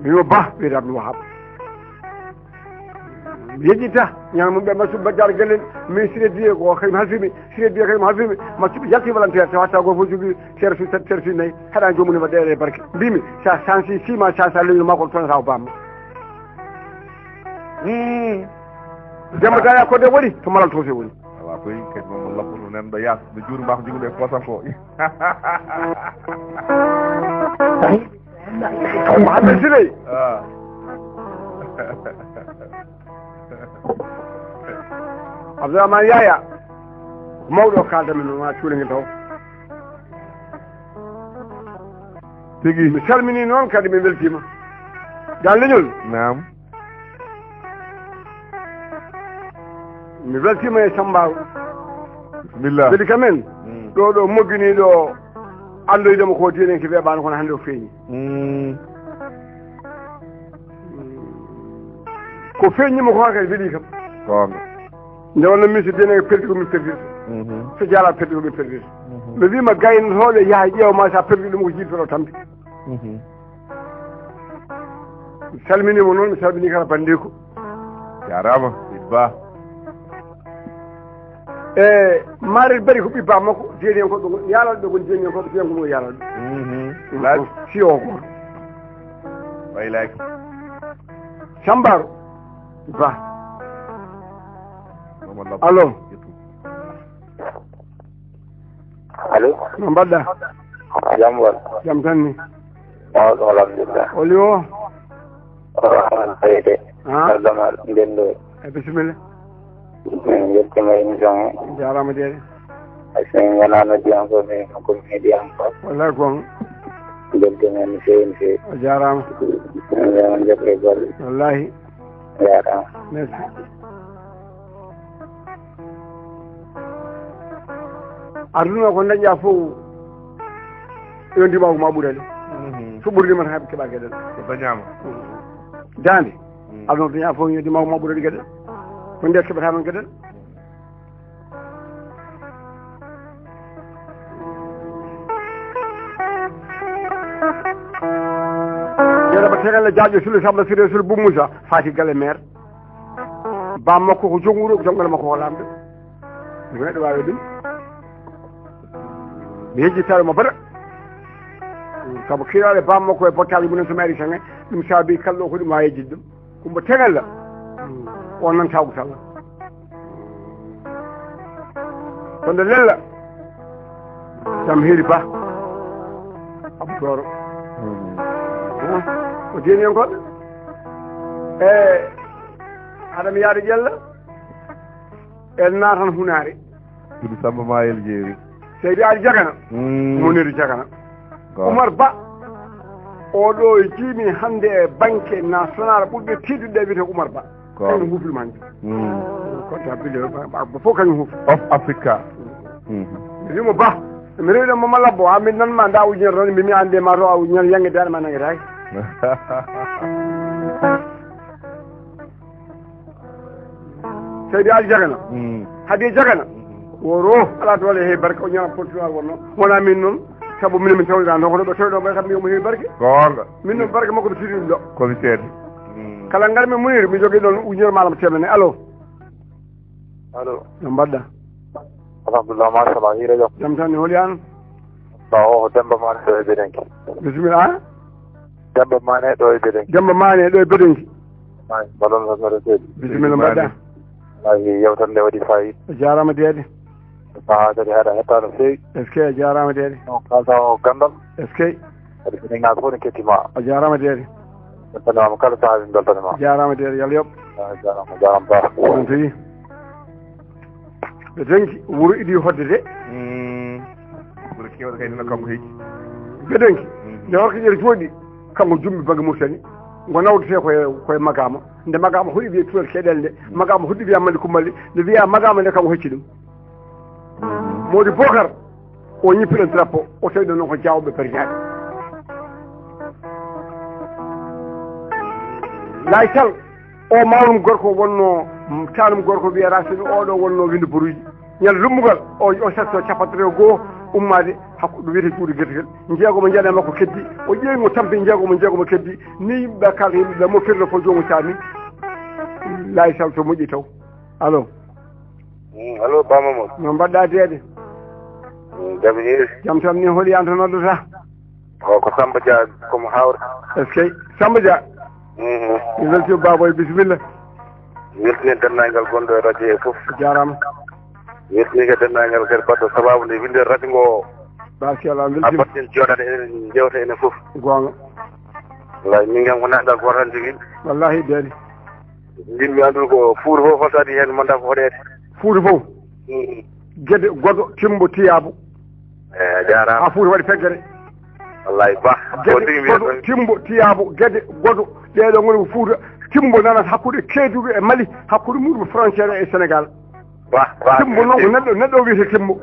Mi yo Ba, wiyete Abdou Wahab. Mi yejjita, ñaama mum ɓe Massoud Badiar Galen, mi Siré Dié ko Karim Hasimi, Siré Dié Karim Hasimi, Massoud yalti volontaire, tawa tawa goto fof jogii tersu tati, tersu nayi, haɗa joomum ne waɗa e barke. Mbimi, sa sansi sima, sa sa leñol makko, toon sa o bamma. Hmm. Demba Daya ko de woni, to Malal to se woni. Ala koy, kadi moom labbuno nan ɗo yaas, no juuri mbako jogude e poosam ko. Mouhamed Siley. Ah. Abdourahmane Yaya. Mawɗo o kaalda min ma cuuɗe ngel taw. Tigi. Mi salmini noon kadi mi weltima. Dal leñol. Naam. Mi weltima e Sambaaru. Bisimilla. Kadi kamen, mm, ɗo, ɗo mogginiɗo andoydema ko diine ki weeɓano kono hannde o feeñi. Mm. Ko feeñnima ko kadi weeli kam. Goonga. Nde wonno min so diine perdi ko min perdirta. Mhm. So jaala perdi ko min perdirta. Mhm. Mi wima gaynotooɓe yaha ƴeewa ma sa perdi ɗum ko jiiɗtoɗo tampi. Mhm. Mi salminii mo noon, mi salminii kala banndeeku. Jaaraama, Seydi Ba. E Maret Bari ko ɓiɓɓe makko, jeeni en ko ɓe ngoni, yaalal ɓe ngoni, jeeni en ko ɓe jeeni ko mo yaalal. Mhm. Laaj. Si o ko. Waylaki. Sambaro. Ba. Mamadou Lampa. Allo. Allo? No mbaɗɗa? Jam won. Jam tan ni. Mawɗo, alhamdulillah. Oli o? O Rahman Kayde. Ah? Gardama Ndendo. E bisimilla. Min njettima émission o. Jarama deede. Ay, so min ngona noddiyankoɓe, min ko comédien ko. Wallahi ko. Beltima no feewi, no feewi. A jarama. Min mbiyama jokke golle. Wallahi. Jarama. Merci. Aduna ko dañƴa fof, yo ndimagu ma ɓurani. Mhm. So ɓurdima tan, haɓe keɓa gueɗal. Ko dañama. Dande. Mm. Aduna ko dañƴa fof, yo ndimagu ma ɓurani gueɗal. Ko nde keɓata noon gueɗal. Yeraba tegal e Jaaƴo Sule Samba Sire Sule Bou Moussa, Fati Gale maire. Bam makko ko joom wuro, jom galle makko ko laamɗo. Ɗum neɗɗo waawi ɗum. Mi yejjitaare mo bada. Sabu kiiraale bam makko e bottaaji mumen so mi ari sange, ɗum saabi kala ɗo ko ɗum waawi yejjitde ɗum. Kumba tegal la. On nan tawgu talla. Kono lella. Jam heri ba. Abdoro. Hmm. O deni en goɗɗo. E, Adama yaade ƴella. En naatan hunaare. Sidi Samba Mayel Jeeri. Seydi Ali Jagana. Hmm. Muniru Jagana. Ga. Umar Ba. Oɗo e jiimi hannde e banque national ɓurɓe tiiɗude wiyete Umar Ba. Ko. Kañum huufirma hannde. Hmm. Konta bille ba, ba, ba, fof kañum huufi. Of Africa. Hmm. Mi wimo Ba. Mi rewde mo ma labbo, ha min nan ma nda ujunere tan, mbimi ande ma to a ujunere yange dane ma nange tay. Seydi Ali Jagana. Hmm. Hadi Jagana. Hmm. Woro, ala to wala he barka o ñaama portugal wonno. Wona min non, sabu min min tawda no ko do tawdo ba kam mi mo he barke. Gonga. Min non barke makko mi tiri ɗum ɗo. Commissaire. Hmm. Kala ngar mi munir mi jogi ɗon ujunere malam temene. Allo. Allo. No mbaɗɗa? Alhamdulillah, machallah, hiira jam. Jam tan ni, holi an? Ba o Demba Mane ɗo e Bedenki. Bisimilla. Demba Mane ɗo e Bedenki. Demba Mane ɗo e Bedenki. Ay, mbaɗon tan no resedi. Bisimilla mbaɗɗa. Ay, yewtere nde waɗi fayida. A jaaraama deede. Sahaa kadi haɗa hetta no feewi. Est-ce que a jaaraama deede? No kalta o gandal. Est-ce que? Kadi Senegal fof ne kettima. A jaaraama deede. Beltanima kala sahaa min beltanima. A jaaraama deede, yo Allah yoɓ. A jaaraama, a jaaraama ba. On tawi. Ɓe dangi wuro idi hodde de. Mm. Wuro kewɗo kay nana kanko heji. Ɓe dangi. Mm. Nde horko ƴeer jooɗi, kanko jumbi bange Mauritanie. Ngo nawdete koye, koye Magama. Nde Magama hoɗi wiye tuwel keɗel nde. Magama hoɗi wiya Mali Kumbali. Nde wiya Magama nde kanko hecci ɗum. Mm. Modi Bokar. O ñippiɗo drapeau, o tawi ɗon noon ko Jawɓe Berñaaɓe. Laay Sal, o mawnum gorko wonno, tanum gorko wiya Racine, oɗo wonno winde boruuji. Ñande lummugal, o, o satto cappanɗe tati e go'o, ummaade hakkude wiyete juuɗe gertegal. Jeego mo njaɗa makko keddi, o ƴeewi mo tampi jeego mo, jeego mo keddi. Ni yimɓe ɓe kalta yimɓe ɓe mo firno fof joomu sami. Laay Sal to moƴƴi taw. Allo. Mm, allo, Ba Mamadou. No mbaɗɗa deede? Mm, jam hiiri. Jam tan ni, holi an to noddata? O ko Samba Dia, ko mo Hawra. Est-ce que Samba Dia? Mhm. Mi weltima Baboy, bisimilla. Weltini denndaangal gonɗo e radio he fof. A jaaraama. Weltini ko denndaangal kadi baɗɗo sababu nde winde radio ngo. Machallah, a weltima. Baɗɗen jooɗaade enen jewta enen fof. Goonga. Wallahi, min kam ko neɗɗo gooto tan jogii. Wallahi deede. Yimɓe anndude ko Fuuta fof, holto adii heen, manda ko hoɗeede. Fuuta fof. Mm. Gede, Godo, Timbo, Tiyaabu. Eh, a jaaraama. Haa Fuuta waɗi feggere. Wallahi, Ba. Gede, ko tigi mbiyata Godo, Timbo, Tiyaabu, Gede, Godo. Ɗee ɗoo ngoni ko Fuuta. Timbo nanata hakkunde Keedugu e Mali, hakkunde muɗum frontière e Sénégal. Ba, Ba. Timbo noon ko neɗɗo, neɗɗo o wiyetee Timbo.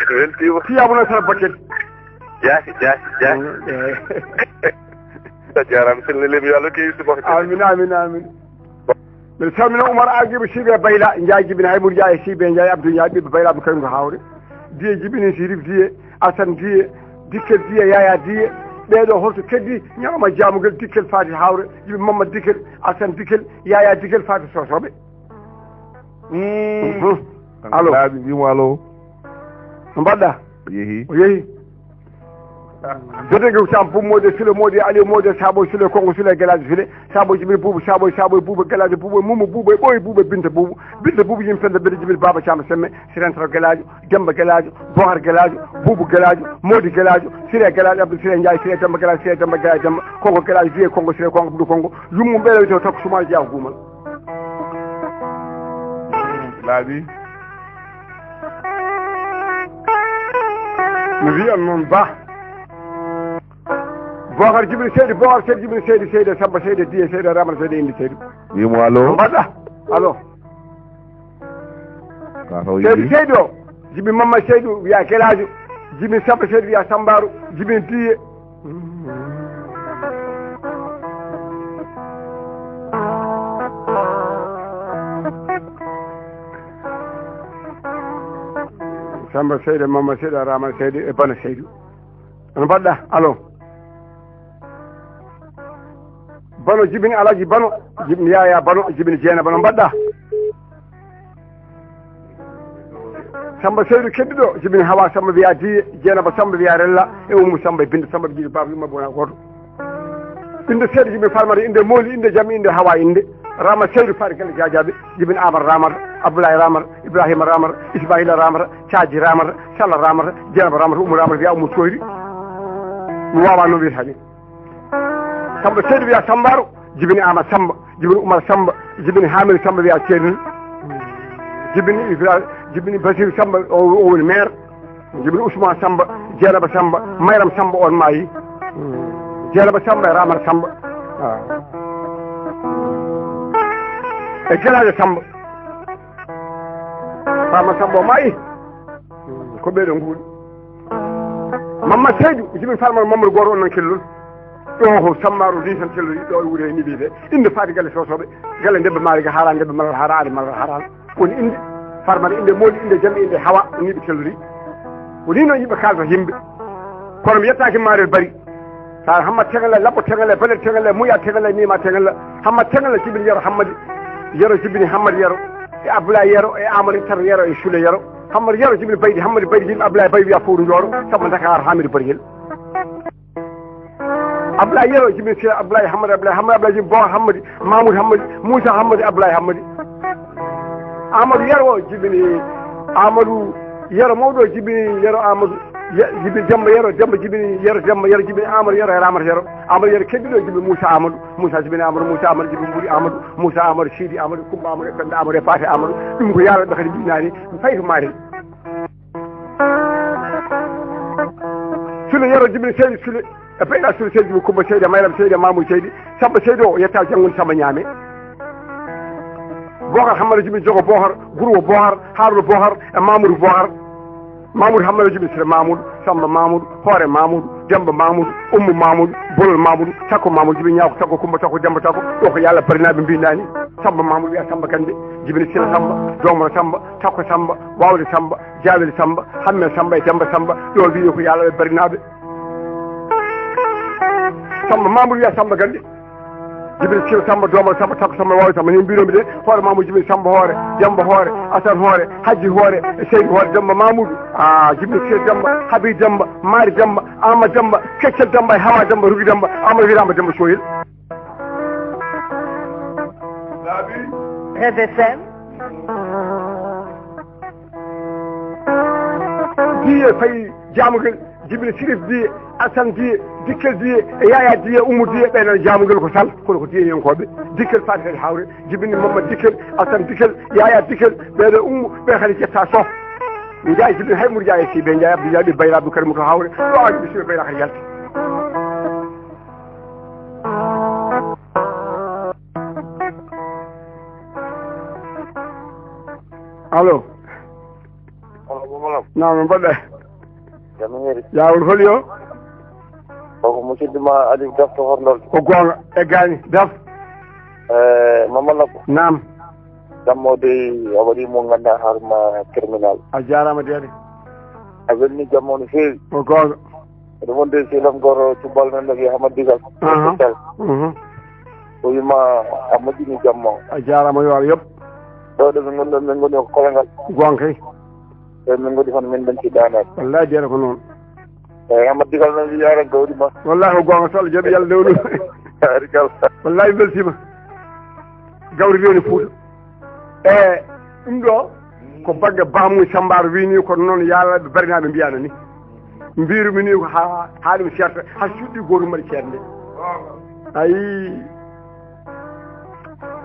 Weltiima. Tiyaabu noon sara Bakel. Jaasi, jaasi, jaasi. Mm, eh. A jaaraama, sella lemi, yo Allah tewi subaka. Amin, amin, amin. Mbiɗa salmina Oumar Aw Jibi Sibe Bayla, Ndiaye jibini Haymou Ndiaye, Sibe Ndiaye, Abdou Ndiaye, ɓiɓɓe Bayla, ɓe kañum ko Hawre. Diye jibini Sirif Diye, Assane Diye, Dikkel Diye, Yaya Diye. Ɓeeɗo holto keddi? Ñalawma jaamugel Dikkel faati Hawre, jibi Mamma Dikkel, Assane Dikkel, Yaya Dikkel faati Sosoɓe. Mm. Mhm. Allo. Laaɓi, mbimo allo. No mbaɗɗa? Yehi. O yehi. Jotege ko Sam Bum Mode, Sule Mode, Aliou Mode, Sabo Sule, Kongo Sule, Gelaji Sule, Sabo Jibril Bubu, Sabo, Sabo Bubu, Gelaji Bubu, Mumu Bubu, Boy Bubu, Binta Bubu, Binta Bubu, yimɓe fende Binta Jibril, Baba Chama Semme, Siren Taro Gelaji, Demba Gelaji, Bohar Gelaji, Bubu Gelaji, Modi Gelaji, Sire Gelaji, Abdou Sire Ndiaye, Sire Demba Gelaji, Sire Demba Gelaji, Demba, Kongo Gelaji, Vieux Kongo, Sire Kongo, Abdou Kongo, yummu ɓeɗo wiyete Takko Sumaji Yaw Gumal. Laaɓi. Mi wiyan noon Ba. Bokar Jibril Seydi, Bokar Seydi Jibril Seydi, Seydi Samba Seydi, Diye Seydi, Ramata Seydi, Indi Seydi. Wimo allo. No mbaɗɗa? Allo. Ka taw Seydi yimɓe. Seydi o, Jibi Mamma Seydi wiya Kelaajo, Jibi Samba Seydi wiya Sambaaru, Jibi Diye. Samba Seydi, Mamma Seydi, Rama Seydi e Bana Seydi. No mbaɗɗa? Allo. Bano jibini Alaji Bano, jibini Yaya Bano, jibini Jeena Bano. Mbaɗɗa? Samba Seydou kedduɗo, jibini Hawa Samba wiya Diye, Jeenaba Samba wiya Rella, e Ummu Samba e Binta Samba ɓe jiiɗi baaba yumma bona gooto. Innde seeɗa jibini Farmata, innde Mooli, innde Jam, innde Hawa, innde Rama Seydou Faari Galle Jaajaɓe, jibini Amar Ramata, Abdoulaye Ramata, Ibrahima Ramata, Ismaila Ramata, Caaji Ramata, Salla Ramata, Jeenaba Ramata, Ummu Ramata wiya Ummu Soyri. Mi wawa noon wiyata ni. Samba Seydou wiya Sambaro, jibini Ama Samba, jibini Umar Samba, jibini Hamidu Samba wiya Ceerno, jibini Ibra-, jibini Basiru Samba, o, o woni maire, jibini Ousmane Samba, Jeenaba Samba, Mayram Samba on maayi, Jeenaba Samba e Ramata Samba. Ah. E Gelaajo Samba. Ramata Samba o maayi. Ko ɓeeɗo nguuri. Mamma Seydou, jibin Farmata Mamadou gooto on nan kellol. Ɗo ko Sammaro ni tan kellori, ɗo e wure ni wiyete. Innde Faati Galle Sosoɓe, Galle Debbo Maari ga haara, Debbo Malal haara, Ali Malal haara. Woni innde Farmata, innde Moodi, innde Jammi, innde Hawa, ni ɓe kellori. Woni noon yimɓe kaalata yimɓe. Kono mi yettaaki Maarel Bari. Sa Hammat Teŋala, Labbo Teŋala, Bale Teŋala, Muya Teŋala, Mima Teŋala, Hammat Teŋala, jibini Yero Hammadi, Yero jibini Hammadi Yero, e Abdoulaye Yero, e Amadou Tar Yero, e Sule Yero. Hammadi Yero jibini Baydi, Hammadi Baydi jibini Abdoulaye Baydi wiya Fowru Njooro, Samba Dakar Hamidou Bariyel. Abdoulaye Yero jibini Sira Abdoulaye Hammadi Abdoulaye, Hammadi Abdoulaye jibini Bohar Hammadi, Mamoudou Hammadi, Moussa Hammadi, Abdoulaye Hammadi. Amadou Yero o jibini Amadou Yero mawɗo o jibini Yero Amadou, Ye-, jibini Demba Yero, Demba jibini Yero, Demba Yero jibini Amadou Yero e Ramata Yero. Amadou Yero keddiɗo o jibini Moussa Amadou, Moussa jibini Amadou, Moussa Amadou jibini Ɓuri Amadou, Moussa Amadou, Sidi Amadou, Kumba Amadou, Penda Amadou, e Paate Amadou. Ɗum ko yaala ɓe kadi mbinani, mi fayi to Maari. Sule Yero jibini Seydi Sule, e Penda Sule Seydi jibini Kumba Seydi, e Mayram Seydi, e Mamoudou Seydi, Samba Seydi o yetta janngude Samba Ñaame. Bohar Hammadi jibini Jogo Bohar, Gurwo Bohar, Haruna Bohar, e Mamoudou Bohar. Mamoudou Hammadi jibini Sira Mamoudou, Samba Mamoudou, Hoore Mamoudou, Demba Mamoudou, Ummu Mamoudou, Bolol Mamoudou, Takko Mamoudou jibini Ñaako Takko, Kumba Takko, Demba Takko. Ɗo ko yaala Barinaɓe mbinani. Samba Mamoudou wiya Samba Kande, jibini Sira Samba, Domoro Samba, Takko Samba, Wawde Samba, Jawel Samba, Hammel Samba e Demba Samba. Ɗo wiyi ko yaala ɓe Barinaɓe. Samba Mamoudou wiya Samba Kande. Jibril Sira Samba, Domal Samba, Takko Samba, Wawi Samba, ni mbinomi de, Hoore Mamoudou Jibril Samba Hoore, Demba Hoore, Asan Hoore, Hajji Hoore, Seydi Hoore, Demba Mamoudou, ah, Jibril Sira Demba, Habi Demba, Mari Demba, Ama Demba, Keccel Demba, Hawa Demba, Rugi Demba, Ama Wirama Demba Soyel. Rêve F M. Diye fayi Jamugel. Jibini Sirif Diye, Asan Diye, Dikkel Diye, e Yaya Diye, Ummu Diye, ɓe nan Jamugel ko Sal, kono ko Diyeyankoɓe. Dikkel faati kadi hawre, jibini Mamma Dikkel, Asan Dikkel, Yaya Dikkel, ɓeɗo Ummu, ɓe kadi jetta Soh. Njaay jibini hay Mour Njaay e Sibe Njaay, Abdou Njaay, ɓe Bayra Abdou Karim to hawre, ɗo Abdou Sirif Bayra kadi yalti. Allo. Allo, Bobo Lam. Naam, no mbaɗɗa? Jam hiiri. Jaawol holi o? Koko musidɗo ma Aliou Daf to Horndol. Ko goonga, e gaani, Daf. Eh, Mama Labbo. Naam. Dammo dey, a waɗi mo ngannduɗaa hoore ma terminal. A jaaraama deede. A welni jammo no feewi. Ko goonga. Eɗen wondi e sehil am gooto cubbal men no wiyee Hamad Digal. Aha. Digal. Mhm. O wii ma a moƴƴini jamma o. A jaaraama yo Allah yoɓ. Ɗo ɗo min ngoni ɗo, min ngoni ko Kolengal. Goonga kay. Ɗo min ngoni kono min ɗon ci daanaade. Wallaay deere ko noon. Eeyi, Hamad Digal noon wiyaare gawri ma. Wallaay ko goonga, so Allah jaɓi, yo Allah newnu. Barikalla. Wallaay mi weltiima. Gawri rewni Fuuta. E ɗum ɗo ko bannge Bamum Sambar wini, kono noon yaalaaɓe Barinaɓe mbiyano ni. Mbirumi ni ko ha, ha ɗum serta, ha cuɗɗi gootum mbaɗi ceernde. Ayi.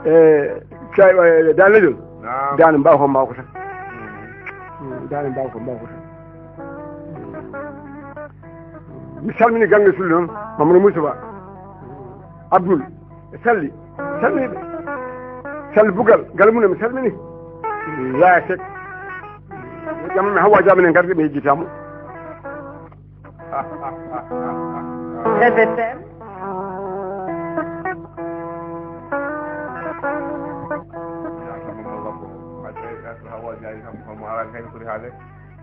E, kay, e, Daan Lajol. Naam. Daan mbaw ko mbaw ko tan. Mm, Daan mbaw ko mbaw ko tan. Mi salmini Galle Sulle noon, Mamadou Moussa Ba. Abdoul. Salli, salmini ɓe. Salli Bugal, Galmuna, mi salmini. Yaya Seck. Jam, mi Hawa Jam, minen ngardi, mi yejjitamo. F F M.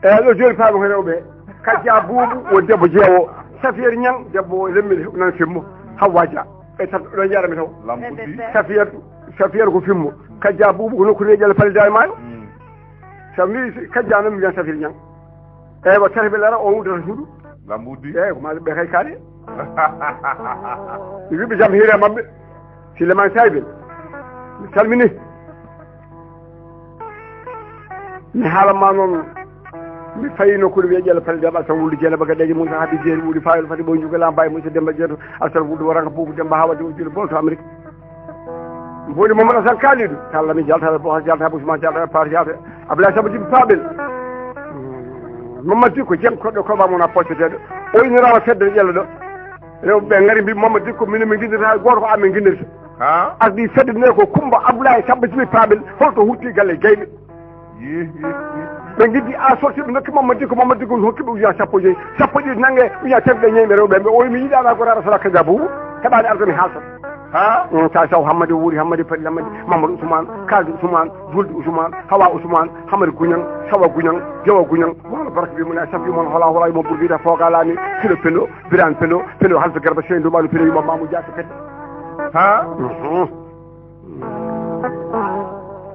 Eeyi, ɗo jooni faami ko rewɓe. Kajja Buubu, o debbo jeewo. Safiyatu Ñang, debbo Lemmel, nan Fimmo. Hawwa Dia. E tan, ɗo jarami taw. Lampuɗi. Safiyatu, Safiyatu ko Fimmo. Kajja Buubu ko nokku reƴal Palida e Maayo. Mm. So mi kajjano mi wiyan Safir Ñang. Eywa, tati ɓe lara, o wuddata suudu. Ngam wuddi? Eyyi, ko ma ɓe kay kaali. Mi wiɓe jam hiire maɓɓe. Sileman Saybel. Mi salmini. Mi haalan ma noon. Mi fayi nokkude wiye Ƴella Pale Jaɓa, tan wulde Jeynaba Gadeejo Moussa Habi Jeeri Wuri Fayol Fati Ɓoy Njuga Lam Baye Moussa Demba Jeeto Alsara Wudde Waranga Puufu Demba Hawa Diw Jiro Bolto Amérique. Mboɗi Mamadou Hassane Kalidou. Talla mi jaltata Bo Hassane jaltata Ousmane jaltata Par jaltata Abdoulaye Samba Djiby Paɓel. Mamadou Dicko Dieng koɗɗo koɓa mon a pocceteɗo. O innirama fedde Ƴella ɗo. Rewɓe ɓe ngari mbi Mamadou Dicko minen min guinnata hay goto ko amen guinnirta. Ha? Ardi fedde nde ko Coumba Abdoulaye Samba Djiby Paɓel holto hutti galle Gayɓe. Ɓe giddi a sorti ɓe nokki Mamadou Dicko, Mamadou Dicko hokki ɓe ujunnaje sappo e joyi, sappo e ɗiɗi nange ujunnaje tati ɗe ñeyɓe rewɓe ɓe o wi mi yiɗaɗa ko rara sala kaja bubu heɓani arde mi haalta. Ha? Mm, sa saw Hammadi o wuuri Hammadi Padi Hammadi Mamadou Ousmane Kaldi Ousmane Julde Ousmane Hawa Ousmane Hammadi Guñang Sawa Guñang Jawa Guñang wala barka bi mun a safi mon hola hola mo burgida foga lami kilo pendo biran pendo pendo halfe garba sey ndu ɓalu pendo yuma mamu jaati pendo. Ha? Mhm.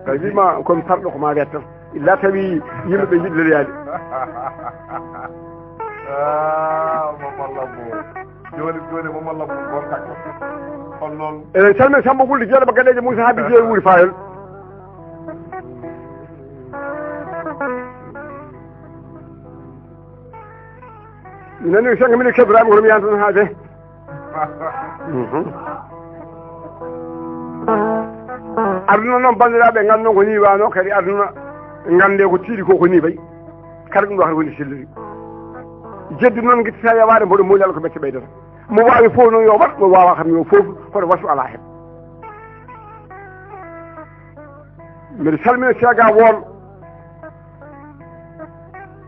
Kadi wima komi parɗo ko ma wiyat tan illa tawi yimɓe ɓe jiɗi leliyaade. Ah, Mama Lambo. Joni joni Mama Lambo gonka hol noon? Eɗen calmina Samba Wulde Jeeɗo Bagadeejo Moussa Habi Jeeyi Wuri Fayol. Mi nani ko sanga mbiɗa kebrami kono mi yantan haade. Mhm. Aduna noon, banndiraaɓe, nganndon ko nii waano, kadi aduna nganndee ko tiiɗi ko, ko nii wayi. Kadi ɗum ɗo kadi woni selliri. Jeddi noon ngittita yawaade mboɗo mooli Allah ko ɓette ɓeydata. Mo waawi fof noon yo waɗ, mo waawaa kam yo foof, kono wasu alaa heen. Mbiɗa salmina Seega Woon.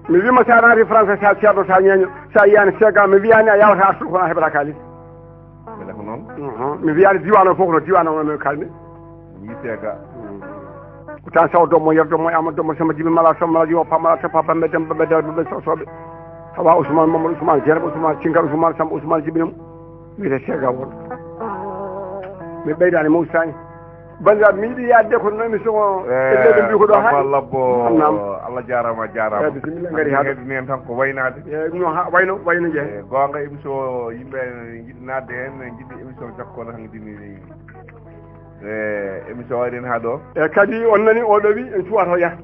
Mi wiima sa naati France, sa ceerno, sa ñeeño, sa yiyaani Seega, mi wiyaani a yawata artu kono a heɓata kaalis. Mbele ko noon? Mhm. Mi wiyaani diiwaan o fof no diiwaan o no kalmi. Yii Seega. Ko tan saw dommo yer dommo ama dommo sama jibi mala sama mala jiwo pa mala tapa bambe dem bambe dal bambe sosoɓe. Hawa Ousmane Mamadou Ousmane Jeerba Ousmane Cinkar Ousmane Samba Ousmane jibinam. Wiyete Seega Woon. Mi ɓeydaani mo ustaani. Banndiraaɓe, mi yiɗi yaadde kono noon émission o, e ɓe mbi ko ɗo Baba haaɗi. Labbo, naam. Allah jaaraama, a jaaraama. Eeyi, bisimilla, ngari hannde haala. Heddini en tan ko waynaade. Eeyi, no ha-, wayno, wayno jeeya. Eeyi, goonga émission o, yimɓe ene njiɗi naatde heen, ene njiɗi émission Jokko no hannde ni. Eeyi, émission o waɗi heen haa ɗo. Eeyi, kadi on nani o ɗo wi en cuwata o yaha.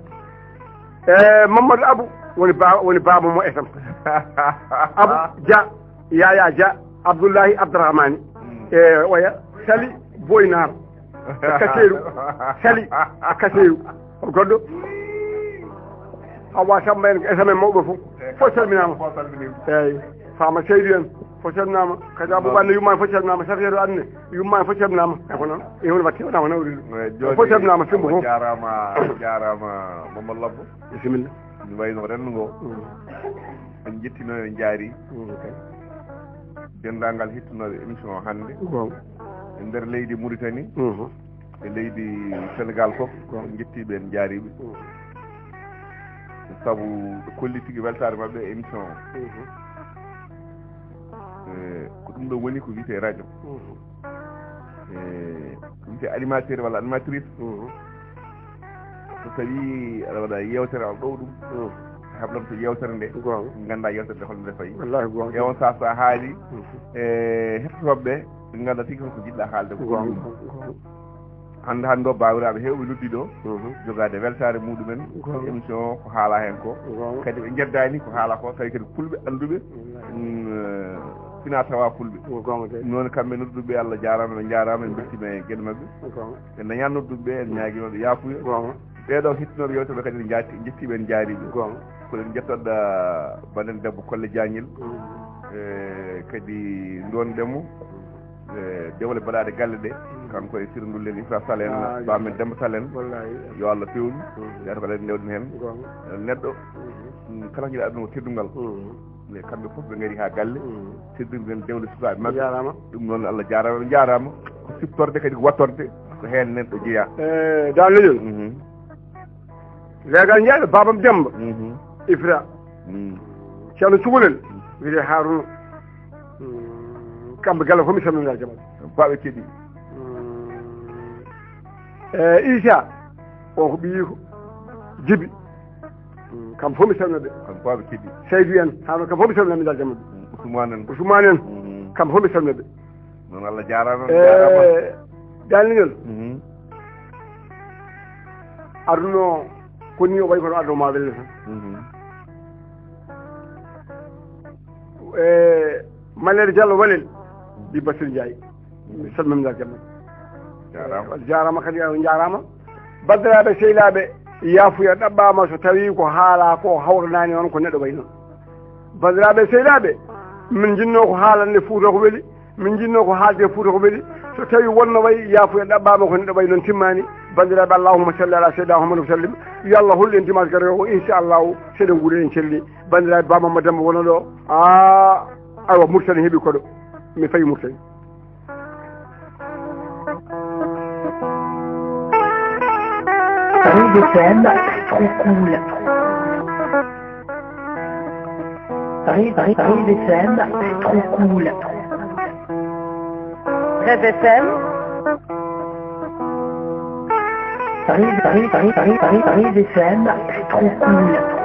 Eeyi, Mamadou Abou woni ba-, woni baaba mo esam. Abou Dia, Yaya Dia, Abdoulahi Abdourahmani. Mm. Eeyi, oya Sali Boy Naar. E Kaseeru. Sali e Kaseeru. O goɗɗo. Awa Samba en, S M M mawɓe fof. Fof salminaama. Fof salminaama. Eeyi. Faama Seydi en. Fof salminaama. Kadi Abou Bande yummaani fof salminaama. Safiyatu Anne yummaani fof salminaama. E ko noon. E woni watte wona ko nawri ɗum. Eeyi, jooni fof salminaama, Simbo fof. Jaaraama, jaaraama, Mamadou Labbo. Bisimilla. Mi wayno renndo ngo. Mm. En njettino, en njaari. Mm, ok. Denndaangal hettinooɓe émission o hannde. Goonga. E nder leydi Mauritanie. Mhm. E leydi Sénégal fof. Goonga. En njettii ɓe, en njaari ɓe. Mhm. Sabu ɓe kolli tigi weltaare maɓɓe e émission o. Mhm. E, ko ɗum ɗo woni ko wiyetee radio. Mhm. E, ko wiyetee animateur walla animatrice. Mhm. So tawii aɗa waɗa yeewtere, aɗa ɗowa ɗum, mhm, a heɓlanto yeewtere nde. Goonga. Nganndaa yeewtere nde hol nde fayi. Wallaahi goonga. E on saha so a haali, mhm, e hettotooɓe ɓe, ɓe nganndaa tigi holko njiɗɗaa haalde ko. Goonga, ɗum. Goonga. Hannde, hannde o, baawiraaɓe heewɓe noddi ɗo, mhm, jogaade weltaare muɗumen. Goonga. Émission o ko haalaa heen ko. Goonga. Kadi ɓe njeddaani ko haalaa ko, tawi kadi fulɓe annduɓe, wallaahi, mm, eh, fina tawa fulɓe. Ko goonga de. Noon kamɓe nodduɓe, Allah jaaraama, ɓe njaaraama, en mbeltiima e geɗe maɓɓe. Ko goonga. En dañaa nodduɓe ɓe, en ñaagiima ɓe yaafuya. Goonga. Ɓee ɗo hettinooɓe yeewtere ɓe kadi en njaati-, en njettii ɓe, en njaari ɓe. Goonga. Ko ɗen njettoɗo banden debbo Kolle Jañel. Mm. E, kadi ndoonɗen mo. E, dewle baɗaaɗe galle ɗe. Mm. Kanko e Sirndulel Ifra Sall en, ah, ba men Demba Sall en. Wallaahi. Yo Allah fewnu. Mm. Ɓeya ko ɗen ndewɗen heen. Goonga. Neɗɗo, mm, mm, kala ko jiɗa aduna ko teddungal. Mm. Nde kamɓe fof ɓe ngari haa galle, mm, teddinɗen dewle sukaaɓe maɓɓe. Jaaraama. Ɗum noon, Allah jaaraama, ɓe njaaraama. Ko siftorde kadi ko wattorde, ko heen neɗɗo jeyaa. E, Daan Leñol. Mhm. Leegal Njaay, baabam Demba. Mhm. Ifra. Mm. Ceerno Cukalel. Mm. Wiyetee Haaruna. Mm. Kamɓe galle fof mi salmina jamaa. Baɓe keɗi. Mm. E, Isa. O ko ɓiyiiko. Jibi. Mm, kam fof mi salmina ɓe. Kam fof ɓe keɗi. Seydou en, hano kam fof mi salmina mi dal jamma ɓe. Mm, Ousmane en. Ousmane en. Mm. Kam fof mi salmina ɓe. Noon Allah jaaraama, on jaaraama. Eh, Daniel. Mhm. Arduno ko ni o wayi kono ardo ma welle tan. Mhm. Eh, Malere Diallo Walel. Bi Basir Ndiaye. Mi salmina mi dal jamma. Jaaraama. Eh, on jaaraama kadi, on jaaraama. Banndiraaɓe sehilaaɓe, yaafuya ɗaɓɓaama so tawii ko haalaa ko hawranaani on ko neɗɗo wayi noon. Banndiraaɓe sehilaaɓe, min njinnoo ko haalande Fuuta ko weli, min njinnoo ko haalde Fuuta ko weli. So tawii wonno wayi, yaafuya ɗaɓɓaama ko neɗɗo wayi noon timmaani. Banndiraaɓe, allahumma salli ala seydina Muhammad wa sallim. Yo Allah hollu en dimanche garowo o, inchallahu, seeɗa nguuri en celli. Banndiraaɓe, Ba Mamma Demba wonoo ɗo. Ah, aywa, Mauritanie heɓi koɗo. Mi fayi Mauritanie. Ride F M, trop cool. Ride, Ride, Ride F M, trop cool. Ride F M. Ride, Ride, Ride, Ride, Ride F M, trop cool.